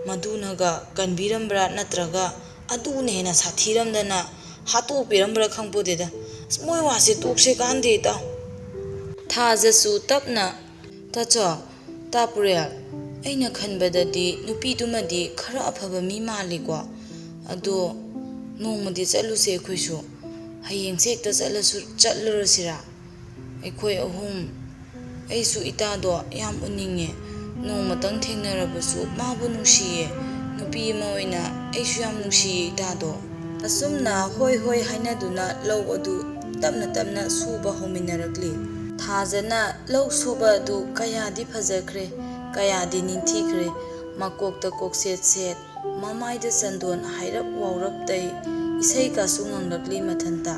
ꯃꯗꯨꯅꯒ ꯀꯟꯕꯤꯔꯝꯕ꯭ꯔꯥ ꯅꯠꯇ꯭ꯔꯒ ꯑꯗꯨꯅ ꯍꯦꯟꯅ ꯁꯥꯊꯤꯔꯝꯗꯅ ꯍꯥꯠꯇꯣꯛꯄꯤꯔꯝꯕ꯭ꯔꯥ ꯈꯪꯄꯣꯠꯇꯦꯗ꯫ ꯑꯁ, ꯃꯣꯏ ꯋꯥꯁꯦ ꯇꯣꯛꯁꯦ ꯀꯥꯟꯗꯦ ꯏꯇꯥꯎ꯫" ꯊꯥꯖꯁꯨ ꯇꯞꯅ, "ꯇꯥꯆꯧ, ꯇꯥ ꯄꯨꯔꯦꯜ, ꯑꯩꯅ ꯈꯟꯕꯗꯗꯤ ꯅꯨꯄꯤꯗꯨꯃꯗꯤ ꯈꯔ ꯑꯐꯕ ꯃꯤ ꯃꯥꯜꯂꯤꯀꯣ꯫ ꯑꯗꯣ ꯅꯣꯡꯃꯗꯤ ꯆꯠꯂꯨꯁꯦ ꯑꯩꯈꯣꯏꯁꯨ꯫ ꯍꯌꯦꯡꯁꯦ ꯍꯦꯛꯇ ꯆꯠꯂꯁꯨ, ꯆꯠꯂꯨꯔꯁꯤꯔꯥ? ꯑꯩꯈꯣꯏ ꯑꯍꯨꯝ꯫ ꯑꯩꯁꯨ ꯏꯇꯥꯗꯣ ꯌꯥꯝ ꯎꯅꯤꯡꯉꯦ꯫ ꯅꯣꯡꯃꯇꯪ ꯊꯦꯡꯅꯔꯕꯁꯨ ꯃꯥꯕꯨ ꯅꯨꯡꯁꯤꯌꯦ꯫ ꯅꯨꯄꯤ ꯑꯃ ꯑꯣꯏꯅ ꯑꯩꯁꯨ ꯌꯥꯝ ꯅꯨꯡꯁꯤꯌꯦ ꯏꯇꯥꯗꯣ꯫" ꯑꯁꯨꯝꯅ ꯍꯣꯏ ꯍꯣꯏ ꯍꯥꯏꯅꯗꯨꯅ ꯂꯧ ꯑꯗꯨ ꯇꯞꯅ ꯇꯞꯅ ꯁꯨꯕ ꯍꯧꯃꯤꯟꯅꯔꯛꯂꯤ꯫ ꯊꯥꯖꯅ ꯂꯧ ꯁꯨꯕ ꯑꯗꯨ ꯀꯌꯥꯗꯤ ꯐꯖꯈ꯭ꯔꯦ, ꯀꯌꯥꯗꯤ ꯅꯤꯡꯊꯤꯈ꯭ꯔꯦ꯫ ꯃꯀꯣꯛꯇ ꯀꯣꯛꯁꯦꯠ ꯁꯦꯠ, ꯃꯃꯥꯏꯗ ꯆꯟꯗꯣꯟ ꯍꯥꯏꯔꯞ ꯋꯥꯎꯔꯞ ꯇꯩ, ꯏꯁꯩ ꯀꯥꯁꯨ ꯉꯪꯂꯛꯂꯤ ꯃꯊꯟꯇ꯫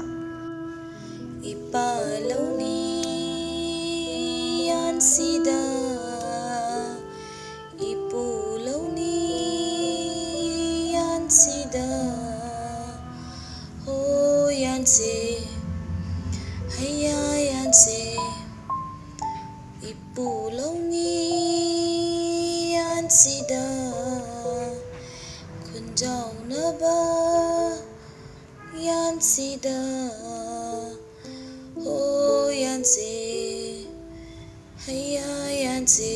ꯏꯄꯥ ꯂꯧꯅꯤ ꯌꯥꯟꯁꯤꯗ, ꯏꯄꯨ ꯂꯧꯅꯤ ꯌꯥꯟꯁꯤꯗ, ꯍꯣ ꯌꯥꯟꯁꯦ, ꯍꯩꯌꯥ ꯌꯥꯟꯁꯦ, ꯏꯄꯨ ꯂꯧꯅꯤ ꯌꯥꯟꯁꯤꯗ, ꯈꯨꯟꯖꯥꯎꯅꯕ ꯌꯥꯟꯁꯤꯗ, ꯍꯣ ꯌꯥꯟꯁꯦ, ꯍꯩꯌꯥ ꯌꯥꯟꯁꯦ꯫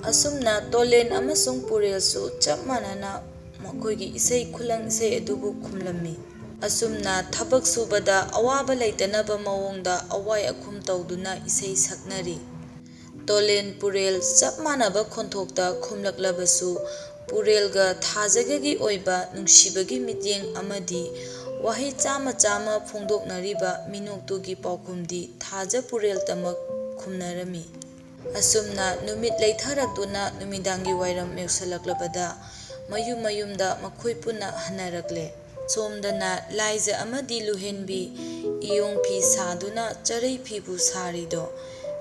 ꯑꯁꯨꯝꯅ ꯇꯣꯂꯦꯟ ꯑꯃꯁꯨꯡ ꯄꯨꯔꯦꯜꯁꯨ ꯆꯞ ꯃꯥꯟꯅꯅ ꯃꯈꯣꯏꯒꯤ ꯏꯁꯩ ꯈꯨꯂꯪ ꯏꯁꯩ ꯑꯗꯨꯕꯨ ꯈꯨꯝꯂꯝꯃꯤ꯫ ꯑꯁꯨꯝꯅ ꯊꯕꯛ ꯁꯨꯕꯗ ꯑꯋꯥꯕ ꯂꯩꯇꯅꯕ ꯃꯑꯣꯡꯗ ꯑꯋꯥꯏ ꯑꯈꯨꯝ ꯇꯧꯗꯨꯅ ꯏꯁꯩ ꯁꯛꯅꯔꯤ꯫ ꯇꯣꯂꯦꯟ ꯄꯨꯔꯦꯜ ꯆꯞ ꯃꯥꯟꯅꯕ ꯈꯣꯟꯊꯣꯛꯇ ꯈꯨꯝꯂꯛꯂꯕꯁꯨ, ꯄꯨꯔꯦꯜꯒ ꯊꯥꯖꯒꯒꯤ ꯑꯣꯏꯕ ꯅꯨꯡꯁꯤꯕꯒꯤ ꯃꯤꯠꯌꯦꯡ ꯑꯃꯗꯤ ꯋꯥꯍꯩ ꯆꯥꯝꯃ ꯆꯥꯝꯃ ꯐꯣꯡꯗꯣꯛꯅꯔꯤꯕ ꯃꯤꯅꯣꯛꯇꯨꯒꯤ ꯄꯥꯎꯈꯨꯝꯗꯤ ꯊꯥꯖ ꯄꯨꯔꯦꯜꯇꯃꯛ ꯈꯨꯝꯅꯔꯝꯃꯤ꯫ ꯑꯁꯨꯝꯅ ꯅꯨꯃꯤꯠ ꯂꯩꯊꯔꯛꯇꯨꯅ ꯅꯨꯃꯤꯗꯥꯡꯒꯤ ꯋꯥꯏꯔꯝ ꯌꯧꯁꯤꯜꯂꯛꯂꯕꯗ ꯃꯌꯨꯝ ꯃꯌꯨꯝꯗ ꯃꯈꯣꯏ ꯄꯨꯟꯅ ꯍꯟꯅꯔꯛꯂꯦ꯫ ꯁꯣꯝꯗꯅ ꯂꯥꯏꯖ ꯑꯃꯗꯤ ꯂꯨꯍꯦꯟꯕꯤ ꯏꯌꯣꯡ ꯐꯤ ꯁꯥꯗꯨꯅ ꯆꯔꯩ ꯐꯤꯕꯨ ꯁꯥꯔꯤꯗꯣ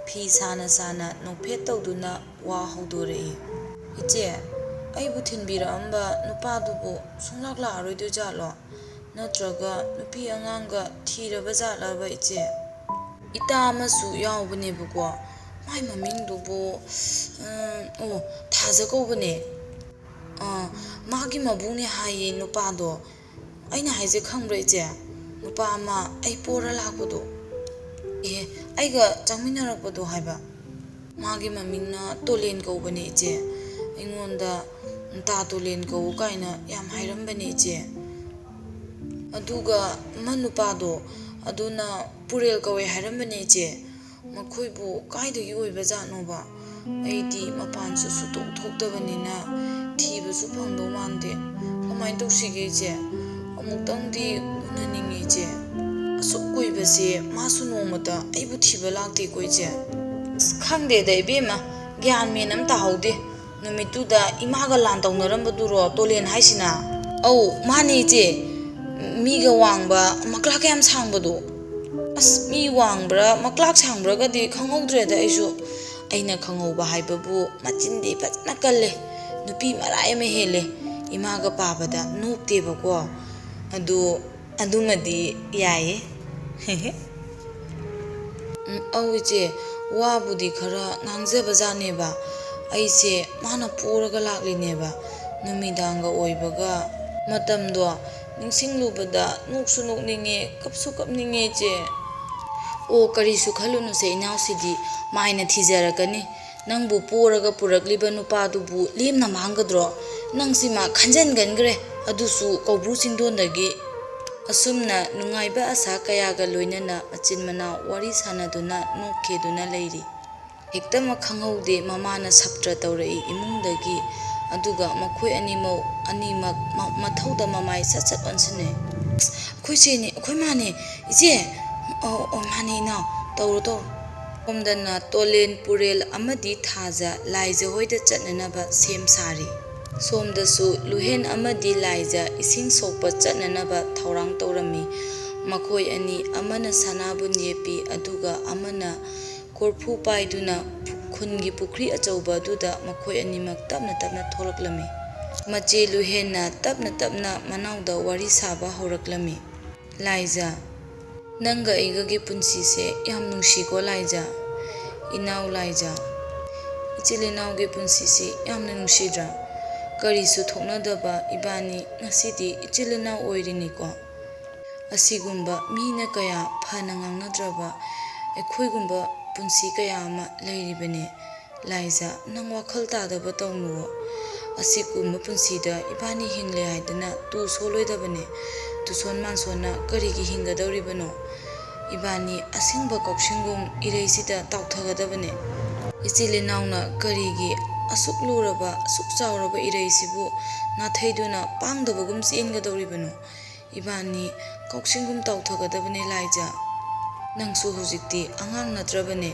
ꯐꯤ ꯁꯥꯅ ꯁꯥꯅ ꯅꯣꯛꯐꯦꯠ ꯇꯧꯗꯨꯅ ꯋꯥ ꯍꯧꯗꯣꯔꯛꯏ꯫ "ꯏꯆꯦ, ꯑꯩꯕꯨ ꯊꯤꯟꯕꯤꯔꯛꯑꯝꯕ ꯅꯨꯄꯥꯗꯨꯕꯨ ꯁꯨꯡꯂꯥꯛ ꯂꯥꯛꯑꯔꯣꯏꯗꯣꯏꯖꯥꯠꯂꯣ? ꯅꯠꯇ꯭ꯔꯒ ꯅꯨꯄꯤ ꯑꯉꯥꯡꯒ ꯊꯤꯔꯕ ꯖꯥꯠꯂꯕ ꯏꯆꯦ?" "ꯏꯇꯥ ꯑꯃꯁꯨ ꯌꯥꯎꯕꯅꯦꯕꯀꯣ, ꯃꯥꯏ ꯃꯃꯤꯡꯗꯨꯕꯨ, ꯎꯝ, ꯑꯣ, ꯊꯥꯖ ꯀꯧꯕꯅꯦ꯫ ꯑꯥ, ꯃꯥꯒꯤ ꯃꯕꯨꯡꯅꯦ ꯍꯥꯏꯌꯦ ꯅꯨꯄꯥꯗꯣ꯫ ꯑꯩꯅ ꯍꯥꯏꯁꯦ ꯈꯪꯕ꯭ꯔꯥ ꯏꯆꯦ? ꯅꯨꯄꯥ ꯑꯃ ꯑꯩ ꯄꯣꯔ ꯂꯥꯛꯄꯗꯣ, ꯑꯦ, ꯑꯩꯒ ꯆꯪꯃꯤꯟꯅꯔꯛꯄꯗꯣ ꯍꯥꯏꯕ꯫ ꯃꯥꯒꯤ ꯃꯃꯤꯡꯅ ꯇꯣꯂꯦꯟ ꯀꯧꯕꯅꯦ ꯏꯆꯦ꯫ ꯑꯩꯉꯣꯟꯗ ꯇꯥ ꯇꯣꯂꯦꯟ ꯀꯧ ꯀꯥꯏꯅ ꯌꯥꯝ ꯍꯥꯏꯔꯝꯕꯅꯦ ꯏꯆꯦ꯫ ꯑꯗꯨꯒ ꯑꯃ ꯅꯨꯄꯥꯗꯣ, ꯑꯗꯨꯅ ꯄꯨꯔꯦꯜ ꯀꯧꯋꯦ ꯍꯥꯏꯔꯝꯕꯅꯦ ꯏꯆꯦ꯫ ꯃꯈꯣꯏꯕꯨ ꯀꯥꯏꯗꯒꯤ ꯑꯣꯏꯕꯖꯥꯠꯅꯣꯕ? ꯑꯩꯗꯤ ꯃꯄꯥꯟꯁꯨ ꯁꯨꯛꯊꯣꯛ ꯊꯣꯛꯇꯕꯅꯤꯅ ꯊꯤꯕꯁꯨ ꯐꯪꯗꯧ ꯃꯥꯟꯗꯦ꯫ ꯀꯃꯥꯏꯅ ꯇꯧꯁꯤꯒꯦ ꯏꯆꯦ? ꯑꯃꯨꯛꯇꯪꯗꯤ ꯎꯅꯅꯤꯡꯉꯦ ꯏꯆꯦ꯫ ꯑꯁꯨꯛ ꯀꯨꯏꯕꯁꯦ ꯃꯥꯁꯨ ꯅꯣꯡꯃꯇ ꯑꯩꯕꯨ ꯊꯤꯕ ꯂꯥꯛꯇꯦꯀꯣ ꯏꯆꯦ?" "ꯑꯁ, ꯈꯪꯗꯦꯗ ꯏꯕꯦꯝꯃ, ꯒ꯭ꯌꯥꯟ ꯃꯦꯟ ꯑꯃ ꯇꯥꯍꯧꯗꯦ꯫ ꯅꯨꯃꯤꯠꯇꯨꯗ ꯏꯃꯥꯒ ꯂꯥꯟ ꯇꯧꯅꯔꯝꯕꯗꯨꯔꯣ ꯇꯣꯂꯦꯟ ꯍꯥꯏꯁꯤꯅ? ꯑꯧ, ꯃꯥꯅꯦ ꯏꯆꯦ꯫ ꯃꯤꯒ ꯋꯥꯡꯕ, ꯃꯀ꯭ꯂꯥꯛꯀ ꯌꯥꯝ ꯁꯥꯡꯕꯗꯣ꯫ ꯑꯁ, ꯃꯤ ꯋꯥꯡꯕ꯭ꯔꯥ, ꯃꯀ꯭ꯂꯥꯛ ꯁꯥꯡꯕ꯭ꯔꯥꯒꯗꯤ ꯈꯪꯍꯧꯗ꯭ꯔꯦꯗ ꯑꯩꯁꯨ꯫ ꯑꯩꯅ ꯈꯪꯍꯧꯕ ꯍꯥꯏꯕꯕꯨ ꯃꯆꯤꯟꯗꯤ ꯐꯖꯅ ꯀꯜꯂꯦ, ꯅꯨꯄꯤ ꯃꯔꯥꯏ ꯑꯃ ꯍꯦꯜꯂꯦ, ꯏꯃꯥꯒ ꯄꯥꯕꯗ ꯅꯣꯞꯇꯦꯕꯀꯣ꯫ ꯑꯗꯨ, ꯑꯗꯨꯃꯗꯤ ꯌꯥꯏꯌꯦ꯫ ꯎꯝ, ꯑꯧ ꯏꯆꯦ, ꯋꯥꯕꯨꯗꯤ ꯈꯔ ꯉꯥꯡꯖꯕꯖꯥꯠꯅꯦꯕ꯫ ꯑꯩꯁꯦ ꯃꯥꯅ ꯄꯣꯔꯒ ꯂꯥꯛꯂꯤꯅꯦꯕ꯫ ꯅꯨꯃꯤꯗꯥꯡꯒ ꯑꯣꯏꯕꯒ ꯃꯇꯝꯗꯣ ꯅꯤꯡꯁꯤꯡꯂꯨꯕꯗ ꯅꯣꯛꯁꯨ ꯅꯣꯛꯅꯤꯡꯉꯦ, ꯀꯞꯁꯨ ꯀꯞꯅꯤꯡꯉꯦ ꯏꯆꯦ꯫ ꯑꯣ, ꯀꯔꯤꯁꯨ ꯈꯜꯂꯨꯅꯨꯁꯦ ꯏꯅꯥꯎꯁꯤꯗꯤ, ꯃꯥꯏꯅ ꯊꯤꯖꯔꯛꯀꯅꯤ꯫ ꯅꯪꯕꯨ ꯄꯣꯔꯒ ꯄꯨꯔꯛꯂꯤꯕ ꯅꯨꯄꯥꯗꯨꯕꯨ ꯂꯦꯝꯅ ꯃꯥꯡꯒꯗ꯭ꯔꯣ? ꯅꯪꯁꯤꯃ ꯈꯟꯖꯟꯒꯟꯈ꯭ꯔꯦ, ꯑꯗꯨꯁꯨ ꯀꯧꯕ꯭ꯔꯨ ꯆꯤꯡꯗꯣꯟꯗꯒꯤ꯫ ꯑꯁꯨꯝꯅ ꯅꯨꯡꯉꯥꯏꯕ ꯑꯁꯥ ꯀꯌꯥꯒ ꯂꯣꯏꯅꯅ ꯃꯆꯤꯟ ꯃꯅꯥꯎ ꯋꯥꯔꯤ ꯁꯥꯟꯅꯗꯨꯅ ꯅꯣꯛꯈꯤꯗꯨꯅ ꯂꯩꯔꯤ꯫ ꯍꯦꯛꯇꯃꯛ ꯈꯪꯍꯧꯗꯦ ꯃꯃꯥꯅ ꯁꯞꯇ꯭ꯔ ꯇꯧꯔꯛꯏ ꯏꯃꯨꯡꯗꯒꯤ꯫ ꯑꯗꯨꯒ ꯃꯈꯣꯏ ꯑꯅꯤꯃꯛ, ꯑꯅꯤꯃꯛ ꯃ-, ꯃꯊꯧꯗ ꯃꯃꯥꯏ ꯁꯠ ꯁꯠ ꯑꯣꯟꯁꯤꯟꯅꯩ꯫ "ꯑꯩꯈꯣꯏ ꯆꯦꯅꯤ, ꯑꯩꯈꯣꯏ ꯃꯥꯅꯦ, ꯏꯆꯦ!" "ꯑꯣ, ꯑꯣ, ꯃꯥꯅꯦ ꯏꯅꯥꯎ, ꯇꯧꯔꯣ, ꯇꯧꯔꯣ"꯫ ꯁꯣꯝꯗꯅ ꯇꯣꯂꯦꯟ, ꯄꯨꯔꯦꯜ ꯑꯃꯗꯤ ꯊꯥꯖ ꯂꯥꯏꯖ ꯍꯣꯏꯗ ꯆꯠꯅꯅꯕ ꯁꯦꯝ ꯁꯥꯔꯤ꯫ ꯁꯣꯝꯗꯁꯨ ꯂꯨꯍꯦꯟ ꯑꯃꯗꯤ ꯂꯥꯏꯖ ꯏꯁꯤꯡ ꯁꯣꯛꯄ ꯆꯠꯅꯅꯕ ꯊꯧꯔꯥꯡ ꯇꯧꯔꯝꯃꯤ꯫ ꯃꯈꯣꯏ ꯑꯅꯤ, ꯑꯃꯅ ꯁꯅꯥꯕꯨꯟ ꯌꯦꯞꯄꯤ, ꯑꯗꯨꯒ ꯑꯃꯅ ꯀꯣꯔꯐꯨ ꯄꯥꯏꯗꯨꯅ ꯈꯨꯟꯒꯤ ꯄꯨꯈ꯭ꯔꯤ ꯑꯆꯧꯕ ꯑꯗꯨꯗ ꯃꯈꯣꯏ ꯑꯅꯤꯃꯛ ꯇꯞꯅ ꯇꯞꯅ ꯊꯣꯛꯂꯛꯂꯝꯃꯤ꯫ ꯃꯆꯦ ꯂꯨꯍꯦꯟꯅ ꯇꯞꯅ ꯇꯞꯅ ꯃꯅꯥꯎꯗ ꯋꯥꯔꯤ ꯁꯥꯕ ꯍꯧꯔꯛꯂꯝꯃꯤ꯫ "ꯂꯥꯏꯖ, ꯅꯪꯒ ꯑꯩꯒꯒꯤ ꯄꯨꯟꯁꯤꯁꯦ ꯌꯥꯝ ꯅꯨꯡꯁꯤꯀꯣ ꯂꯥꯏꯖ꯫ ꯏꯅꯥꯎ ꯂꯥꯏꯖ, ꯏꯆꯤꯜ ꯏꯅꯥꯎꯒꯤ ꯄꯨꯟꯁꯤꯁꯤ ꯌꯥꯝꯅ ꯅꯨꯡꯁꯤꯗ꯭ꯔꯥ? ꯀꯔꯤꯁꯨ ꯊꯣꯛꯅꯗꯕ ꯏꯕꯥꯅꯤ ꯉꯁꯤꯗꯤ ꯏꯆꯤꯜ ꯏꯅꯥꯎ ꯑꯣꯏꯔꯤꯅꯤꯀꯣ꯫ ꯑꯁꯤꯒꯨꯝꯕ ꯃꯤꯅ ꯀꯌꯥ ꯐꯅ ꯉꯥꯡꯅꯗ꯭ꯔꯕ ꯑꯩꯈꯣꯏꯒꯨꯝꯕ ꯄꯨꯟꯁꯤ ꯀꯌꯥ ꯑꯃ ꯂꯩꯔꯤꯕꯅꯤ꯫ ꯂꯥꯏꯖ, ꯅꯪ ꯋꯥꯈꯜ ꯇꯥꯗꯕ ꯇꯧꯅꯨꯋꯣ꯫ ꯑꯁꯤꯒꯨꯝꯕ ꯄꯨꯟꯁꯤꯗ ꯏꯕꯥꯅꯤ ꯍꯤꯡꯂꯦ ꯍꯥꯏꯗꯅ ꯇꯨ ꯁꯣꯜꯂꯣꯏꯗꯕꯅꯤ꯫ ꯇꯨꯁꯣꯟ ꯃꯥꯟꯁꯣꯟꯅ ꯀꯔꯤꯒꯤ ꯍꯤꯡꯒꯗꯧꯔꯤꯕꯅꯣ? ꯏꯕꯥꯅꯤ ꯑꯁꯤꯡꯕ ꯀꯥꯎꯁꯤꯡꯒꯨꯝ ꯏꯔꯩꯁꯤꯗ ꯇꯥꯎꯊꯒꯗꯕꯅꯤ꯫ ꯏꯆꯤꯜ ꯏꯅꯥꯎꯅ ꯀꯔꯤꯒꯤ ꯑꯁꯨꯛ ꯂꯨꯔꯕ, ꯑꯁꯨꯛ ꯆꯥꯎꯔꯕ ꯏꯔꯩꯁꯤꯕꯨ ꯅꯥꯊꯩꯗꯨꯅ ꯄꯥꯡꯗꯕꯒꯨꯝ ꯆꯦꯟꯒꯗꯧꯔꯤꯕꯅꯣ? ꯏꯕꯥꯅꯤ ꯀꯥꯎꯁꯤꯡꯒꯨꯝ ꯇꯥꯎꯊꯒꯗꯕꯅꯦ ꯂꯥꯏꯖ꯫ ꯅꯪꯁꯨ ꯍꯧꯖꯤꯛꯇꯤ ꯑꯉꯥꯡ ꯅꯠꯇ꯭ꯔꯕꯅꯦ,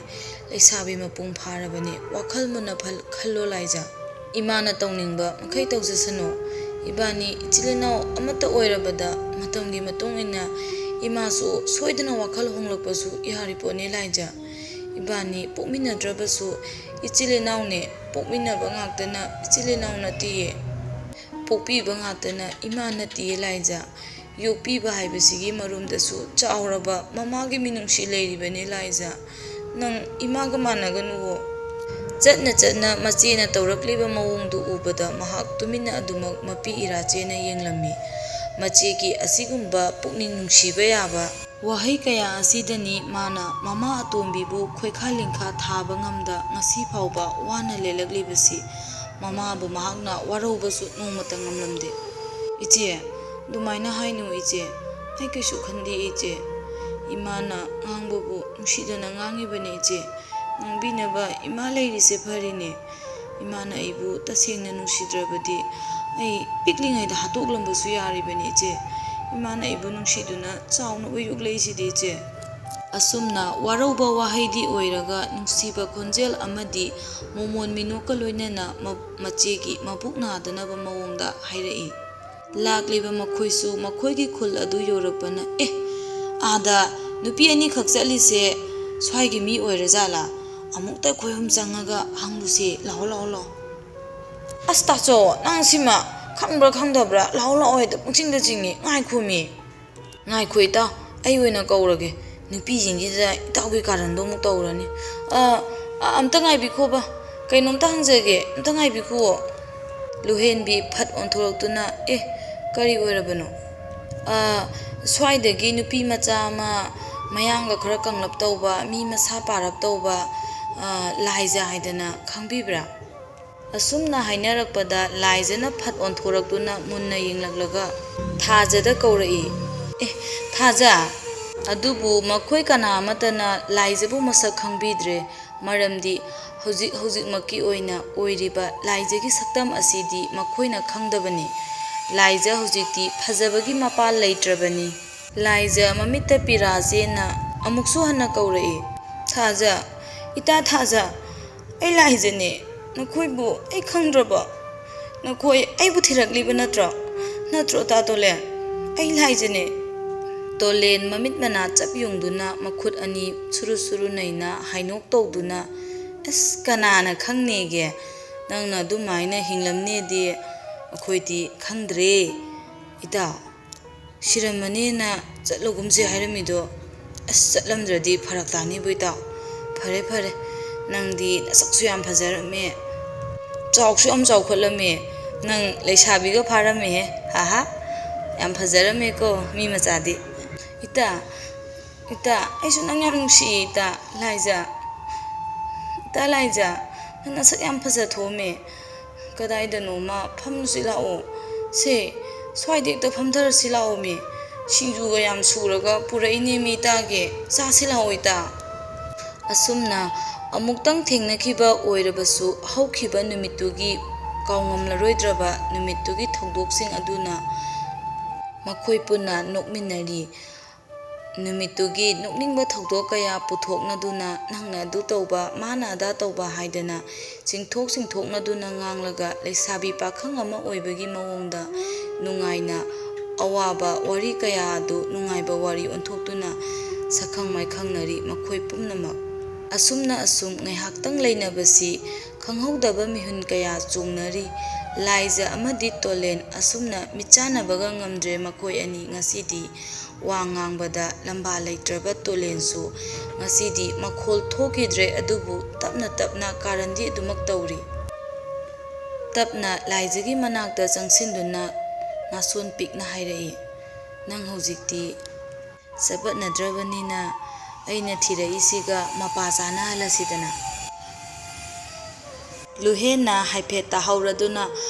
ꯂꯩꯁꯥꯕꯤ ꯃꯄꯨꯡ ꯐꯥꯔꯕꯅꯦ꯫ ꯋꯥꯈꯜ ꯃꯨꯟꯅ ꯐꯜ-, ꯈꯜꯂꯣ ꯂꯥꯏꯖ꯫ ꯏꯃꯥꯅ ꯇꯧꯅꯤꯡꯕ ꯃꯈꯩ ꯇꯧꯖꯁꯅꯨ꯫ ꯏꯕꯥꯅꯤ ꯏꯆꯤꯜ ꯏꯅꯥꯎ ꯑꯃꯠꯇ ꯑꯣꯏꯔꯕꯗ ꯃꯇꯝꯒꯤ ꯃꯇꯨꯡ ꯏꯟꯅ ꯏꯃꯥꯁꯨ ꯁꯣꯏꯗꯅ ꯋꯥꯈꯜ ꯍꯣꯡꯂꯛꯄꯁꯨ ꯌꯥꯔꯤꯄꯣꯠꯅꯤ ꯂꯥꯏꯖ꯫ ꯏꯕꯥꯅꯤ ꯄꯣꯛꯃꯤꯟꯅꯗ꯭ꯔꯕꯁꯨ ꯏꯆꯤꯜ ꯏꯅꯥꯎꯅꯦ, ꯄꯣꯛꯃꯤꯟꯅꯕ ꯉꯥꯛꯇꯅ ꯏꯆꯤꯜ ꯏꯅꯥꯎ ꯅꯠꯇꯤꯌꯦ꯫ ꯄꯣꯛꯄꯤꯕ ꯉꯥꯛꯇꯅ ꯏꯃꯥ ꯅꯠꯇꯤꯌꯦ ꯂꯥꯏꯖ꯫ ꯌꯣꯛꯄꯤꯕ ꯍꯥꯏꯕꯁꯤꯒꯤ ꯃꯔꯨꯝꯗꯁꯨ ꯆꯥꯎꯔꯕ ꯃꯃꯥꯒꯤ ꯃꯤꯅꯨꯡꯁꯤ ꯂꯩꯔꯤꯕꯅꯤ ꯂꯥꯏꯖ꯫ ꯅꯪ ꯏꯃꯥꯒ ꯃꯥꯟꯅꯒꯅꯨꯋꯣ꯫ ꯆꯠꯅ ꯆꯠꯅ ꯃꯆꯦꯅ ꯇꯧꯔꯛꯂꯤꯕ ꯃꯑꯣꯡꯗꯨ ꯎꯕꯗ ꯃꯍꯥꯛ ꯇꯨꯃꯤꯟꯅ ꯑꯗꯨꯃꯛ ꯃꯄꯤ ꯏꯔꯥꯆꯦꯅ ꯌꯦꯡꯂꯝꯃꯤ꯫ ꯃꯆꯦꯒꯤ ꯑꯁꯤꯒꯨꯝꯕ ꯄꯨꯛꯅꯤꯡ ꯅꯨꯡꯁꯤꯕ ꯌꯥꯕ ꯋꯥꯍꯩ ꯀꯌꯥ ꯑꯁꯤꯗꯅꯤ ꯃꯥꯅ ꯃꯃꯥ ꯑꯇꯣꯝꯕꯤꯕꯨ ꯈꯣꯏꯈꯥ ꯂꯤꯡꯈꯥ ꯊꯥꯕ ꯉꯝꯗ ꯉꯁꯤ ꯐꯥꯎꯕ ꯋꯥꯅ ꯂꯦꯜꯂꯛꯂꯤꯕꯁꯤ꯫ ꯃꯃꯥꯕꯨ ꯃꯍꯥꯛꯅ ꯋꯥꯔꯧꯕꯁꯨ ꯅꯣꯡꯃꯇ ꯉꯝꯂꯝꯗꯦ꯫ "ꯏꯆꯦ, ꯑꯗꯨꯃꯥꯏꯅ ꯍꯥꯏꯅꯨ ꯏꯆꯦ꯫ ꯑꯩ ꯀꯩꯁꯨ ꯈꯟꯗꯦ ꯏꯆꯦ꯫ ꯏꯃꯥꯅ ꯉꯥꯡꯕꯕꯨ ꯅꯨꯡꯁꯤꯗꯅ ꯉꯥꯡꯉꯤꯕꯅꯤ ꯏꯆꯦ꯫ ꯉꯥꯡꯕꯤꯅꯕ ꯏꯃꯥ ꯂꯩꯔꯤꯁꯦ ꯐꯔꯤꯅꯦ꯫ ꯏꯃꯥꯅ ꯑꯩꯕꯨ ꯇꯁꯦꯡꯅ ꯅꯨꯡꯁꯤꯗ꯭ꯔꯕꯗꯤ ꯑꯩ ꯄꯤꯛꯂꯤꯉꯩꯗ ꯍꯥꯠꯇꯣꯛꯂꯝꯕꯁꯨ ꯌꯥꯔꯤꯕꯅꯤ ꯏꯆꯦ꯫ ꯏꯃꯥꯅ ꯑꯩꯕꯨ ꯅꯨꯡꯁꯤꯗꯨꯅ ꯆꯥꯎꯅꯕ ꯌꯣꯛꯂꯛꯏꯁꯤꯗꯤ ꯏꯆꯦ꯫" ꯑꯁꯨꯝꯅ ꯋꯥꯔꯧꯕ ꯋꯥꯍꯩꯗꯤ ꯑꯣꯏꯔꯒ ꯅꯨꯡꯁꯤꯕ ꯈꯣꯟꯖꯦꯜ ꯑꯃꯗꯤ ꯃꯣꯃꯣꯟ ꯃꯤꯅꯣꯛꯀ ꯂꯣꯏꯅꯅ ꯃ-, ꯃꯆꯦꯒꯤ ꯃꯕꯨꯛ ꯅꯥꯗꯅꯕ ꯃꯑꯣꯡꯗ ꯍꯥꯏꯔꯛꯏ꯫ ꯂꯥꯛꯂꯤꯕ ꯃꯈꯣꯏꯁꯨ ꯃꯈꯣꯏꯒꯤ ꯈꯨꯜ ꯑꯗꯨ ꯌꯧꯔꯛꯄꯅ, "ꯑꯦ, ꯑꯥꯗ ꯅꯨꯄꯤ ꯑꯅꯤꯈꯛ ꯆꯠꯂꯤꯁꯦ ꯁ꯭ꯋꯥꯏꯒꯤ ꯃꯤ ꯑꯣꯏꯔꯖꯥꯠꯂꯥ? ꯑꯃꯨꯛꯇ ꯑꯩꯈꯣꯏ ꯑꯍꯨꯝ ꯆꯪꯉꯒ ꯍꯪꯂꯨꯁꯦ, ꯂꯥꯛꯑꯣ, ꯂꯥꯛꯑꯣ, ꯂꯥꯛꯑꯣ꯫" "ꯑꯁ ꯇꯥꯆꯧ, ꯅꯪ ꯁꯤꯃ ꯈꯪꯕ꯭ꯔꯥ ꯈꯪꯗꯕ꯭ꯔꯥ? ꯂꯥꯛꯑꯣ, ꯂꯥꯛꯑꯣ ꯍꯦꯛꯇ ꯄꯨꯡꯆꯤꯡꯗ ꯆꯤꯡꯉꯤ꯫ ꯉꯥꯏꯈꯣꯃꯤ꯫" "ꯉꯥꯏꯈꯣ ꯏꯇꯥꯎ, ꯑꯩ ꯑꯣꯏꯅ ꯀꯧꯔꯒꯦ꯫ ꯅꯨꯄꯤꯁꯤꯡꯁꯤꯗ ꯏꯇꯥꯎꯒꯤ ꯀꯥꯔꯟꯗꯣ ꯑꯃꯨꯛ ꯇꯧꯔꯅꯤ꯫ ꯑ, ꯑ, ꯑꯝꯇ ꯉꯥꯏꯕꯤꯈꯣꯕ꯫ ꯀꯩꯅꯣꯝꯇ ꯍꯪꯖꯒꯦ, ꯑꯝꯇ ꯉꯥꯏꯕꯤꯈꯨꯑꯣ꯫" ꯂꯨꯍꯦꯟꯕꯤ ꯐꯠ ꯑꯣꯟꯊꯣꯔꯛꯇꯨꯅ, "ꯑꯦ, ꯀꯔꯤ ꯑꯣꯏꯔꯕꯅꯣ?" "ꯑ, ꯁ꯭ꯋꯥꯏꯗꯒꯤ ꯅꯨꯄꯤ ꯃꯆꯥ ꯑꯃ ꯃꯌꯥꯡꯒ ꯈꯔ ꯀꯪꯂꯞ ꯇꯧꯕ, ꯃꯤ ꯃꯁꯥ ꯄꯥꯔꯞ ꯇꯧꯕ, ꯑ, ꯂꯥꯏꯖ ꯍꯥꯏꯗꯅ ꯈꯪꯕꯤꯕ꯭ꯔꯥ?" ꯑꯁꯨꯝꯅ ꯍꯥꯏꯅꯔꯛꯄꯗ ꯂꯥꯏꯖꯅ ꯐꯠ ꯑꯣꯟꯊꯣꯔꯛꯇꯨꯅ ꯃꯨꯟꯅ ꯌꯦꯡꯂꯛꯂꯒ ꯊꯥꯖꯗ ꯀꯧꯔꯛꯏ, "ꯑꯦ, ꯊꯥꯖ!" ꯑꯗꯨꯕꯨ ꯃꯈꯣꯏ ꯀꯅꯥ ꯑꯃꯠꯇꯅ ꯂꯥꯏꯖꯕꯨ ꯃꯁꯛ ꯈꯪꯕꯤꯗ꯭ꯔꯦ꯫ ꯃꯔꯝꯗꯤ ꯍꯧꯖꯤꯛ ꯍꯧꯖꯤꯛꯃꯛꯀꯤ ꯑꯣꯏꯅ ꯑꯣꯏꯔꯤꯕ ꯂꯥꯏꯖꯒꯤ ꯁꯛꯇꯝ ꯑꯁꯤꯗꯤ ꯃꯈꯣꯏꯅ ꯈꯪꯗꯕꯅꯤ꯫ ꯂꯥꯏꯖ ꯍꯧꯖꯤꯛꯇꯤ ꯐꯖꯕꯒꯤ ꯃꯄꯥꯜ ꯂꯩꯇ꯭ꯔꯕꯅꯤ꯫ ꯂꯥꯏꯖ ꯃꯃꯤꯠꯇ ꯄꯤꯔꯥ ꯆꯦꯟꯅ ꯑꯃꯨꯛꯁꯨ ꯍꯟꯅ ꯀꯧꯔꯛꯏ, "ꯊꯥꯖ! ꯏꯇꯥ ꯊꯥꯖ! ꯑꯩ ꯂꯥꯏꯖꯅꯦ꯫ "ꯅꯈꯣꯏꯕꯨ ꯑꯩ ꯈꯪꯗ꯭ꯔꯕꯣ? ꯅꯈꯣꯏ ꯑꯩꯕꯨ ꯊꯤꯔꯛꯂꯤꯕ ꯅꯠꯇ꯭ꯔꯣ? ꯅꯠꯇ꯭ꯔꯣ, ꯇꯥ ꯇꯣꯂꯦꯟ? ꯑꯩ ꯂꯥꯏꯖꯅꯦ꯫" ꯇꯣꯂꯦꯟ ꯃꯃꯤꯠ ꯃꯅꯥ ꯆꯞ ꯌꯨꯡꯗꯨꯅ ꯃꯈꯨꯠ ꯑꯅꯤ ꯁꯨꯔꯨ ꯁꯨꯔꯨ ꯅꯩꯅ ꯍꯥꯏꯅꯣꯛ ꯇꯧꯗꯨꯅ, "ꯑꯁ, ꯀꯅꯥꯅ ꯈꯪꯅꯦꯒꯦ? ꯅꯪꯅ ꯑꯗꯨꯃꯥꯏꯅ ꯍꯤꯡꯂꯝꯅꯦꯗꯤ ꯑꯩꯈꯣꯏꯗꯤ ꯈꯪꯗ꯭ꯔꯦ꯫ ꯏꯇꯥ, ꯁꯤꯔꯝꯃꯅꯦꯅ ꯆꯠꯂꯒꯨꯝꯁꯦ ꯍꯥꯏꯔꯝꯃꯤꯗꯣ, ꯑꯁ, ꯆꯠꯂꯝꯗ꯭ꯔꯗꯤ ꯐꯔꯛ ꯇꯥꯅꯤꯕꯨ ꯏꯇꯥ꯫ ꯐꯔꯦ, ꯐꯔꯦ, ꯅꯪꯗꯤ ꯅꯁꯛꯁꯨ ꯌꯥꯝ ꯐꯖꯔꯝꯃꯦ, ꯆꯥꯎꯁꯨ ꯌꯥꯝ ꯆꯥꯎꯈꯠꯂꯝꯃꯦ, ꯅꯪ ꯂꯩꯁꯥꯕꯤꯒ ꯐꯥꯔꯝꯃꯦꯍꯦ, ꯍꯥꯍꯥ, ꯌꯥꯝ ꯐꯖꯔꯝꯃꯦꯀꯣ ꯃꯤ ꯃꯆꯥꯗꯤ꯫" "ꯏꯇꯥ, ꯏꯇꯥ, ꯑꯩꯁꯨ ꯅꯪ ꯌꯥꯝ ꯅꯨꯡꯁꯤꯌꯦ ꯏꯇꯥ ꯂꯥꯏꯖ꯫ ꯏꯇꯥ ꯂꯥꯏꯖ, ꯅꯪ ꯅꯁꯛ ꯌꯥꯝ ꯐꯖ ꯊꯣꯛꯑꯝꯃꯦ꯫ ꯀꯗꯥꯏꯗꯅꯣꯃ ꯐꯝꯁꯤ ꯂꯥꯛꯑꯣ꯫ ꯁꯦ, ꯁ꯭ꯋꯥꯏꯗ ꯍꯦꯛꯇ ꯐꯝꯊꯔꯁꯤ ꯂꯥꯛꯑꯣꯃꯤ꯫ ꯁꯤꯡꯖꯨꯒ ꯌꯥꯝ ꯁꯨꯔꯒ ꯄꯨꯔꯛꯏꯅꯦ ꯃꯤ ꯏꯇꯥꯒꯤ꯫ ꯆꯥꯁꯤ ꯂꯥꯛꯑꯣ ꯏꯇꯥ꯫" ꯑꯁꯨꯝꯅ ꯑꯃꯨꯛꯇꯪ ꯊꯦꯡꯅꯈꯤꯕ ꯑꯣꯏꯔꯕꯁꯨ ꯍꯧꯈꯤꯕ ꯅꯨꯃꯤꯠꯇꯨꯒꯤ ꯀꯥꯎꯉꯝꯂꯔꯣꯏꯗ꯭ꯔꯕ ꯅꯨꯃꯤꯠꯇꯨꯒꯤ ꯊꯧꯗꯣꯛꯁꯤꯡ ꯑꯗꯨꯅ ꯃꯈꯣꯏ ꯄꯨꯟꯅ ꯅꯣꯛꯃꯤꯟꯅꯔꯤ꯫ ꯅꯨꯃꯤꯠꯇꯨꯒꯤ ꯅꯣꯛꯅꯤꯡꯕ ꯊꯧꯗꯣꯛ ꯀꯌꯥ ꯄꯨꯊꯣꯛꯅꯗꯨꯅ, ꯅꯪꯅ ꯑꯗꯨ ꯇꯧꯕ, ꯃꯥꯅ ꯑꯗꯥ ꯇꯧꯕ ꯍꯥꯏꯗꯅ ꯆꯤꯡꯊꯣꯛ ꯆꯤꯡꯊꯣꯛꯅꯗꯨꯅ ꯉꯥꯡꯂꯒ, ꯂꯩꯁꯥꯕꯤ ꯄꯥꯈꯪ ꯑꯃ ꯑꯣꯏꯕꯒꯤ ꯃꯑꯣꯡꯗ ꯅꯨꯡꯉꯥꯏꯅ ꯑꯋꯥꯕ ꯋꯥꯔꯤ ꯀꯌꯥ ꯑꯗꯨ ꯅꯨꯡꯉꯥꯏꯕ ꯋꯥꯔꯤ ꯑꯣꯟꯊꯣꯛꯇꯨꯅ ꯁꯛꯈꯪ ꯃꯥꯏꯈꯪꯅꯔꯤ ꯃꯈꯣꯏ ꯄꯨꯝꯅꯃꯛ꯫ ꯑꯁꯨꯝꯅ ꯑꯁꯨꯝ ꯉꯥꯏꯍꯥꯛꯇꯪ ꯂꯩꯅꯕꯁꯤ ꯈꯪꯍꯧꯗꯕ ꯃꯤꯍꯨꯟ ꯀꯌꯥ ꯆꯣꯡꯅꯔꯤ꯫ ꯂꯥꯏꯖ ꯑꯃꯗꯤ ꯇꯣꯂꯦꯟ ꯑꯁꯨꯝꯅ ꯃꯤꯠꯆꯥꯟꯅꯕꯒ ꯉꯝꯗ꯭ꯔꯦ ꯃꯈꯣꯏ ꯑꯅꯤ ꯉꯁꯤꯗꯤ꯫ ꯋꯥ ꯉꯥꯡꯕꯗ ꯂꯝꯕꯥ ꯂꯩꯇ꯭ꯔꯕ ꯇꯣꯂꯦꯟꯁꯨ ꯉꯁꯤꯗꯤ ꯃꯈꯣꯜ ꯊꯣꯛꯈꯤꯗ꯭ꯔꯦ, ꯑꯗꯨꯕꯨ ꯇꯞꯅ ꯇꯞꯅ ꯀꯥꯔꯟꯗꯤ ꯑꯗꯨꯃꯛ ꯇꯧꯔꯤ꯫ ꯇꯞꯅ ꯂꯥꯏꯖꯒꯤ ꯃꯅꯥꯛꯇ ꯆꯪꯁꯤꯟꯗꯨꯅ ꯅꯥꯁꯣꯟ ꯄꯤꯛꯅ ꯍꯥꯏꯔꯛꯏ, "ꯅꯪ ꯍꯧꯖꯤꯛꯇꯤ ꯆꯄꯠꯅꯗ꯭ꯔꯕꯅꯤꯅ ꯑꯩꯅ ꯊꯤꯔꯛꯏꯁꯤꯒ ꯃꯄꯥ ꯆꯥꯅꯍꯜꯂꯁꯤꯗꯅ꯫" ꯂꯨꯍꯦꯟꯅ ꯍꯥꯏꯐꯦꯠ ꯇꯥꯍꯧꯔꯗꯨꯅ,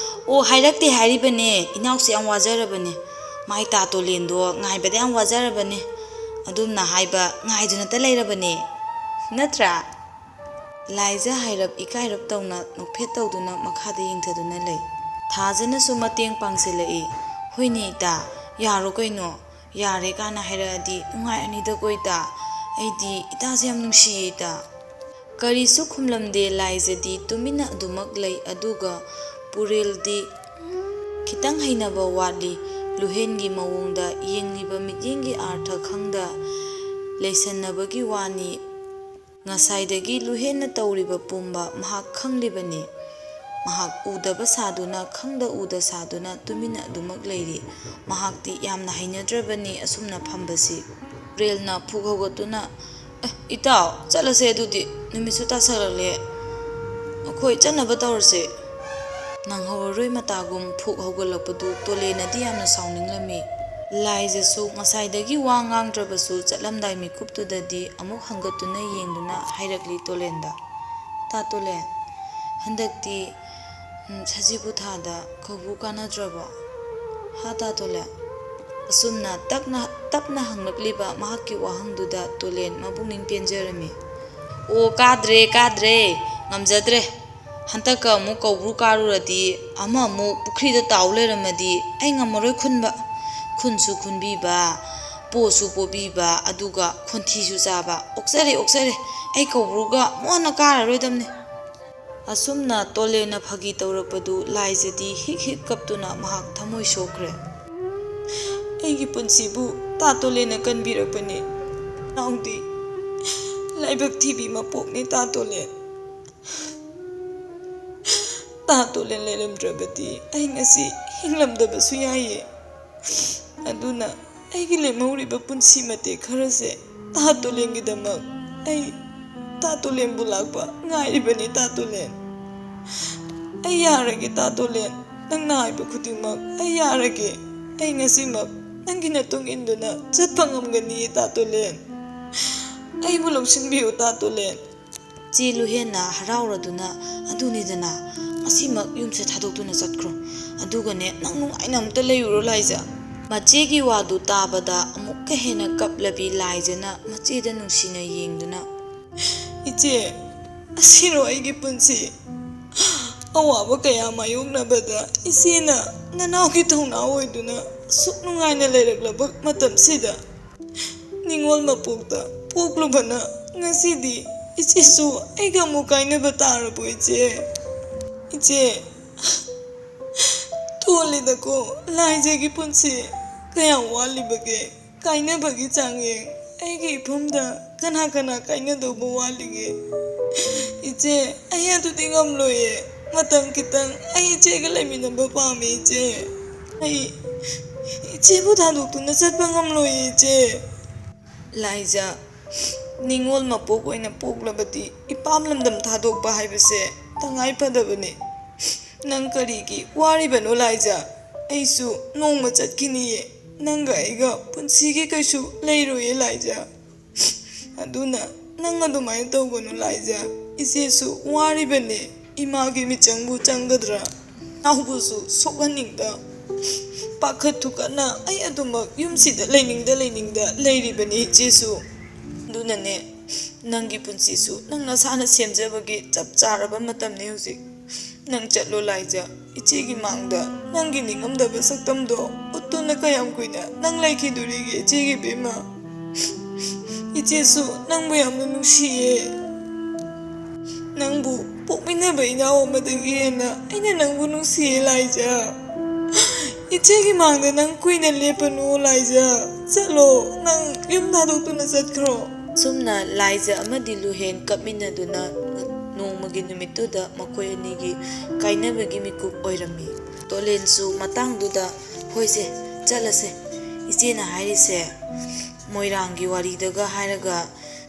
"ꯑꯣ, ꯍꯥꯏꯔꯛꯇꯦ ꯍꯥꯏꯔꯤꯕꯅꯦ, ꯏꯅꯥꯎꯁꯦ ꯌꯥꯝ ꯋꯥꯖꯔꯕꯅꯦ, ꯃꯥꯏ ꯇꯥ ꯇꯣꯂꯦꯟꯗꯣ ꯉꯥꯏꯕꯗ ꯌꯥꯝ ꯋꯥꯖꯔꯕꯅꯦ, ꯑꯗꯨꯝꯅ ꯍꯥꯏꯕ ꯉꯥꯏꯗꯨꯅꯇ ꯂꯩꯔꯕꯅꯦ, ꯅꯠꯇ꯭ꯔꯥ?" ꯂꯥꯏꯖ ꯍꯥꯏꯔꯞ ꯏꯀꯥꯏꯔꯞ ꯇꯧꯅ ꯅꯣꯛꯐꯦꯠ ꯇꯧꯗꯨꯅ ꯃꯈꯥꯗ ꯌꯦꯡꯊꯗꯨꯅ ꯂꯩ꯫ ꯊꯥꯖꯅꯁꯨ ꯃꯇꯦꯡ ꯄꯥꯡꯁꯤꯜꯂꯛꯏ, "ꯍꯣꯏꯅꯦ ꯏꯇꯥ, ꯌꯥꯔꯣ ꯀꯩꯅꯣ? ꯌꯥꯔꯦ ꯀꯥꯏꯅ ꯍꯥꯏꯔꯛꯑꯗꯤ ꯅꯨꯡꯉꯥꯏꯔꯅꯤꯗꯀꯣ ꯏꯇꯥ꯫ ꯑꯩꯗꯤ ꯏꯇꯥꯁꯦ ꯌꯥꯝ ꯅꯨꯡꯁꯤꯌꯦ ꯏꯇꯥ꯫" ꯀꯔꯤꯁꯨ ꯈꯨꯝꯂꯝꯗꯦ꯫ ꯂꯥꯏꯖꯗꯤ ꯇꯨꯃꯤꯟꯅ ꯑꯗꯨꯃꯛ ꯂꯩ꯫ ꯑꯗꯨꯒ ꯄꯨꯔꯦꯜꯗꯤ ꯈꯤꯇꯪ ꯍꯩꯅꯕ ꯋꯥꯠꯂꯤ꯫ ꯂꯨꯍꯦꯟꯒꯤ ꯃꯑꯣꯡꯗ ꯌꯦꯡꯂꯤꯕ ꯃꯤꯠꯌꯦꯡꯒꯤ ꯑꯥꯔꯊ ꯈꯪꯗ ꯂꯩꯁꯟꯅꯕꯒꯤ ꯋꯥꯅꯤ꯫ ꯉꯁꯥꯏꯗꯒꯤ ꯂꯨꯍꯦꯟꯅ ꯇꯧꯔꯤꯕ ꯄꯨꯝꯕ ꯃꯍꯥꯛ ꯈꯪꯂꯤꯕꯅꯤ꯫ ꯃꯍꯥꯛ ꯎꯗꯕ ꯁꯥꯗꯨꯅ, ꯈꯪꯗ ꯎꯗ ꯁꯥꯗꯨꯅ ꯇꯨꯃꯤꯟꯅ ꯑꯗꯨꯃꯛ ꯂꯩꯔꯤ꯫ ꯃꯍꯥꯛꯇꯤ ꯌꯥꯝꯅ ꯍꯩꯅꯗ꯭ꯔꯕꯅꯤ ꯑꯁꯨꯝꯅ ꯐꯝꯕꯁꯤ꯫ ꯄꯨꯔꯦꯜꯅ ꯐꯨꯛ ꯍꯧꯒꯠꯇꯨꯅ, "ꯑꯦ, ꯏꯇꯥꯎ, ꯆꯠꯂꯁꯦ ꯑꯗꯨꯗꯤ, ꯅꯨꯃꯤꯠꯁꯨ ꯇꯥꯁꯜꯂꯛꯂꯦ꯫ ꯑꯩꯈꯣꯏ ꯆꯠꯅꯕ ꯇꯧꯔꯁꯦ꯫" ꯅꯪꯍꯧꯔꯔꯣꯏ ꯃꯇꯥꯒꯨꯝ ꯐꯨꯛ ꯍꯧꯒꯠꯂꯛꯄꯗꯨ ꯇꯣꯂꯦꯅꯗꯤ ꯌꯥꯝꯅ ꯁꯥꯎꯅꯤꯡꯂꯝꯃꯤ꯫ ꯂꯥꯏꯖꯁꯨ ꯉꯁꯥꯏꯗꯒꯤ ꯋꯥ ꯉꯥꯡꯗ꯭ꯔꯕꯁꯨ ꯆꯠꯂꯝꯗꯥꯏ ꯃꯤꯀꯨꯞꯇꯨꯗꯗꯤ ꯑꯃꯨꯛ ꯍꯪꯒꯠꯇꯨꯅ ꯌꯦꯡꯗꯨꯅ ꯍꯥꯏꯔꯛꯂꯤ ꯇꯣꯂꯦꯟꯗ, "ꯇꯥ ꯇꯣꯂꯦꯟ, ꯍꯟꯗꯛꯇꯤ, ꯎꯝ, ꯁꯖꯤꯕꯨ ꯊꯥꯗ ꯀꯧꯕ꯭ꯔꯨ ꯀꯥꯅꯗ꯭ꯔꯕꯣ? ꯍꯥ, ꯇꯥ ꯇꯣꯂꯦꯟ?" ꯑꯁꯨꯝꯅ ꯇꯞꯅ, ꯇꯞꯅ ꯍꯪꯂꯛꯂꯤꯕ ꯃꯍꯥꯛꯀꯤ ꯋꯥꯍꯪꯗꯨꯗ ꯇꯣꯂꯦꯟ ꯃꯄꯨꯛꯅꯤꯡ ꯄꯦꯟꯖꯔꯝꯃꯤ꯫ "ꯑꯣ, ꯀꯥꯗ꯭ꯔꯦ, ꯀꯥꯗ꯭ꯔꯦ, ꯉꯝꯖꯗ꯭ꯔꯦ꯫ ꯍꯟꯗꯛꯀ ꯑꯃꯨꯛ ꯀꯧꯕ꯭ꯔꯨ ꯀꯥꯔꯨꯔꯗꯤ ꯑꯃ ꯑꯃꯨꯛ ꯄꯨꯈ꯭ꯔꯤꯗ ꯇꯥꯎ ꯂꯩꯔꯝꯃꯗꯤ ꯑꯩ ꯉꯝꯃꯔꯣꯏ ꯈꯨꯟꯕ꯫ ꯈꯨꯟꯁꯨ ꯈꯨꯟꯕꯤꯕ, ꯄꯣꯁꯨ ꯄꯣꯕꯤꯕ, ꯑꯗꯨꯒ ꯈꯣꯟꯊꯤꯁꯨ ꯆꯥꯕ꯫ ꯑꯣꯛꯆꯔꯦ, ꯑꯣꯛꯆꯔꯦ꯫ ꯑꯩ ꯀꯧꯕ꯭ꯔꯨꯒ ꯃꯨꯛ ꯍꯟꯅ ꯀꯥꯔꯔꯣꯏꯗꯝꯅꯤ꯫" ꯑꯁꯨꯝꯅ ꯇꯣꯂꯦꯟꯅ ꯐꯥꯒꯤ ꯇꯧꯔꯛꯄꯗꯨ ꯂꯥꯏꯖꯗꯤ ꯍꯤꯛ ꯍꯤꯛ ꯀꯞꯇꯨꯅ ꯃꯍꯥꯛ ꯊꯃꯣꯏ ꯁꯣꯛꯈ꯭ꯔꯦ꯫ "ꯑꯩꯒꯤ ꯄꯨꯟꯁꯤꯕꯨ ꯇꯥ ꯇꯣꯂꯦꯟꯅ ꯀꯟꯕꯤꯔꯛꯄꯅꯤ꯫ ꯅꯥꯎꯗꯤ ꯂꯥꯏꯕꯛ ꯊꯤꯕꯤ ꯃꯄꯣꯛꯅꯤ ꯇꯥ ꯇꯣꯂꯦꯟ꯫ ꯇꯥ ꯇꯣꯂꯦꯟ ꯂꯩꯔꯝꯗ꯭ꯔꯕꯗꯤ ꯑꯩ ꯉꯁꯤ ꯍꯤꯡꯂꯝꯗꯕꯁꯨ ꯌꯥꯏꯌꯦ꯫ ꯑꯗꯨꯅ ꯑꯩꯒꯤ ꯂꯦꯝꯍꯧꯔꯤꯕ ꯄꯨꯟꯁꯤ ꯃꯇꯦꯛ ꯈꯔꯁꯦ ꯇꯥ ꯇꯣꯂꯦꯟꯒꯤꯗꯃꯛ ꯑꯩ ꯇꯥ ꯇꯣꯂꯦꯟꯕꯨ ꯂꯥꯛꯄ ꯉꯥꯏꯔꯤꯕꯅꯤ ꯇꯥ ꯇꯣꯂꯦꯟ꯫ ꯑꯩ ꯌꯥꯔꯒꯦ ꯇꯥ ꯇꯣꯂꯦꯟ, ꯅꯪꯅ ꯍꯥꯏꯕ ꯈꯨꯗꯤꯡꯃꯛ ꯑꯩ ꯌꯥꯔꯒꯦ꯫ ꯑꯩ ꯉꯁꯤꯃꯛ ꯅꯪꯒꯤ ꯅꯇꯨꯡ ꯏꯟꯗꯨꯅ ꯆꯠꯄ ꯉꯝꯒꯅꯤꯌꯦ ꯇꯥ ꯇꯣꯂꯦꯟ꯫ ꯑꯩꯕꯨ ꯂꯧꯁꯤꯟꯕꯤꯌꯨ ꯇꯥ ꯇꯣꯂꯦꯟ꯫" ꯆꯦ ꯂꯨꯍꯦꯟꯅ ꯍꯔꯥꯎꯔꯗꯨꯅ, "ꯑꯗꯨꯅꯤꯗꯅ, ꯉꯁꯤꯃꯛ ꯌꯨꯝꯁꯦ ꯊꯥꯗꯣꯛꯇꯨꯅ ꯆꯠꯈ꯭ꯔꯣ꯫ ꯑꯗꯨꯒꯅꯦ, ꯅꯪ ꯅꯨꯡꯉꯥꯏꯅ ꯑꯃꯨꯛꯇ ꯂꯩꯔꯨꯔꯣ ꯂꯥꯏꯖ꯫" ꯃꯆꯦꯒꯤ ꯋꯥꯗꯨ ꯇꯥꯕꯗ ꯑꯃꯨꯛꯀ ꯍꯦꯟꯅ ꯀꯞꯂꯕꯤ ꯂꯥꯏꯖꯅ ꯃꯆꯦꯗ ꯅꯨꯡꯁꯤꯅ ꯌꯦꯡꯗꯨꯅ, "ꯏꯆꯦ, ꯑꯁꯤꯔꯣ ꯑꯩꯒꯤ ꯄꯨꯟꯁꯤ? ꯑꯋꯥꯕ ꯀꯌꯥ ꯃꯥꯌꯣꯛꯅꯕꯗ ꯏꯆꯦꯅ ꯅꯅꯥꯎꯒꯤ ꯊꯧꯅꯥ ꯑꯣꯏꯗꯨꯅ ꯑꯁꯨꯛ ꯅꯨꯡꯉꯥꯏꯅ ꯂꯩꯔꯛꯂꯕ ꯃꯇꯝꯁꯤꯗ, ꯅꯤꯡꯉꯣꯜ ꯃꯄꯣꯛꯇ ꯄꯣꯛꯂꯨꯕꯅ ꯉꯁꯤꯗꯤ ꯏꯆꯦꯁꯨ ꯑꯩꯒ ꯑꯃꯨꯛ ꯀꯥꯏꯅꯕ ꯇꯥꯔꯕꯣ ꯏꯆꯦ? ꯏꯆꯦ, ꯇꯣꯜꯂꯤꯗꯀꯣ, ꯂꯥꯏꯖꯒꯤ ꯄꯨꯟꯁꯤ ꯀꯌꯥꯝ ꯋꯥꯠꯂꯤꯕꯒꯦ? ꯀꯥꯏꯅꯕꯒꯤ ꯆꯥꯡꯌꯦꯡ ꯑꯩꯒꯤ ꯏꯐꯝꯗ ꯀꯅꯥ ꯀꯅꯥ ꯀꯥꯏꯅꯗꯧꯕ ꯋꯥꯠꯂꯤꯒꯦ? ꯏꯆꯦ, ꯑꯩ ꯑꯗꯨꯗꯤ ꯉꯝꯂꯣꯏꯌꯦ꯫ ꯃꯇꯝ ꯈꯤꯇꯪ ꯑꯩ ꯏꯆꯦꯒ ꯂꯩꯃꯤꯟꯅꯕ ꯄꯥꯝꯃꯤ ꯏꯆꯦ꯫ ꯑꯩ ꯏꯆꯦꯕꯨ ꯊꯥꯗꯣꯛꯇꯨꯅ ꯆꯠꯄ ꯉꯝꯂꯣꯏꯌꯦ ꯏꯆꯦ꯫ ꯂꯥꯏꯖ, ꯅꯤꯉꯣꯜ ꯃꯄꯣꯛ ꯑꯣꯏꯅ ꯄꯣꯛꯂꯕꯗꯤ ꯏꯄꯥꯝ ꯂꯝꯗꯝ ꯊꯥꯗꯣꯛꯄ ꯍꯥꯏꯕꯁꯦ ꯇꯉꯥꯏ ꯐꯗꯕꯅꯤ꯫ ꯅꯪ ꯀꯔꯤꯒꯤ ꯋꯥꯔꯤꯕꯅꯣ ꯂꯥꯏꯖ? ꯑꯩꯁꯨ ꯅꯣꯡꯃ ꯆꯠꯈꯤꯅꯤꯌꯦ꯫ ꯅꯪꯒ ꯑꯩꯒ ꯄꯨꯟꯁꯤꯒꯤ ꯀꯩꯁꯨ ꯂꯩꯔꯣꯏꯌꯦ ꯂꯥꯏꯖ꯫ ꯑꯗꯨꯅ ꯅꯪ ꯑꯗꯨꯃꯥꯏꯅ ꯇꯧꯒꯅꯨ ꯂꯥꯏꯖ꯫ ꯏꯆꯦꯁꯨ ꯋꯥꯔꯤꯕꯅꯦ꯫ ꯏꯃꯥꯒꯤ ꯃꯤꯆꯪꯕꯨ ꯆꯪꯒꯗ꯭ꯔꯥ? ꯅꯥꯎꯕꯨꯁꯨ ꯁꯣꯛꯍꯟꯅꯤꯡꯗ ꯄꯥꯈꯠ ꯊꯨꯀꯠꯅ ꯑꯩ ꯑꯗꯨꯃꯛ ꯌꯨꯝꯁꯤꯗ ꯂꯩꯅꯤꯡꯗ ꯂꯩꯅꯤꯡꯗ ꯂꯩꯔꯤꯕꯅꯤ ꯏꯆꯦꯁꯨ꯫ ꯑꯗꯨꯅꯅꯦ, ꯅꯪꯒꯤ ꯄꯨꯟꯁꯤꯁꯨ ꯅꯪ ꯅꯁꯥꯅ ꯁꯦꯝꯖꯕꯒꯤ ꯆꯞ ꯆꯥꯔꯕ ꯃꯇꯝꯅꯤ ꯍꯧꯖꯤꯛ꯫ ꯅꯪ ꯆꯠꯂꯣ ꯂꯥꯏꯖ꯫ ꯏꯆꯦꯒꯤ ꯃꯥꯡꯗ ꯅꯪꯒꯤ ꯅꯤꯡꯉꯝꯗꯕ ꯁꯛꯇꯝꯗꯣ ꯎꯠꯇꯨꯅ ꯀꯌꯥꯝ ꯀꯨꯏꯅ ꯅꯪ ꯂꯩꯈꯤꯗꯣꯔꯤꯒꯦ ꯏꯆꯦꯒꯤ ꯕꯦꯝꯃ? ꯏꯆꯦꯁꯨ ꯅꯪꯕꯨ ꯌꯥꯝꯅ ꯅꯨꯡꯁꯤꯌꯦ꯫ ꯅꯪꯕꯨ ꯄꯣꯛꯃꯤꯟꯅꯕ ꯏꯅꯥꯎ ꯑꯃꯗꯒꯤ ꯍꯦꯟꯅ ꯑꯩꯅ ꯅꯪꯕꯨ ꯅꯨꯡꯁꯤꯌꯦ ꯂꯥꯏꯖ꯫ ꯏꯆꯦꯒꯤ ꯃꯥꯡꯗ ꯅꯪ ꯀꯨꯏꯅ ꯂꯦꯞꯄꯅꯨ ꯂꯥꯏꯖ꯫ ꯆꯠꯂꯣ, ꯅꯪ ꯌꯨꯝ ꯊꯥꯗꯣꯛꯇꯨꯅ ꯆꯠꯈ꯭ꯔꯣ꯫ ꯑꯁꯨꯝꯅ ꯂꯥꯏꯖ ꯑꯃꯗꯤ ꯂꯨꯍꯦꯟ ꯀꯞꯃꯤꯟꯅꯗꯨꯅ ꯅꯣꯡꯃꯒꯤ ꯅꯨꯃꯤꯠꯇꯨꯗ ꯃꯈꯣꯏ ꯑꯅꯤꯒꯤ ꯀꯥꯏꯅꯕꯒꯤ ꯃꯤꯀꯨꯞ ꯑꯣꯏꯔꯝꯃꯤ꯫ ꯇꯣꯂꯦꯟꯁꯨ ꯃꯇꯥꯡꯗꯨꯗ, "ꯍꯣꯏꯁꯦ, ꯆꯠꯂꯁꯦ꯫ ꯏꯆꯦꯅ ꯍꯥꯏꯔꯤꯁꯦ ꯃꯣꯏꯔꯥꯡꯒꯤ ꯋꯥꯔꯤꯗꯒ ꯍꯥꯏꯔꯒ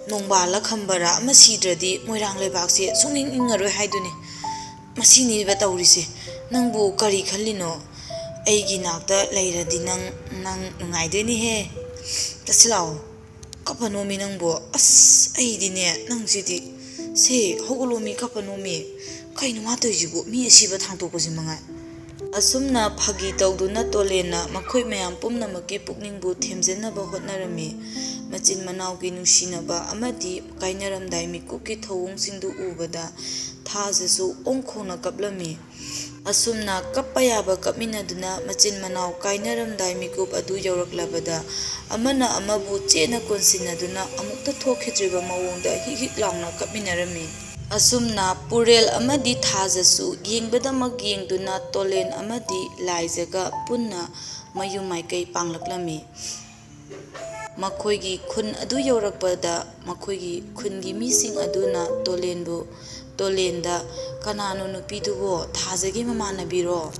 ꯅꯣꯡꯕꯥꯜꯂ ꯈꯝꯕꯔ ꯑꯃ ꯁꯤꯗ꯭ꯔꯗꯤ ꯃꯣꯏꯔꯥꯡ ꯂꯩꯕꯥꯛꯁꯦ ꯁꯨꯡꯏꯪ ꯏꯪꯉꯔꯣꯏ ꯍꯥꯏꯗꯨꯅꯤ꯫ ꯃꯁꯤꯅꯤꯕ ꯇꯧꯔꯤꯁꯦ꯫ ꯅꯪꯕꯨ ꯀꯔꯤ ꯈꯜꯂꯤꯅꯣ? ꯑꯩꯒꯤ ꯅꯥꯛꯇ ꯂꯩꯔꯗꯤ ꯅꯪ, ꯅꯪ ꯅꯨꯡꯉꯥꯏꯗꯣꯏꯅꯤꯍꯦ꯫ ꯆꯠꯁꯤ ꯂꯥꯛꯑꯣ꯫ ꯀꯞꯄꯅꯣꯃꯤ ꯅꯪꯕꯨ? ꯑꯁ, ꯑꯩꯗꯤꯅꯦ, ꯅꯪꯁꯤꯗꯤ꯫ ꯁꯦ, ꯍꯧꯒꯠꯂꯣꯃꯤ, ꯀꯞꯄꯅꯣꯃꯤ꯫ ꯀꯩꯅꯣ ꯃꯥ ꯇꯧꯔꯤꯁꯤꯕꯨ? ꯃꯤ ꯑꯁꯤꯕ ꯊꯥꯡꯇꯣꯛꯄꯁꯤ ꯃꯉꯥꯏ꯫ ꯑꯁꯨꯝꯅ ꯐꯥꯒꯤ ꯇꯧꯗꯨꯅ ꯇꯣꯂꯦꯟꯅ ꯃꯈꯣꯏ ꯃꯌꯥꯝ ꯄꯨꯝꯅꯃꯛꯀꯤ ꯄꯨꯛꯅꯤꯡꯕꯨ ꯊꯦꯝꯖꯤꯟꯅꯕ ꯍꯣꯠꯅꯔꯝꯃꯤ꯫ ꯃꯆꯤꯟ ꯃꯅꯥꯎꯒꯤ ꯅꯨꯡꯁꯤꯅꯕ ꯑꯃꯗꯤ ꯀꯥꯏꯅꯔꯝꯗꯥꯏ ꯃꯤꯀꯨꯞꯀꯤ ꯊꯧꯑꯣꯡꯁꯤꯡꯗꯨ ꯎꯕꯗ ꯊꯥꯖꯁꯨ ꯑꯣꯡ ꯈꯣꯡꯅ ꯀꯞꯂꯝꯃꯤ꯫ ꯑꯁꯨꯝꯅ ꯀꯞꯄ ꯌꯥꯕ ꯀꯞꯃꯤꯟꯅꯗꯨꯅ ꯃꯆꯤꯟ ꯃꯅꯥꯎ ꯀꯥꯏꯅꯔꯝꯗꯥꯏ ꯃꯤꯀꯨꯞ ꯑꯗꯨ ꯌꯧꯔꯛꯂꯕꯗ ꯑꯃꯅ ꯑꯃꯕꯨ ꯆꯦꯠꯅ ꯀꯣꯟꯁꯤꯟꯅꯗꯨꯅ ꯑꯃꯨꯛꯇ ꯊꯣꯛꯈꯤꯗ꯭ꯔꯤꯕ ꯃꯑꯣꯡꯗ ꯍꯤꯛ ꯍꯤꯛ ꯂꯥꯎꯅ ꯀꯞꯃꯤꯟꯅꯔꯝꯃꯤ꯫ ꯑꯁꯨꯝꯅ ꯄꯨꯔꯦꯜ ꯑꯃꯗꯤ ꯊꯥꯖꯁꯨ ꯌꯦꯡꯕꯗꯃꯛ ꯌꯦꯡꯗꯨꯅ ꯇꯣꯂꯦꯟ ꯑꯃꯗꯤ ꯂꯥꯏꯖꯒ ꯄꯨꯟꯅ ꯃꯌꯨꯝ ꯃꯥꯏꯀꯩ ꯄꯥꯡꯂꯛꯂꯝꯃꯤ꯫ ꯃꯈꯣꯏꯒꯤ ꯈꯨꯟ ꯑꯗꯨ ꯌꯧꯔꯛꯄꯗ ꯃꯈꯣꯏꯒꯤ ꯈꯨꯟꯒꯤ ꯃꯤꯁꯤꯡ ꯑꯗꯨꯅ ꯇꯣꯂꯦꯟꯕꯨ, ꯇꯣꯂꯦꯟꯗ, "ꯀꯅꯥꯅꯣ ꯅꯨꯄꯤꯗꯨꯕꯣ? ꯊꯥꯖꯒꯤ ꯃꯃꯥꯟꯅꯕꯤꯔꯣ?"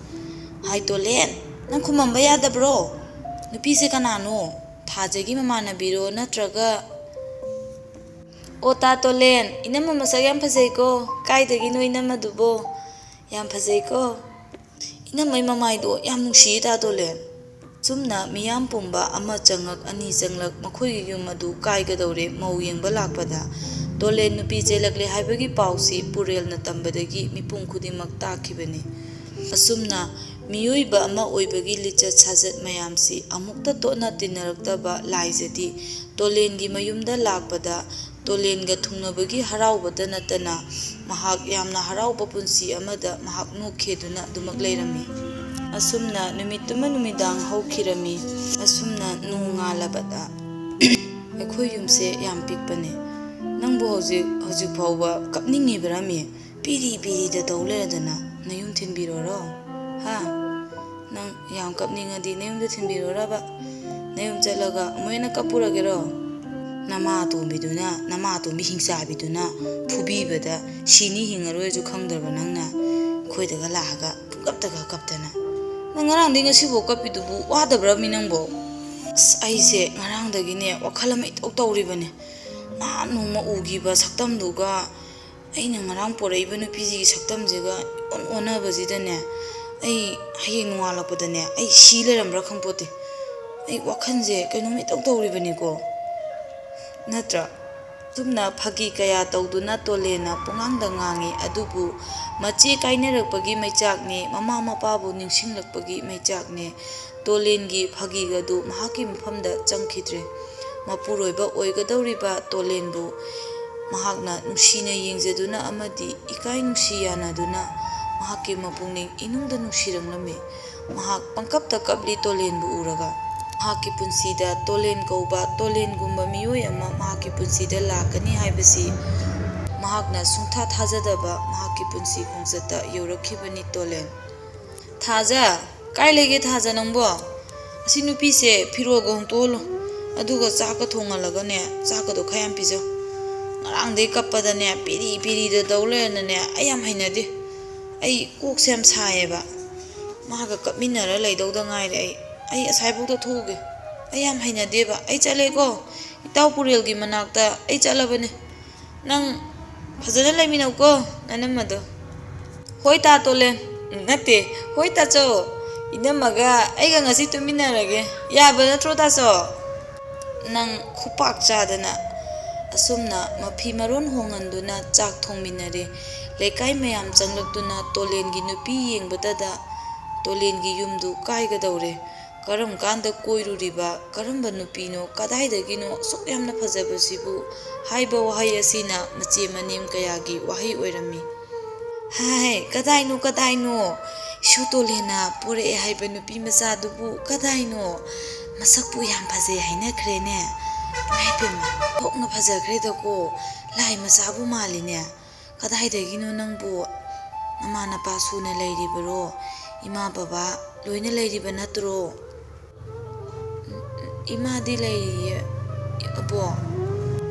"ꯍꯥꯏ ꯇꯣꯂꯦꯟ, ꯅꯪ ꯈꯨꯝꯃꯝꯕ ꯌꯥꯗꯕ꯭ꯔꯣ? ꯅꯨꯄꯤꯁꯦ ꯀꯅꯥꯅꯣ? ꯊꯥꯖꯒꯤ ꯃꯃꯥꯟꯅꯕꯤꯔꯣ ꯅꯠꯇ꯭ꯔꯒ?" "ꯑꯣ ꯇꯥ ꯇꯣꯂꯦꯟ, ꯏꯅꯝꯃ ꯃꯁꯛ ꯌꯥꯝ ꯐꯖꯩꯀꯣ꯫ ꯀꯥꯏꯗꯒꯤꯅꯣ ꯏꯅꯝꯃꯗꯨꯕꯣ? ꯌꯥꯝ ꯐꯖꯩꯀꯣ꯫ ꯏꯅꯝꯃꯩ ꯃꯃꯥꯏꯗꯣ ꯌꯥꯝ ꯅꯨꯡꯁꯤꯌꯦ ꯇꯥ ꯇꯣꯂꯦꯟ꯫" ꯆꯨꯝꯅ ꯃꯤꯌꯥꯝ ꯄꯨꯝꯕ ꯑꯃ ꯆꯪꯂꯛ ꯑꯅꯤ ꯆꯪꯂꯛ ꯃꯈꯣꯏꯒꯤ ꯌꯨꯝ ꯑꯗꯨ ꯀꯥꯏꯒꯗꯧꯔꯦ ꯃꯧ ꯌꯦꯡꯕ ꯂꯥꯛꯄꯗ ꯇꯣꯂꯦꯟ ꯅꯨꯄꯤ ꯆꯦꯜꯂꯛꯂꯦ ꯍꯥꯏꯕꯒꯤ ꯄꯥꯎꯁꯤ ꯄꯨꯔꯦꯜꯅ ꯇꯝꯕꯗꯒꯤ ꯃꯤꯄꯨꯝ ꯈꯨꯗꯤꯡꯃꯛ ꯇꯥꯈꯤꯕꯅꯤ꯫ ꯑꯁꯨꯝꯅ ꯃꯤꯑꯣꯏꯕ ꯑꯃ ꯑꯣꯏꯕꯒꯤ ꯂꯤꯆꯠ ꯁꯥꯖꯠ ꯃꯌꯥꯝꯁꯤ ꯑꯃꯨꯛꯇ ꯇꯣꯠꯅ ꯇꯤꯟꯅꯔꯛꯇꯕ ꯂꯥꯏꯖꯗꯤ ꯇꯣꯂꯦꯟꯒꯤ ꯃꯌꯨꯝꯗ ꯂꯥꯛꯄꯗ ꯇꯣꯂꯦꯟꯒ ꯊꯨꯡꯅꯕꯒꯤ ꯍꯔꯥꯎꯕꯗ ꯅꯠꯇꯅ ꯃꯍꯥꯛ ꯌꯥꯝꯅ ꯍꯔꯥꯎꯕ ꯄꯨꯟꯁꯤ ꯑꯃꯗ ꯃꯍꯥꯛ ꯅꯣꯛꯈꯦꯗꯨꯅ ꯑꯗꯨꯃꯛ ꯂꯩꯔꯝꯃꯤ꯫ ꯑꯁꯨꯝꯅ ꯅꯨꯃꯤꯠꯇꯨꯃ ꯅꯨꯃꯤꯗꯥꯡ ꯍꯧꯈꯤꯔꯝꯃꯤ꯫ ꯑꯁꯨꯝꯅ ꯅꯣꯡꯉꯥꯜꯂꯕꯗ, "ꯑꯩꯈꯣꯏ ꯌꯨꯝꯁꯦ ꯌꯥꯝ ꯄꯤꯛꯄꯅꯦ꯫ ꯅꯪꯕꯨ ꯍꯧꯖꯤꯛ, ꯍꯧꯖꯤꯛ ꯐꯥꯎꯕ ꯀꯞꯅꯤꯡꯉꯤꯕꯔꯥꯃꯤ? ꯄꯤꯔꯤ ꯄꯤꯔꯤꯗ ꯇꯧ ꯂꯩꯔꯗꯅ ꯅꯌꯨꯝ ꯊꯤꯟꯕꯤꯔꯣꯔꯣ? ꯍꯥ? ꯅꯪ ꯌꯥꯝ ꯀꯞꯅꯤꯡꯉꯗꯤ ꯅꯌꯨꯝꯗ ꯊꯤꯟꯕꯤꯔꯣꯔꯕ? ꯅꯌꯨꯝ ꯆꯠꯂꯒ ꯑꯃꯨꯛ ꯍꯦꯟꯅ ꯀꯞꯄꯨꯔꯒꯦꯔꯣ? ꯅꯃꯥ ꯑꯇꯣꯝꯕꯤꯗꯨꯅ, ꯅꯃꯥ ꯑꯇꯣꯝꯕꯤ ꯍꯤꯡꯆꯥꯕꯤꯗꯨꯅ ꯐꯨꯕꯤꯕꯗ ꯁꯤꯅꯤ ꯍꯤꯡꯉꯔꯣꯏꯁꯨ ꯈꯪꯗ꯭ꯔꯕ ꯅꯪꯅ ꯑꯩꯈꯣꯏꯗꯒ ꯂꯥꯛꯑꯒ ꯄꯨꯡꯀꯞꯇꯒ ꯀꯞꯇꯅ꯫ ꯅꯪ ꯉꯔꯥꯡꯗꯩ ꯉꯁꯤꯐꯥꯎ ꯀꯞꯄꯤꯗꯨꯕꯨ ꯋꯥꯗꯕ꯭ꯔꯥꯃꯤ ꯅꯪꯕꯣ?" "ꯑꯁ, ꯑꯩꯁꯦ ꯉꯔꯥꯡꯗꯒꯤꯅꯦ ꯋꯥꯈꯜ ꯑꯃ ꯏꯇꯧ ꯇꯧꯔꯤꯕꯅꯦ꯫ ꯅꯍꯥꯟ ꯅꯣꯡꯃ ꯎꯈꯤꯕ ꯁꯛꯇꯝꯗꯨꯒ ꯑꯩꯅ ꯉꯔꯥꯡ ꯄꯣꯔꯛꯏꯕ ꯅꯨꯄꯤꯁꯤꯒꯤ ꯁꯛꯇꯝꯁꯤꯒ ꯏꯑꯣꯟ ꯑꯣꯟꯅꯕꯁꯤꯗꯅꯦ, ꯑꯩ ꯍꯌꯦꯡ ꯅꯣꯡꯉꯥꯜꯂꯛꯄꯗꯅꯦ ꯑꯩ ꯁꯤ ꯂꯩꯔꯝꯕ꯭ꯔꯥ ꯈꯪꯄꯣꯠꯇꯦ꯫ ꯑꯩ ꯋꯥꯈꯜꯁꯦ ꯀꯩꯅꯣꯝ ꯏꯇꯧ ꯇꯧꯔꯤꯕꯅꯤꯀꯣ, ꯅꯠꯇ꯭ꯔꯥ?" ꯑꯁꯨꯝꯅ ꯐꯥꯒꯤ ꯀꯌꯥ ꯇꯧꯗꯨꯅ ꯇꯣꯂꯦꯟꯅ ꯄꯨꯡꯉꯥꯡꯗ ꯉꯥꯡꯉꯤ꯫ ꯑꯗꯨꯕꯨ ꯃꯆꯦ ꯀꯥꯏꯅꯔꯛꯄꯒꯤ ꯃꯩꯆꯥꯛꯅꯦ, ꯃꯃꯥ ꯃꯄꯥꯕꯨ ꯅꯤꯡꯁꯤꯡꯂꯛꯄꯒꯤ ꯃꯩꯆꯥꯛꯅꯦ꯫ ꯇꯣꯂꯦꯟꯒꯤ ꯐꯥꯒꯤꯒꯗꯨ ꯃꯍꯥꯛꯀꯤ ꯃꯐꯝꯗ ꯆꯪꯈꯤꯗ꯭ꯔꯦ꯫ ꯃꯄꯨꯔꯣꯏꯕ ꯑꯣꯏꯒꯗꯧꯔꯤꯕ ꯇꯣꯂꯦꯟꯕꯨ ꯃꯍꯥꯛꯅ ꯅꯨꯡꯁꯤꯅ ꯌꯦꯡꯖꯗꯨꯅ ꯑꯃꯗꯤ ꯏꯀꯥꯏ ꯅꯨꯡꯁꯤ ꯌꯥꯅꯗꯨꯅ ꯃꯍꯥꯛꯀꯤ ꯃꯄꯨꯛꯅꯤꯡ ꯏꯅꯨꯡꯗ ꯅꯨꯡꯁꯤꯔꯛꯂꯝꯃꯤ꯫ ꯃꯍꯥꯛ ꯄꯪꯀꯞꯇ ꯀꯞꯂꯤ ꯇꯣꯂꯦꯟꯕꯨ ꯎꯔꯒ꯫ ꯃꯍꯥꯛꯀꯤ ꯄꯨꯟꯁꯤꯗ ꯇꯣꯂꯦꯟ ꯀꯧꯕ ꯇꯣꯂꯦꯟꯒꯨꯝꯕ ꯃꯤꯑꯣꯏ ꯑꯃ ꯃꯍꯥꯛꯀꯤ ꯄꯨꯟꯁꯤꯗ ꯂꯥꯛꯀꯅꯤ ꯍꯥꯏꯕꯁꯤ ꯃꯍꯥꯛꯅ ꯁꯨꯡꯊꯥ ꯊꯥꯖꯗꯕ ꯃꯍꯥꯛꯀꯤ ꯄꯨꯟꯁꯤ ꯈꯣꯡꯆꯠꯇ ꯌꯧꯔꯛꯈꯤꯕꯅꯤ ꯇꯣꯂꯦꯟ꯫ "ꯊꯥꯖ, ꯀꯥꯏ ꯂꯩꯒꯦ ꯊꯥꯖ ꯅꯪꯕꯣ? ꯑꯁꯤ ꯅꯨꯄꯤꯁꯦ ꯐꯤꯔꯣꯜꯒ ꯍꯣꯡꯇꯣꯛꯍꯜꯂꯣ꯫ ꯑꯗꯨꯒ ꯆꯥꯛꯀ ꯊꯣꯡꯍꯜꯂꯒꯅꯦ, ꯆꯥꯛꯀꯗꯣ ꯈꯔ ꯌꯥꯝ ꯄꯤꯖꯧ꯫ ꯉꯔꯥꯡꯗꯩ ꯀꯞꯄꯗꯅꯦ, ꯄꯤꯔꯤ ꯄꯤꯔꯤꯗ ꯇꯧ ꯂꯩꯔꯅꯅꯦ, ꯑꯩ ꯌꯥꯝ ꯍꯩꯅꯗꯦ꯫ ꯑꯩ ꯀꯣꯛꯁꯦ ꯌꯥꯝ ꯁꯥꯏꯌꯦꯕ꯫ ꯃꯥꯒ ꯀꯞꯃꯤꯟꯅꯔ ꯂꯩꯗꯧꯗ ꯉꯥꯏꯔꯦ ꯑꯩ꯫ ꯑꯩ ꯑꯁꯥꯏꯐꯥꯎꯗ ꯊꯣꯛꯎꯒꯦ꯫ ꯑꯩ ꯌꯥꯝ ꯍꯩꯅꯗꯦꯕ꯫ ꯑꯩ ꯆꯠꯂꯦꯀꯣ꯫ ꯏꯇꯥꯎ ꯄꯨꯔꯦꯜꯒꯤ ꯃꯅꯥꯛꯇ ꯑꯩ ꯆꯠꯂꯕꯅꯦ꯫ ꯅꯪ ꯐꯖꯅ ꯂꯩꯃꯤꯟꯅꯧꯀꯣ, ꯅꯅꯝꯃꯗꯣ꯫" "ꯍꯣꯏ ꯇꯥ ꯇꯣꯂꯦꯟ, ꯅꯠꯇꯦ, ꯍꯣꯏ ꯇꯥꯆꯧ, ꯏꯅꯝꯃꯒ ꯑꯩꯒ ꯉꯁꯤ ꯇꯨꯃꯤꯟꯅꯔꯒꯦ꯫ ꯌꯥꯕ ꯅꯠꯇ꯭ꯔꯣ ꯇꯥꯆꯧ?" ꯅꯪ ꯈꯨꯄꯥꯛ ꯆꯥꯗꯅ꯫ ꯑꯁꯨꯝꯅ ꯃꯐꯤ ꯃꯔꯣꯟ ꯍꯣꯡꯍꯟꯗꯨꯅ ꯆꯥꯛ ꯊꯣꯡꯃꯤꯟꯅꯔꯦ꯫ ꯂꯩꯀꯥꯏ ꯃꯌꯥꯝ ꯆꯪꯂꯛꯇꯨꯅ ꯇꯣꯂꯦꯟꯒꯤ ꯅꯨꯄꯤ ꯌꯦꯡꯕꯗꯗ ꯇꯣꯂꯦꯟꯒꯤ ꯌꯨꯝꯗꯨ ꯀꯥꯏꯒꯗꯧꯔꯦ꯫ ꯀꯔꯝ ꯀꯥꯟꯗ ꯀꯣꯏꯔꯨꯔꯤꯕ ꯀꯔꯝꯕ ꯅꯨꯄꯤꯅꯣ, ꯀꯗꯥꯏꯗꯒꯤꯅꯣ ꯑꯁꯨꯛ ꯌꯥꯝꯅ ꯐꯖꯕꯁꯤꯕꯨ ꯍꯥꯏꯕ ꯋꯥꯍꯩ ꯑꯁꯤꯅ ꯃꯆꯦ ꯃꯅꯦꯝ ꯀꯌꯥꯒꯤ ꯋꯥꯍꯩ ꯑꯣꯏꯔꯝꯃꯤ꯫ "ꯍꯥꯏ, ꯀꯗꯥꯏꯅꯣ, ꯀꯗꯥꯏꯅꯣ? ꯏꯁꯨ ꯇꯣꯂꯦꯟꯅ ꯄꯣꯔꯛꯑꯦ ꯍꯥꯏꯕ ꯅꯨꯄꯤ ꯃꯆꯥꯗꯨꯕꯨ ꯀꯗꯥꯏꯅꯣ? ꯃꯁꯛꯄꯨ ꯌꯥꯝ ꯐꯖꯩ ꯍꯥꯏꯅꯈ꯭ꯔꯦꯅꯦ꯫ ꯏꯃꯥ ꯏꯄꯦꯝꯃ, ꯊꯣꯛꯅ ꯐꯖꯈ꯭ꯔꯦꯗꯀꯣ, ꯂꯥꯏ ꯃꯆꯥꯕꯨ ꯃꯥꯜꯂꯤꯅꯦ꯫ ꯀꯗꯥꯏꯗꯒꯤꯅꯣ ꯅꯪꯕꯨ? ꯅꯃꯥ ꯅꯄꯥ ꯁꯨꯅ ꯂꯩꯔꯤꯕꯔꯣ? ꯏꯃꯥ ꯕꯕꯥ ꯂꯣꯏꯅ ꯂꯩꯔꯤꯕ ꯅꯠꯇ꯭ꯔꯣ?" "ꯏꯃꯥꯗꯤ ꯂꯩꯔꯤꯌꯦ, ꯑꯕꯣ꯫"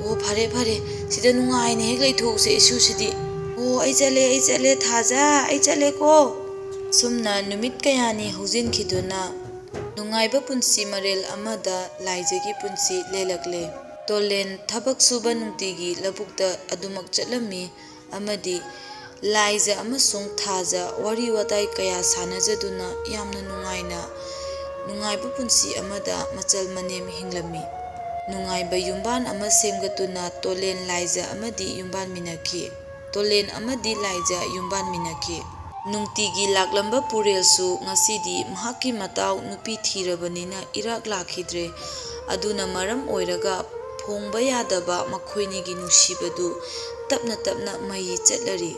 "ꯑꯣ, ꯐꯔꯦ, ꯐꯔꯦ, ꯁꯤꯗ ꯅꯨꯡꯉꯥꯏꯅ ꯍꯦꯛ ꯂꯩꯊꯣꯛꯎꯁꯦ ꯏꯁꯨꯁꯤꯗꯤ꯫ ꯑꯣ, ꯑꯩ ꯆꯠꯂꯦ, ꯑꯩ ꯆꯠꯂꯦ, ꯊꯥꯖ, ꯑꯩ ꯆꯠꯂꯦꯀꯣ꯫" ꯁꯨꯝꯅ ꯅꯨꯃꯤꯠ ꯀꯌꯥꯅꯤ ꯍꯧꯖꯤꯟꯈꯤꯗꯨꯅ ꯅꯨꯡꯉꯥꯏꯕ ꯄꯨꯟꯁꯤ ꯃꯔꯦꯜ ꯑꯃꯗ ꯂꯥꯏꯖꯒꯤ ꯄꯨꯟꯁꯤ ꯂꯦꯜꯂꯛꯂꯦ꯫ ꯇꯣꯂꯦꯟ ꯊꯕꯛ ꯁꯨꯕ ꯅꯨꯡꯇꯤꯒꯤ ꯂꯧꯕꯨꯛꯇ ꯑꯗꯨꯃꯛ ꯆꯠꯂꯝꯃꯤ꯫ ꯑꯃꯗꯤ ꯂꯥꯏꯖ ꯑꯃꯁꯨꯡ ꯊꯥꯖ ꯋꯥꯔꯤ ꯋꯥꯇꯥꯏ ꯀꯌꯥ ꯁꯥꯟꯅꯖꯗꯨꯅ ꯌꯥꯝꯅ ꯅꯨꯡꯉꯥꯏꯅ, ꯅꯨꯡꯉꯥꯏꯕ ꯄꯨꯟꯁꯤ ꯑꯃꯗ ꯃꯆꯜ ꯃꯅꯦꯝ ꯍꯤꯡꯂꯝꯃꯤ꯫ ꯅꯨꯡꯉꯥꯏꯕ ꯌꯨꯝꯕꯥꯟ ꯑꯃ ꯁꯦꯝꯒꯠꯇꯨꯅ ꯇꯣꯂꯦꯟ ꯂꯥꯏꯖ ꯑꯃꯗꯤ ꯌꯨꯝꯕꯥꯟꯃꯤꯟꯅꯈꯤ꯫ ꯇꯣꯂꯦꯟ ꯑꯃꯗꯤ ꯂꯥꯏꯖ ꯌꯨꯝꯕꯥꯟꯃꯤꯟꯅꯈꯤ꯫ ꯅꯨꯡꯇꯤꯒꯤ ꯂꯥꯛꯂꯝꯕ ꯄꯨꯔꯦꯜꯁꯨ ꯉꯁꯤꯗꯤ ꯃꯍꯥꯛꯀꯤ ꯃꯇꯥꯎ ꯅꯨꯄꯤ ꯊꯤꯔꯕꯅꯤꯅ ꯏꯔꯥꯛ ꯂꯥꯛꯈꯤꯗ꯭ꯔꯦ꯫ ꯑꯗꯨꯅ ꯃꯔꯝ ꯑꯣꯏꯔꯒ ꯐꯣꯡꯕ ꯌꯥꯗꯕ ꯃꯈꯣꯏꯅꯤꯒꯤ ꯅꯨꯡꯁꯤꯕꯗꯨ ꯇꯞꯅ ꯇꯞꯅ ꯃꯩ ꯆꯠꯂꯔꯤ꯫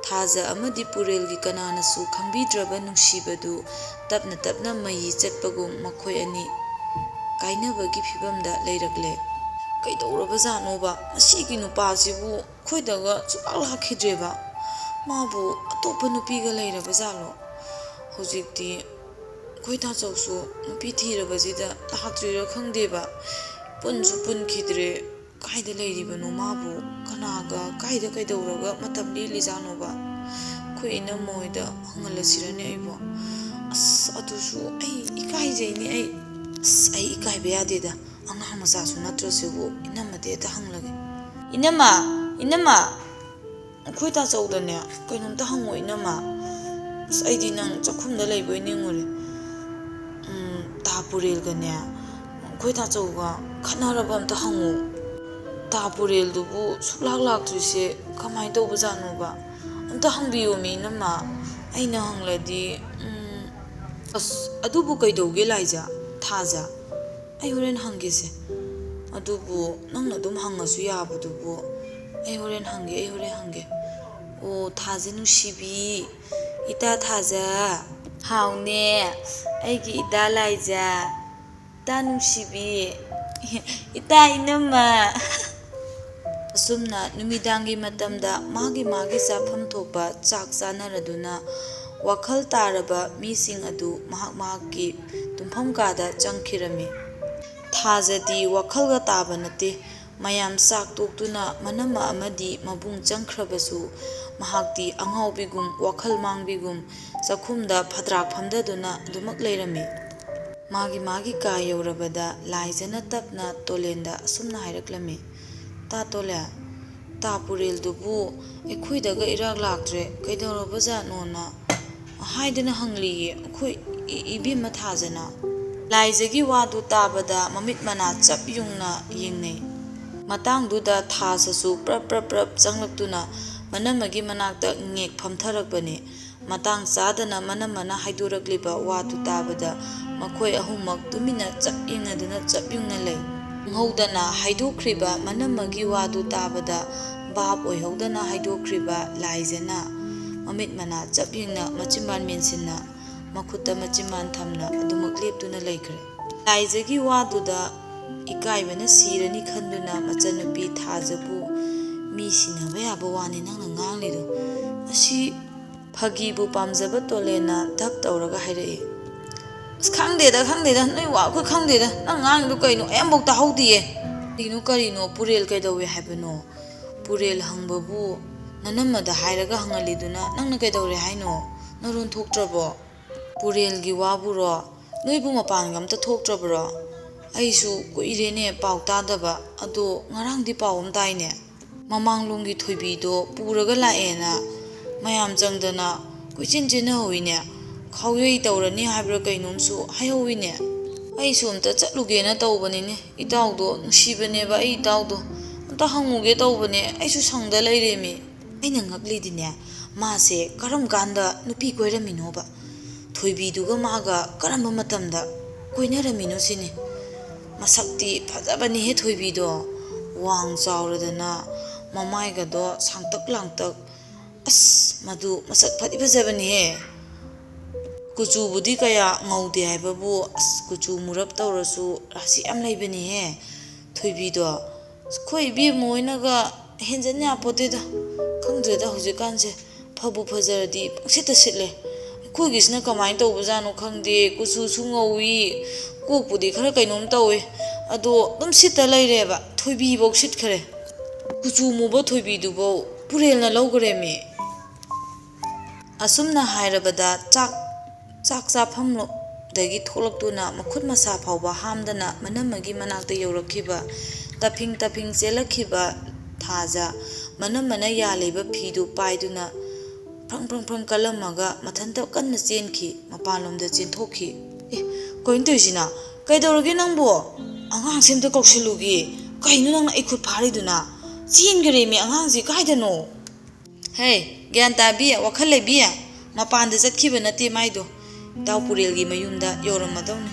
ꯊꯥꯖ ꯑꯃꯗꯤ ꯄꯨꯔꯦꯜꯒꯤ ꯀꯅꯥꯅꯁꯨ ꯈꯪꯕꯤꯗ꯭ꯔꯕ ꯅꯨꯡꯁꯤꯕꯗꯨ ꯇꯞꯅ ꯇꯞꯅ ꯃꯌꯤ ꯆꯠꯄꯒꯨꯝ ꯃꯈꯣꯏ ꯑꯅꯤ ꯀꯥꯏꯅꯕꯒꯤ ꯐꯤꯕꯝꯗ ꯂꯩꯔꯛꯂꯦ꯫ "ꯀꯩꯗꯧꯔꯕꯖꯥꯠꯅꯣꯕ? ꯃꯁꯤꯒꯤ ꯅꯨꯄꯥꯁꯤꯕꯨ ꯑꯩꯈꯣꯏꯗꯒ ꯁꯨꯡꯂꯥꯛ ꯂꯥꯛꯈꯤꯗ꯭ꯔꯦꯕ꯫ ꯃꯥꯕꯨ ꯑꯇꯣꯞꯄ ꯅꯨꯄꯤꯒ ꯂꯩꯔꯕ ꯖꯥꯠꯂꯣ? ꯍꯧꯖꯤꯛꯇꯤ ꯑꯩꯈꯣꯏ ꯇꯥꯆꯧꯁꯨ ꯅꯨꯄꯤ ꯊꯤꯔꯕꯁꯤꯗ ꯂꯥꯛꯇ꯭ꯔꯤꯔꯥ ꯈꯪꯗꯦꯕ꯫ ꯄꯨꯟꯁꯨ ꯄꯨꯟꯈꯤꯗ꯭ꯔꯦ꯫ ꯀꯥꯏꯗ ꯂꯩꯔꯤꯕꯅꯣ ꯃꯥꯕꯨ? ꯀꯅꯥꯒ ꯀꯥꯏꯗ ꯀꯩꯗꯧꯔꯒ ꯃꯇꯝ ꯂꯦꯜꯂꯤꯖꯥꯠꯅꯣꯕ? ꯑꯩꯈꯣꯏ ꯏꯅꯝꯃ ꯍꯣꯏꯗ ꯍꯪꯍꯜꯂꯁꯤꯔꯅꯦ ꯑꯩꯕꯨ? ꯑꯁ, ꯑꯗꯨꯁꯨ ꯑꯩ ꯏꯀꯥꯏꯖꯩꯅꯦ ꯑꯩ꯫ ꯑꯁ, ꯑꯩ ꯏꯀꯥꯏꯕ ꯌꯥꯗꯦꯗ꯫ ꯑꯉꯥꯡ ꯃꯆꯥꯁꯨ ꯅꯠꯇ꯭ꯔꯁꯤꯕꯨ, ꯏꯅꯝꯃꯗ ꯍꯦꯛꯇ ꯍꯪꯂꯒꯦ꯫ ꯏꯅꯝꯃ! ꯏꯅꯝꯃ!" "ꯑꯩꯈꯣꯏ ꯇꯥꯆꯧꯗꯅꯦ ꯀꯩꯅꯣꯝꯇ ꯍꯪꯉꯣ, ꯏꯅꯝꯃ꯫ ꯑꯁ, ꯑꯩꯗꯤ ꯅꯪ ꯆꯥꯛꯈꯨꯝꯗ ꯂꯩꯕꯣꯏ ꯅꯤꯡꯉꯨꯔꯦ꯫ ꯎꯝ, ꯇꯥ ꯄꯨꯔꯦꯜꯒꯅꯦ ꯑꯩꯈꯣꯏ ꯇꯥꯆꯧꯒ ꯈꯠꯅꯔꯕ ꯑꯝꯇ ꯍꯪꯉꯣ꯫ ꯇꯥ ꯄꯨꯔꯦꯜꯗꯨꯕꯨ ꯁꯨꯛꯂꯥꯛ ꯂꯥꯛꯇ꯭ꯔꯤꯁꯦ ꯀꯃꯥꯏꯅ ꯇꯧꯕꯖꯥꯠꯅꯣꯕ? ꯑꯝꯇ ꯍꯪꯕꯤꯌꯣꯃꯤ, ꯏꯅꯝꯃ꯫ ꯑꯩꯅ ꯍꯪꯂꯗꯤ, ꯎꯝ, ꯑꯁ, ꯑꯗꯨꯕꯨ ꯀꯩꯗꯧꯒꯦ, ꯂꯥꯏꯖ? ꯊꯥꯖ? ꯑꯩ ꯍꯣꯔꯦꯟ ꯍꯪꯒꯦꯁꯦ꯫ ꯑꯗꯨꯕꯨ ꯅꯪꯅ ꯑꯗꯨꯝ ꯍꯪꯉꯁꯨ ꯌꯥꯕꯗꯨꯕꯨ꯫ ꯑꯩ ꯍꯣꯔꯦꯟ ꯍꯪꯒꯦ, ꯑꯩ ꯍꯣꯔꯦꯟ ꯍꯪꯒꯦ꯫ ꯑꯣ, ꯊꯥꯖ ꯅꯨꯡꯁꯤꯕꯤ, ꯏꯇꯥ ꯊꯥꯖ꯫ ꯍꯥꯎꯅꯦ, ꯑꯩꯒꯤ ꯏꯇꯥ ꯂꯥꯏꯖ, ꯏꯇꯥ ꯅꯨꯡꯁꯤꯕꯤ, ꯏꯇꯥ ꯏꯅꯝꯃ꯫ ꯑꯁꯨꯝꯅ ꯅꯨꯃꯤꯗꯥꯡꯒꯤ ꯃꯇꯝꯗ ꯃꯥꯒꯤ ꯃꯥꯒꯤ ꯆꯥꯐꯝ ꯊꯣꯛꯄ ꯆꯥꯛ ꯆꯥꯅꯔꯗꯨꯅ ꯋꯥꯈꯜ ꯇꯥꯔꯕ ꯃꯤꯁꯤꯡ ꯑꯗꯨ ꯃꯍꯥꯛ ꯃꯍꯥꯛꯀꯤ ꯇꯨꯝꯐꯝ ꯀꯥꯗ ꯆꯪꯈꯤꯔꯝꯃꯤ꯫ ꯊꯥꯖꯗꯤ ꯋꯥꯈꯜꯒ ꯇꯥꯕ ꯅꯠꯇꯦ꯫ ꯃꯌꯥꯝ ꯆꯥꯛ ꯇꯣꯛꯇꯨꯅ ꯃꯅꯝꯃ ꯑꯃꯗꯤ ꯃꯕꯨꯡ ꯆꯪꯈ꯭ꯔꯕꯁꯨ ꯃꯍꯥꯛꯇꯤ ꯑꯉꯥꯎꯕꯤꯒꯨꯝ ꯋꯥꯈꯜ ꯃꯥꯡꯕꯤꯒꯨꯝ ꯆꯥꯛꯈꯨꯝꯗ ꯐꯗ꯭ꯔꯥꯛ ꯐꯝꯗꯗꯨꯅ ꯑꯗꯨꯃꯛ ꯂꯩꯔꯝꯃꯤ꯫ ꯃꯥꯒꯤ ꯃꯥꯒꯤ ꯀꯥ ꯌꯧꯔꯕꯗ ꯂꯥꯏꯖꯅ ꯇꯞꯅ ꯇꯣꯂꯦꯟꯗ ꯑꯁꯨꯝꯅ ꯍꯥꯏꯔꯛꯂꯝꯃꯤ, "ꯇꯥ ꯇꯣꯂꯦꯟ, ꯇꯥ ꯄꯨꯔꯦꯜꯗꯨꯕꯨ ꯑꯩꯈꯣꯏꯗꯒ ꯏꯔꯥꯛ ꯂꯥꯛꯇ꯭ꯔꯦ, ꯀꯩꯗꯧꯔꯕꯖꯥꯠꯅꯣꯅ ꯍꯥꯏꯗꯅ ꯍꯪꯂꯤꯌꯦ ꯑꯩꯈꯣꯏ ꯏ-, ꯏꯕꯦꯝꯃ ꯊꯥꯖꯅ?" ꯂꯥꯏꯖꯒꯤ ꯋꯥꯗꯨ ꯇꯥꯕꯗ ꯃꯃꯤꯠ ꯃꯅꯥ ꯆꯞ ꯌꯨꯡꯅ ꯌꯦꯡꯅꯩ꯫ ꯃꯇꯥꯡꯗꯨꯗ ꯊꯥꯖꯁꯨ ꯄ꯭ꯔꯞ ꯄ꯭ꯔꯞ ꯄ꯭ꯔꯞ ꯆꯪꯂꯛꯇꯨꯅ ꯃꯅꯝꯃꯒꯤ ꯃꯅꯥꯛꯇ ꯉꯦꯛ ꯐꯝꯊꯔꯛꯄꯅꯤ꯫ ꯃꯇꯥꯡ ꯆꯥꯗꯅ ꯃꯅꯝꯃꯅ ꯍꯥꯏꯗꯣꯔꯛꯂꯤꯕ ꯋꯥꯗꯨ ꯇꯥꯕꯗ ꯃꯈꯣꯏ ꯑꯍꯨꯝꯃꯛ ꯇꯨꯃꯤꯟꯅ ꯆꯞ ꯌꯦꯡꯅꯗꯨꯅ ꯆꯞ ꯌꯨꯡꯅ ꯂꯩ꯫ ꯈꯪꯍꯧꯗꯅ ꯍꯥꯏꯗꯣꯛꯈ꯭ꯔꯤꯕ ꯃꯅꯝꯃꯒꯤ ꯋꯥꯗꯨ ꯇꯥꯕꯗ ꯚꯥꯞ ꯑꯣꯏꯍꯧꯗꯅ ꯍꯥꯏꯗꯣꯛꯈ꯭ꯔꯤꯕ ꯂꯥꯏꯖꯅ ꯃꯃꯤꯠ ꯃꯅꯥ ꯆꯞ ꯌꯦꯡꯅ, ꯃꯆꯤꯟꯕꯥꯟ ꯃꯦꯟꯁꯤꯟꯅ, ꯃꯈꯨꯠꯇ ꯃꯆꯤꯟꯕꯥꯟ ꯊꯝꯅ ꯑꯗꯨꯃꯛ ꯂꯦꯞꯇꯨꯅ ꯂꯩꯈ꯭ꯔꯦ꯫ ꯂꯥꯏꯖꯒꯤ ꯋꯥꯗꯨꯗ ꯏꯀꯥꯏꯕꯅ ꯁꯤꯔꯅꯤ ꯈꯟꯗꯨꯅ ꯃꯆꯟꯅꯨꯄꯤ ꯊꯥꯖꯕꯨ, "ꯃꯤ ꯁꯤꯟꯅꯕ ꯌꯥꯕ ꯋꯥꯅꯤ ꯅꯪꯅ ꯉꯥꯡꯂꯤꯗꯣ꯫ ꯃꯁꯤ ꯐꯥꯒꯤꯕꯨ ꯄꯥꯝꯖꯕ ꯇꯣꯂꯦꯟꯅ ꯙꯞ ꯇꯧꯔꯒ ꯍꯥꯏꯔꯛꯏ꯫ "ꯑꯁ, ꯈꯪꯗꯦꯗ, ꯈꯪꯗꯦꯗ, ꯅꯣꯏ ꯋꯥ ꯑꯩꯈꯣꯏ ꯈꯪꯗꯦꯗ꯫ ꯅꯪ ꯉꯥꯡꯉꯤꯗꯣ ꯀꯩꯅꯣ? ꯑꯩ ꯑꯃꯐꯥꯎ ꯇꯥꯍꯧꯗꯤꯌꯦ"꯫ "ꯀꯔꯤꯅꯣ, ꯀꯔꯤꯅꯣ? ꯄꯨꯔꯦꯜ ꯀꯩꯗꯧꯋꯦ ꯍꯥꯏꯕꯅꯣ? ꯄꯨꯔꯦꯜ ꯍꯪꯕꯕꯨ ꯅꯅꯝꯃꯗ ꯍꯥꯏꯔꯒ ꯍꯪꯍꯜꯂꯤꯗꯨꯅ ꯅꯪꯅ ꯀꯩꯗꯧꯔꯦ ꯍꯥꯏꯅꯣ? ꯅꯔꯣꯟ ꯊꯣꯛꯇ꯭ꯔꯕꯣ? ꯄꯨꯔꯦꯜꯒꯤ ꯋꯥꯕꯨꯔꯣ? ꯅꯣꯏꯕꯨ ꯃꯄꯥꯟꯒ ꯑꯝꯇ ꯊꯣꯛꯇ꯭ꯔꯕ꯭ꯔꯣ? ꯑꯩꯁꯨ ꯀꯨꯏꯔꯦꯅꯦ ꯄꯥꯎ ꯇꯥꯗꯕ, ꯑꯗꯣ ꯉꯔꯥꯡꯗꯤ ꯄꯥꯎ ꯑꯃ ꯇꯥꯏꯅꯦ꯫ ꯃꯃꯥꯡꯂꯣꯝꯒꯤ ꯊꯣꯏꯕꯤꯗꯣ ꯄꯨꯔꯒ ꯂꯥꯛꯑꯦꯅ ꯃꯌꯥꯝ ꯆꯪꯗꯅ ꯀꯣꯏꯆꯦꯟ ꯆꯦꯟꯅꯍꯧꯋꯤꯅꯦ꯫ ꯈꯥꯎꯌꯩ ꯇꯧꯔꯅꯤ ꯍꯥꯏꯕ꯭ꯔꯥ ꯀꯩꯅꯣꯝꯁꯨ ꯍꯥꯏꯍꯧꯋꯤꯅꯦ꯫ ꯑꯩꯁꯨ ꯑꯝꯇ ꯆꯠꯂꯨꯒꯦꯅ ꯇꯧꯕꯅꯤꯅꯦ꯫ ꯏꯇꯥꯎꯗꯣ ꯅꯨꯡꯁꯤꯕꯅꯦꯕ, ꯑꯩ ꯏꯇꯥꯎꯗꯣ꯫ ꯑꯝꯇ ꯍꯪꯉꯨꯒꯦ ꯇꯧꯕꯅꯦ, ꯑꯩꯁꯨ ꯁꯪꯗ ꯂꯩꯔꯦꯃꯤ"꯫ ꯑꯩꯅ ꯉꯛꯂꯤꯗꯤꯅꯦ, ꯃꯥꯁꯦ ꯀꯔꯝ ꯀꯥꯟꯗ ꯅꯨꯄꯤ ꯀꯣꯏꯔꯝꯃꯤꯅꯣꯕ? ꯊꯣꯏꯕꯤꯗꯨꯒ ꯃꯥꯒ ꯀꯔꯝꯕ ꯃꯇꯝꯗ ꯀꯣꯏꯅꯔꯝꯃꯤꯅꯣ ꯁꯤꯅꯤ꯫ ꯃꯁꯛꯇꯤ ꯐꯖꯕꯅꯤꯍꯦ ꯊꯣꯏꯕꯤꯗꯣ, ꯋꯥꯡ ꯆꯥꯎꯔꯗꯅ ꯃꯃꯥꯏꯒꯗꯣ ꯁꯥꯡꯇꯛ ꯂꯥꯡꯇꯛ꯫ ꯑꯁ, ꯃꯗꯨ ꯃꯁꯛ ꯐꯗꯤ ꯐꯖꯕꯅꯤꯍꯦ꯫ ꯀꯨꯆꯨꯕꯨꯗꯤ ꯀꯌꯥ ꯉꯧꯗꯦ ꯍꯥꯏꯕꯕꯨ, ꯑꯁ, ꯀꯨꯆꯨ ꯃꯨꯔꯞ ꯇꯧꯔꯁꯨ ꯔꯥꯁꯤ ꯌꯥꯝ ꯂꯩꯕꯅꯤꯍꯦ ꯊꯣꯏꯕꯤꯗꯣ꯫ ꯑꯩꯈꯣꯏ ꯏꯕꯦꯝꯃ ꯍꯣꯏꯅꯒ ꯍꯦꯟꯖꯟ ꯌꯥꯄꯣꯠꯇꯦꯗ꯫ ꯈꯪꯗ꯭ꯔꯦꯗ ꯍꯧꯖꯤꯛꯀꯥꯟꯁꯦ꯫ ꯐꯕꯨ ꯐꯖꯔꯗꯤ ꯄꯪꯁꯤꯠꯇ ꯁꯤꯠꯂꯦ꯫ ꯑꯩꯈꯣꯏꯒꯤꯁꯤꯅ ꯀꯃꯥꯏꯅ ꯇꯧꯕꯖꯥꯠꯅꯣ ꯈꯪꯗꯦ꯫ ꯀꯨꯆꯨꯁꯨ ꯉꯧꯏ, ꯀꯣꯛꯄꯨꯗꯤ ꯈꯔ ꯀꯩꯅꯣꯝ ꯇꯧꯏ꯫ ꯑꯗꯣ ꯑꯗꯨꯝ ꯁꯤꯠꯇ ꯂꯩꯔꯦꯕ꯫ ꯊꯣꯏꯕꯤꯐꯧ ꯁꯤꯠꯈ꯭ꯔꯦ꯫ ꯀꯨꯆꯨ ꯃꯨꯕ ꯊꯣꯏꯕꯤꯗꯨꯐꯧ ꯄꯨꯔꯦꯜꯅ ꯂꯧꯈ꯭ꯔꯦꯃꯤ꯫ ꯑꯁꯨꯝꯅ ꯍꯥꯏꯔꯕꯗ ꯆꯥꯛ, ꯆꯥꯛ ꯆꯥꯐꯝꯗꯒꯤ ꯊꯣꯛꯂꯛꯇꯨꯅ ꯃꯈꯨꯠ ꯃꯁꯥ ꯐꯥꯎꯕ ꯍꯥꯝꯗꯅ ꯃꯅꯝꯃꯒꯤ ꯃꯅꯥꯛꯇ ꯌꯧꯔꯛꯈꯤꯕ, ꯇꯞꯐꯤꯡ ꯇꯞꯐꯤꯡ ꯆꯦꯜꯂꯛꯈꯤꯕ ꯊꯥꯖ, ꯃꯅꯝꯃꯅ ꯌꯥꯜꯂꯤꯕ ꯐꯤꯗꯨ ꯄꯥꯏꯗꯨꯅ ꯐ꯭ꯔꯪ ꯐ꯭ꯔꯪ ꯐ꯭ꯔꯪ ꯀꯜꯂꯝꯃꯒ ꯃꯊꯟꯇ ꯀꯟꯅ ꯆꯦꯟꯈꯤ, ꯃꯄꯥꯟꯂꯣꯝꯗ ꯆꯦꯟꯊꯣꯛꯈꯤ꯫ "ꯑꯦ, ꯀꯩꯅꯣ ꯇꯧꯔꯤꯁꯤꯅ? ꯀꯩꯗꯧꯔꯒꯦ ꯅꯪꯕꯣ? ꯑꯉꯥꯡꯁꯦ ꯑꯝꯇ ꯀꯧꯁꯜꯂꯨꯒꯦ꯫ ꯀꯩꯅꯣ ꯅꯪꯅ ꯑꯩ ꯈꯨꯠ ꯐꯥꯔꯤꯗꯨꯅ?" ꯆꯦꯟꯈ꯭ꯔꯦꯃꯤ ꯑꯉꯥꯡꯁꯤ, ꯀꯥꯏꯗꯅꯣ? "ꯍꯦ, ꯒ꯭ꯌꯥꯟ ꯇꯥꯕꯤ, ꯋꯥꯈꯜ ꯂꯩꯕꯤ, ꯃꯄꯥꯟꯗ ꯆꯠꯈꯤꯕ ꯅꯠꯇꯦ ꯃꯥꯏꯗꯣ꯫ ꯏꯇꯥꯎ ꯄꯨꯔꯦꯜꯒꯤ ꯃꯌꯨꯝꯗ ꯌꯧꯔꯝꯃꯗꯧꯅꯤ꯫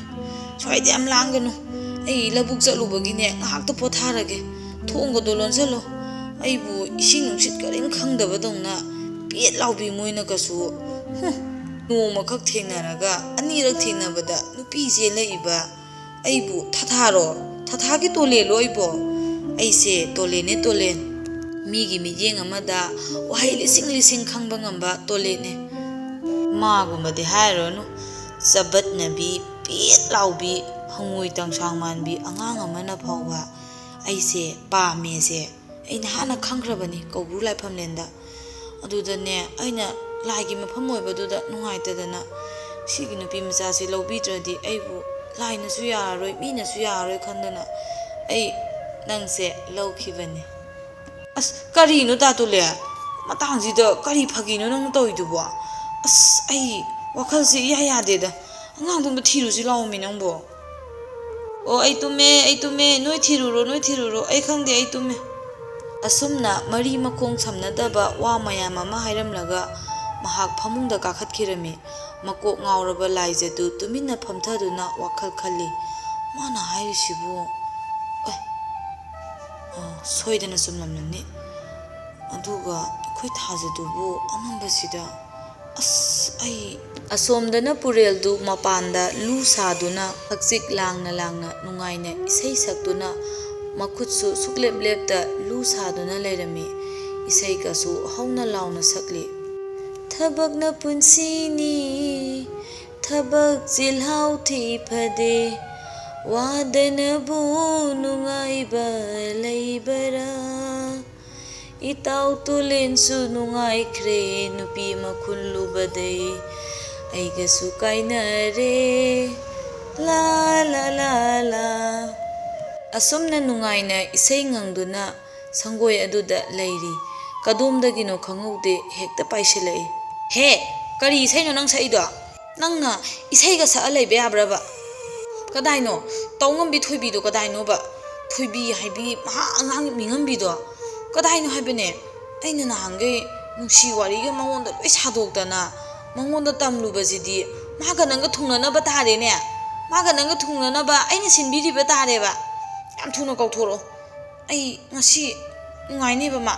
ꯁ꯭ꯋꯥꯏꯗ ꯌꯥꯝ ꯂꯥꯡꯒꯅꯨ꯫ ꯑꯩ ꯂꯧꯕꯨꯛ ꯆꯠꯂꯨꯕꯒꯤꯅꯦ, ꯉꯥꯏꯍꯥꯛꯇ ꯄꯣꯊꯥꯔꯒꯦ꯫ ꯊꯣꯡꯒꯗꯣ ꯂꯣꯟꯁꯤꯜꯂꯣ꯫ ꯑꯩꯕꯨ ꯏꯁꯤꯡ ꯅꯨꯡꯁꯤꯠ ꯀꯔꯤꯝ ꯈꯪꯗꯕꯗꯧꯅ ꯄꯦꯠ ꯂꯥꯎꯕꯤ ꯃꯣꯏꯅ ꯀꯩꯁꯨ꯫ ꯍꯨꯝ, ꯅꯣꯡꯃꯈꯛ ꯊꯦꯡꯅꯔꯒ ꯑꯅꯤꯔꯛ ꯊꯦꯡꯅꯕꯗ ꯅꯨꯄꯤ ꯆꯦꯜꯂꯛꯏꯕ ꯑꯩꯕꯨ ꯊꯥꯊꯥꯔꯣ? ꯊꯥꯊꯥꯒꯤ ꯇꯣꯂꯦꯜꯂꯣ ꯑꯩꯕꯣ? ꯑꯩꯁꯦ ꯇꯣꯂꯦꯟꯅꯦ, ꯇꯣꯂꯦꯟ꯫ ꯃꯤꯒꯤ ꯃꯤꯠꯌꯦꯡ ꯑꯃꯗ ꯋꯥꯍꯩ ꯂꯤꯁꯤꯡ ꯂꯤꯁꯤꯡ ꯈꯪꯕ ꯉꯝꯕ ꯇꯣꯂꯦꯟꯅꯦ꯫ ꯃꯥꯒꯨꯝꯕꯗꯤ ꯍꯥꯏꯔꯨꯔꯅꯨ, ꯆꯕꯠꯅꯕꯤ, ꯄꯦꯠ ꯂꯥꯎꯕꯤ, ꯍꯪꯉꯣꯏ ꯇꯪꯁꯥꯡ ꯃꯥꯟꯕꯤ ꯑꯉꯥꯡ ꯑꯃꯅ ꯐꯥꯎꯕ ꯑꯩꯁꯦ ꯄꯥꯝꯃꯦꯁꯦ ꯑꯩꯅ ꯍꯥꯟꯅ ꯈꯪꯈ꯭ꯔꯕꯅꯤ ꯀꯧꯕ꯭ꯔꯨ ꯂꯥꯏꯐꯝꯂꯦꯟꯗ꯫ ꯑꯗꯨꯗꯅꯦ, ꯑꯩꯅ ꯂꯥꯏꯒꯤ ꯃꯐꯝ ꯑꯣꯏꯕꯗꯨꯗ ꯅꯨꯡꯉꯥꯏꯇꯗꯅ, "ꯁꯤꯒꯤ ꯅꯨꯄꯤ ꯃꯆꯥꯁꯤ ꯂꯧꯕꯤꯗ꯭ꯔꯗꯤ ꯑꯩꯕꯨ ꯂꯥꯏꯅꯁꯨ ꯌꯥꯔꯔꯣꯏ, ꯃꯤꯅꯁꯨ ꯌꯥꯔꯔꯣꯏ" ꯈꯟꯗꯅ ꯑꯩ ꯅꯪꯁꯦ ꯂꯧꯈꯤꯕꯅꯤ꯫ ꯑꯁ, ꯀꯔꯤꯅꯣ ꯇꯥꯇꯨꯂꯦ? ꯃꯇꯥꯡꯁꯤꯗ ꯀꯔꯤ ꯐꯥꯒꯤꯅꯣ ꯅꯪꯅ ꯇꯧꯔꯤꯗꯨꯕꯣ? ꯑꯁ, ꯑꯩ ꯋꯥꯈꯜꯁꯤ ꯏꯌꯥ ꯌꯥꯗꯦꯗ꯫ ꯑꯉꯥꯡꯗꯣ ꯑꯝꯇ ꯊꯤꯔꯨꯁꯤ ꯂꯥꯛꯑꯣꯃꯤ ꯅꯪꯕꯣ꯫ "ꯑꯣ, ꯑꯩ ꯇꯨꯝꯃꯦ, ꯑꯩ ꯇꯨꯝꯃꯦ, ꯅꯣꯏ ꯊꯤꯔꯨꯔꯣ, ꯅꯣꯏ ꯊꯤꯔꯨꯔꯣ, ꯑꯩ ꯈꯪꯗꯦ, ꯑꯩ ꯇꯨꯝꯃꯦ"꯫ ꯑꯁꯨꯝꯅ ꯃꯔꯤ ꯃꯈꯣꯡ ꯁꯝꯅꯗꯕ ꯋꯥ ꯃꯌꯥꯝ ꯑꯃ ꯍꯥꯏꯔꯝꯂꯒ ꯃꯍꯥꯛ ꯐꯃꯨꯡꯗ ꯀꯥꯈꯠꯈꯤꯔꯝꯃꯤ꯫ ꯃꯀꯣꯛ ꯉꯥꯎꯔꯕ ꯂꯥꯏꯖꯗꯨ ꯇꯨꯃꯤꯟꯅ ꯐꯝꯊꯗꯨꯅ ꯋꯥꯈꯜ ꯈꯜꯂꯤ꯫ "ꯃꯥꯅ ꯍꯥꯏꯔꯤꯁꯤꯕꯨ? ꯑꯦ, ꯑ, ꯁꯣꯏꯗꯅ ꯆꯨꯝꯂꯝꯂꯅꯤ꯫ ꯑꯗꯨꯒ ꯑꯩꯈꯣꯏ ꯊꯥꯖꯗꯨꯕꯨ ꯑꯃꯝꯕꯁꯤꯗ, ꯑꯁ, ꯑꯩ"꯫ ꯑꯁꯣꯝꯗꯅ ꯄꯨꯔꯦꯜꯗꯨ ꯃꯄꯥꯟꯗ ꯂꯨ ꯁꯥꯗꯨꯅ ꯍꯛꯆꯤꯛ ꯂꯥꯡꯅ ꯂꯥꯡꯅ ꯅꯨꯡꯉꯥꯏꯅ ꯏꯁꯩ ꯁꯛꯇꯨꯅ ꯃꯈꯨꯠꯁꯨ ꯁꯨꯛꯂꯦꯞ ꯂꯦꯞꯇ ꯂꯨ ꯁꯥꯗꯨꯅ ꯂꯩꯔꯝꯃꯤ꯫ ꯏꯁꯩꯒꯁꯨ ꯍꯧꯅ ꯂꯥꯎꯅ ꯁꯛꯂꯤ꯫ "ꯊꯕꯛꯅ ꯄꯨꯟꯁꯤꯅꯤ, ꯊꯕꯛ ꯆꯤꯜꯍꯥꯎ ꯊꯤ ꯐꯗꯦ, ꯋꯥꯗꯅꯕꯨ ꯅꯨꯡꯉꯥꯏꯕ ꯂꯩꯕꯔꯥ? ꯏꯇꯥꯎ ꯇꯨꯂꯦꯟꯁꯨ ꯅꯨꯡꯉꯥꯏꯈ꯭ꯔꯦ ꯅꯨꯄꯤ ꯑꯃ ꯈꯨꯜꯂꯨꯕꯗꯩ, ꯑꯩꯒꯁꯨ ꯀꯥꯏꯅꯔꯦ, ꯂꯥ ꯂꯥ ꯂꯥ ꯂꯥ"꯫ ꯑꯁꯨꯝꯅ ꯅꯨꯡꯉꯥꯏꯅ ꯏꯁꯩ ꯉꯪꯗꯨꯅ ꯁꯪꯒꯣꯏ ꯑꯗꯨꯗ ꯂꯩꯔꯤ꯫ ꯀꯗꯣꯝꯗꯒꯤꯅꯣ ꯈꯪꯍꯧꯗꯦ, ꯍꯦꯛꯇ ꯄꯥꯏꯁꯤꯜꯂꯛꯏ꯫ "ꯍꯦ, ꯀꯔꯤ ꯏꯁꯩꯅꯣ ꯅꯪ ꯁꯛꯏꯗꯣ? ꯅꯪꯅ ꯏꯁꯩꯒ ꯁꯛꯑ ꯂꯩꯕ ꯌꯥꯕ꯭ꯔꯕ? ꯀꯗꯥꯏꯅꯣ? ꯇꯧꯉꯝꯕꯤ ꯊꯣꯏꯕꯤꯗꯣ ꯀꯗꯥꯏꯅꯣꯕ? ꯊꯣꯏꯕꯤ ꯍꯥꯏꯕꯤ ꯃꯍꯥ ꯑꯉꯥꯡ ꯃꯤꯉꯝꯕꯤꯗꯣ ꯀꯗꯥꯏꯅꯣ ꯍꯥꯏꯕꯅꯦ? ꯑꯩꯅ ꯅꯍꯥꯟꯈꯩ ꯅꯨꯡꯁꯤ ꯋꯥꯔꯤꯒ ꯃꯉꯣꯟꯗ ꯂꯣꯏ ꯁꯥꯗꯣꯛꯇꯅ ꯃꯉꯣꯟꯗ ꯇꯝꯂꯨꯕꯁꯤꯗꯤ ꯃꯥꯒ ꯅꯪꯒ ꯊꯨꯡꯅꯅꯕ ꯇꯥꯔꯦꯅꯦ꯫ ꯃꯥꯒ ꯅꯪꯒ ꯊꯨꯡꯅꯅꯕ ꯑꯩꯅ ꯁꯤꯟꯕꯤꯔꯤꯕ ꯇꯥꯔꯦꯕ꯫ ꯌꯥꯝ ꯊꯨꯅ ꯀꯥꯎꯊꯣꯔꯛꯑꯣ꯫ ꯑꯩ ꯉꯁꯤ ꯅꯨꯡꯉꯥꯏꯅꯦꯕ ꯃꯥ꯫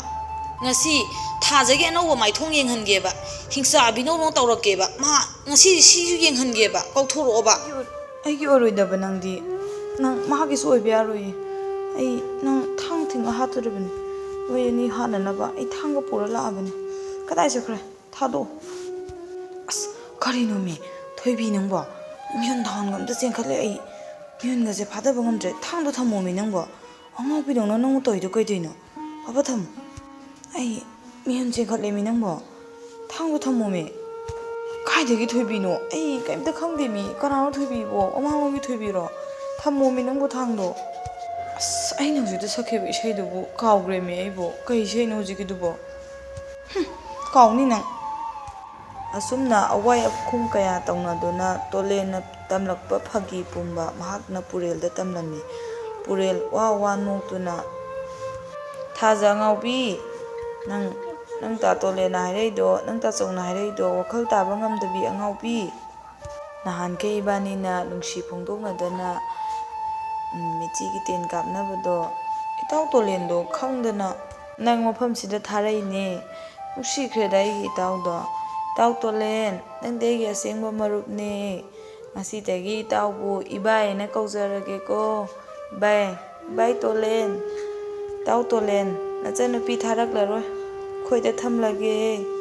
ꯉꯁꯤ ꯊꯥꯖꯒꯤ ꯑꯅꯧꯕ ꯃꯥꯏꯊꯣꯡ ꯌꯦꯡꯍꯟꯒꯦꯕ꯫ ꯍꯤꯡꯆꯥꯕꯤꯅꯧꯅꯧ ꯇꯧꯔꯛꯀꯦꯕ꯫ ꯃꯥ ꯉꯁꯤ ꯁꯤꯁꯨ ꯌꯦꯡꯍꯟꯒꯦꯕ꯫ ꯀꯧꯊꯣꯔꯛꯑꯣꯕ꯫ ꯑꯩꯒꯤ ꯑꯣꯏ-, ꯑꯩꯒꯤ ꯑꯣꯏꯔꯣꯏꯗꯕ ꯅꯪꯗꯤ꯫ ꯅꯪ ꯃꯍꯥꯛꯀꯤꯁꯨ ꯑꯣꯏꯕ ꯌꯥꯔꯣꯏꯌꯦ꯫ ꯑꯩ ꯅꯪ ꯊꯥꯡ ꯊꯤꯡꯉ ꯍꯥꯠꯇꯣꯔꯤꯕꯅꯤ꯫ ꯅꯣꯏ ꯑꯅꯤ ꯍꯥꯠꯅꯅꯕ ꯑꯩ ꯊꯥꯡꯒ ꯄꯨꯔ ꯂꯥꯛꯑꯕꯅꯤ꯫ ꯀꯗꯥꯏ ꯆꯠꯈ꯭ꯔꯦ? ꯊꯥꯗꯣꯛꯑꯣ꯫ ꯑꯁ, ꯀꯔꯤꯅꯣꯃꯤ? ꯊꯣꯏꯕꯤ ꯅꯪꯕꯣ? ꯃꯤꯍꯨꯟ ꯊꯥꯍꯨꯟꯒ ꯑꯝꯇ ꯆꯦꯟꯈꯠꯂꯦ ꯑꯩ꯫ ꯃꯤꯍꯨꯟꯒꯁꯦ ꯐꯥꯗꯕ ꯉꯝꯗ꯭ꯔꯦ꯫ ꯊꯥꯡꯗꯣ ꯊꯝꯃꯣꯃꯤ ꯅꯪꯕꯣ꯫ ꯑꯉꯥꯎꯕꯤꯗꯧꯅ ꯅꯪ ꯇꯧꯔꯤꯗꯣ ꯀꯩꯗꯧꯅꯣ? ꯐꯕ ꯊꯝꯃꯨ꯫ ꯑꯩ ꯃꯤꯍꯨꯟ ꯆꯦꯟꯈꯠꯂꯦꯃꯤ ꯅꯪꯕꯣ꯫ ꯊꯥꯡꯗꯣ ꯊꯝꯃꯣꯃꯤ꯫ ꯀꯥꯏꯗꯒꯤ ꯊꯣꯏꯕꯤꯅꯣ? ꯑꯩ ꯀꯩꯝꯇ ꯈꯪꯗꯦꯃꯤ꯫ ꯀꯅꯥꯅꯣ ꯊꯣꯏꯕꯤꯕꯣ? ꯃꯃꯥꯡꯂꯣꯝꯒꯤ ꯊꯣꯏꯕꯤꯔꯣ? ꯊꯝꯃꯣꯃꯤ ꯅꯪꯕꯨ ꯊꯥꯡꯗꯣ꯫ ꯑꯁ, ꯑꯩꯅ ꯍꯧꯖꯤꯛꯇ ꯁꯛꯈꯤꯕ ꯏꯁꯩꯗꯨꯕꯨ ꯀꯥꯎꯈ꯭ꯔꯦꯃꯤ ꯑꯩꯕꯨ꯫ ꯀꯩ ꯏꯁꯩꯅꯣ ꯍꯧꯖꯤꯛꯀꯤꯗꯨꯕꯣ? ꯍꯨꯝ, ꯀꯥꯎꯅꯤ ꯅꯪ꯫ ꯑꯁꯨꯝꯅ ꯑꯋꯥꯏ ꯑꯈꯨꯝ ꯀꯌꯥ ꯇꯧꯅꯗꯨꯅ ꯇꯣꯂꯦꯟꯅ ꯇꯝꯂꯛꯄ ꯐꯥꯒꯤ ꯄꯨꯝꯕ ꯃꯍꯥꯛꯅ ꯄꯨꯔꯦꯜꯗ ꯇꯝꯂꯝꯃꯤ꯫ ꯄꯨꯔꯦꯜ ꯋꯥ ꯋꯥ ꯅꯣꯛꯇꯨꯅ, "ꯊꯥꯖ ꯑꯉꯥꯎꯕꯤ, ꯅꯪ, ꯅꯪ ꯇꯥ ꯇꯣꯂꯦꯟꯅ ꯍꯥꯏꯔꯛꯏꯗꯣ, ꯅꯪ ꯇꯥꯆꯧꯅ ꯍꯥꯏꯔꯛꯏꯗꯣ ꯋꯥꯈꯜ ꯇꯥꯕ ꯉꯝꯗꯕꯤ ꯑꯉꯥꯎꯕꯤ꯫ ꯅꯍꯥꯟꯈꯩ ꯏꯕꯥꯅꯤꯅ ꯅꯨꯡꯁꯤ ꯐꯣꯡꯗꯣꯛꯅꯗꯅ, ꯎꯝ, ꯃꯤꯆꯤꯒꯤ ꯇꯦꯟ ꯀꯥꯞꯅꯕꯗꯣ ꯏꯇꯥꯎ ꯇꯣꯂꯦꯟꯗꯣ ꯈꯪꯗꯅ ꯅꯪ ꯃꯐꯝꯁꯤꯗ ꯊꯥꯔꯛꯏꯅꯦ꯫ ꯅꯨꯡꯁꯤꯈ꯭ꯔꯦꯗ ꯑꯩꯒꯤ ꯏꯇꯥꯎꯗꯣ꯫ ꯏꯇꯥꯎ ꯇꯣꯂꯦꯟ, ꯅꯪꯗꯤ ꯑꯩꯒꯤ ꯑꯁꯦꯡꯕ ꯃꯔꯨꯞꯅꯦ꯫ ꯉꯁꯤꯗꯒꯤ ꯏꯇꯥꯎꯕꯨ ꯏꯕꯥꯏ ꯍꯥꯏꯅ ꯀꯧꯖꯔꯒꯦꯀꯣ꯫ ꯏꯕꯥꯏ, ꯏꯕꯥꯏ ꯇꯣꯂꯦꯟ, ꯏꯇꯥꯎ ꯇꯣꯂꯦꯟ, ꯅꯆꯟꯅꯨꯄꯤ ꯊꯥꯔꯛꯂꯔꯣꯏ꯫ ꯑꯩꯈꯣꯏꯗ ꯊꯝꯂꯒꯦ꯫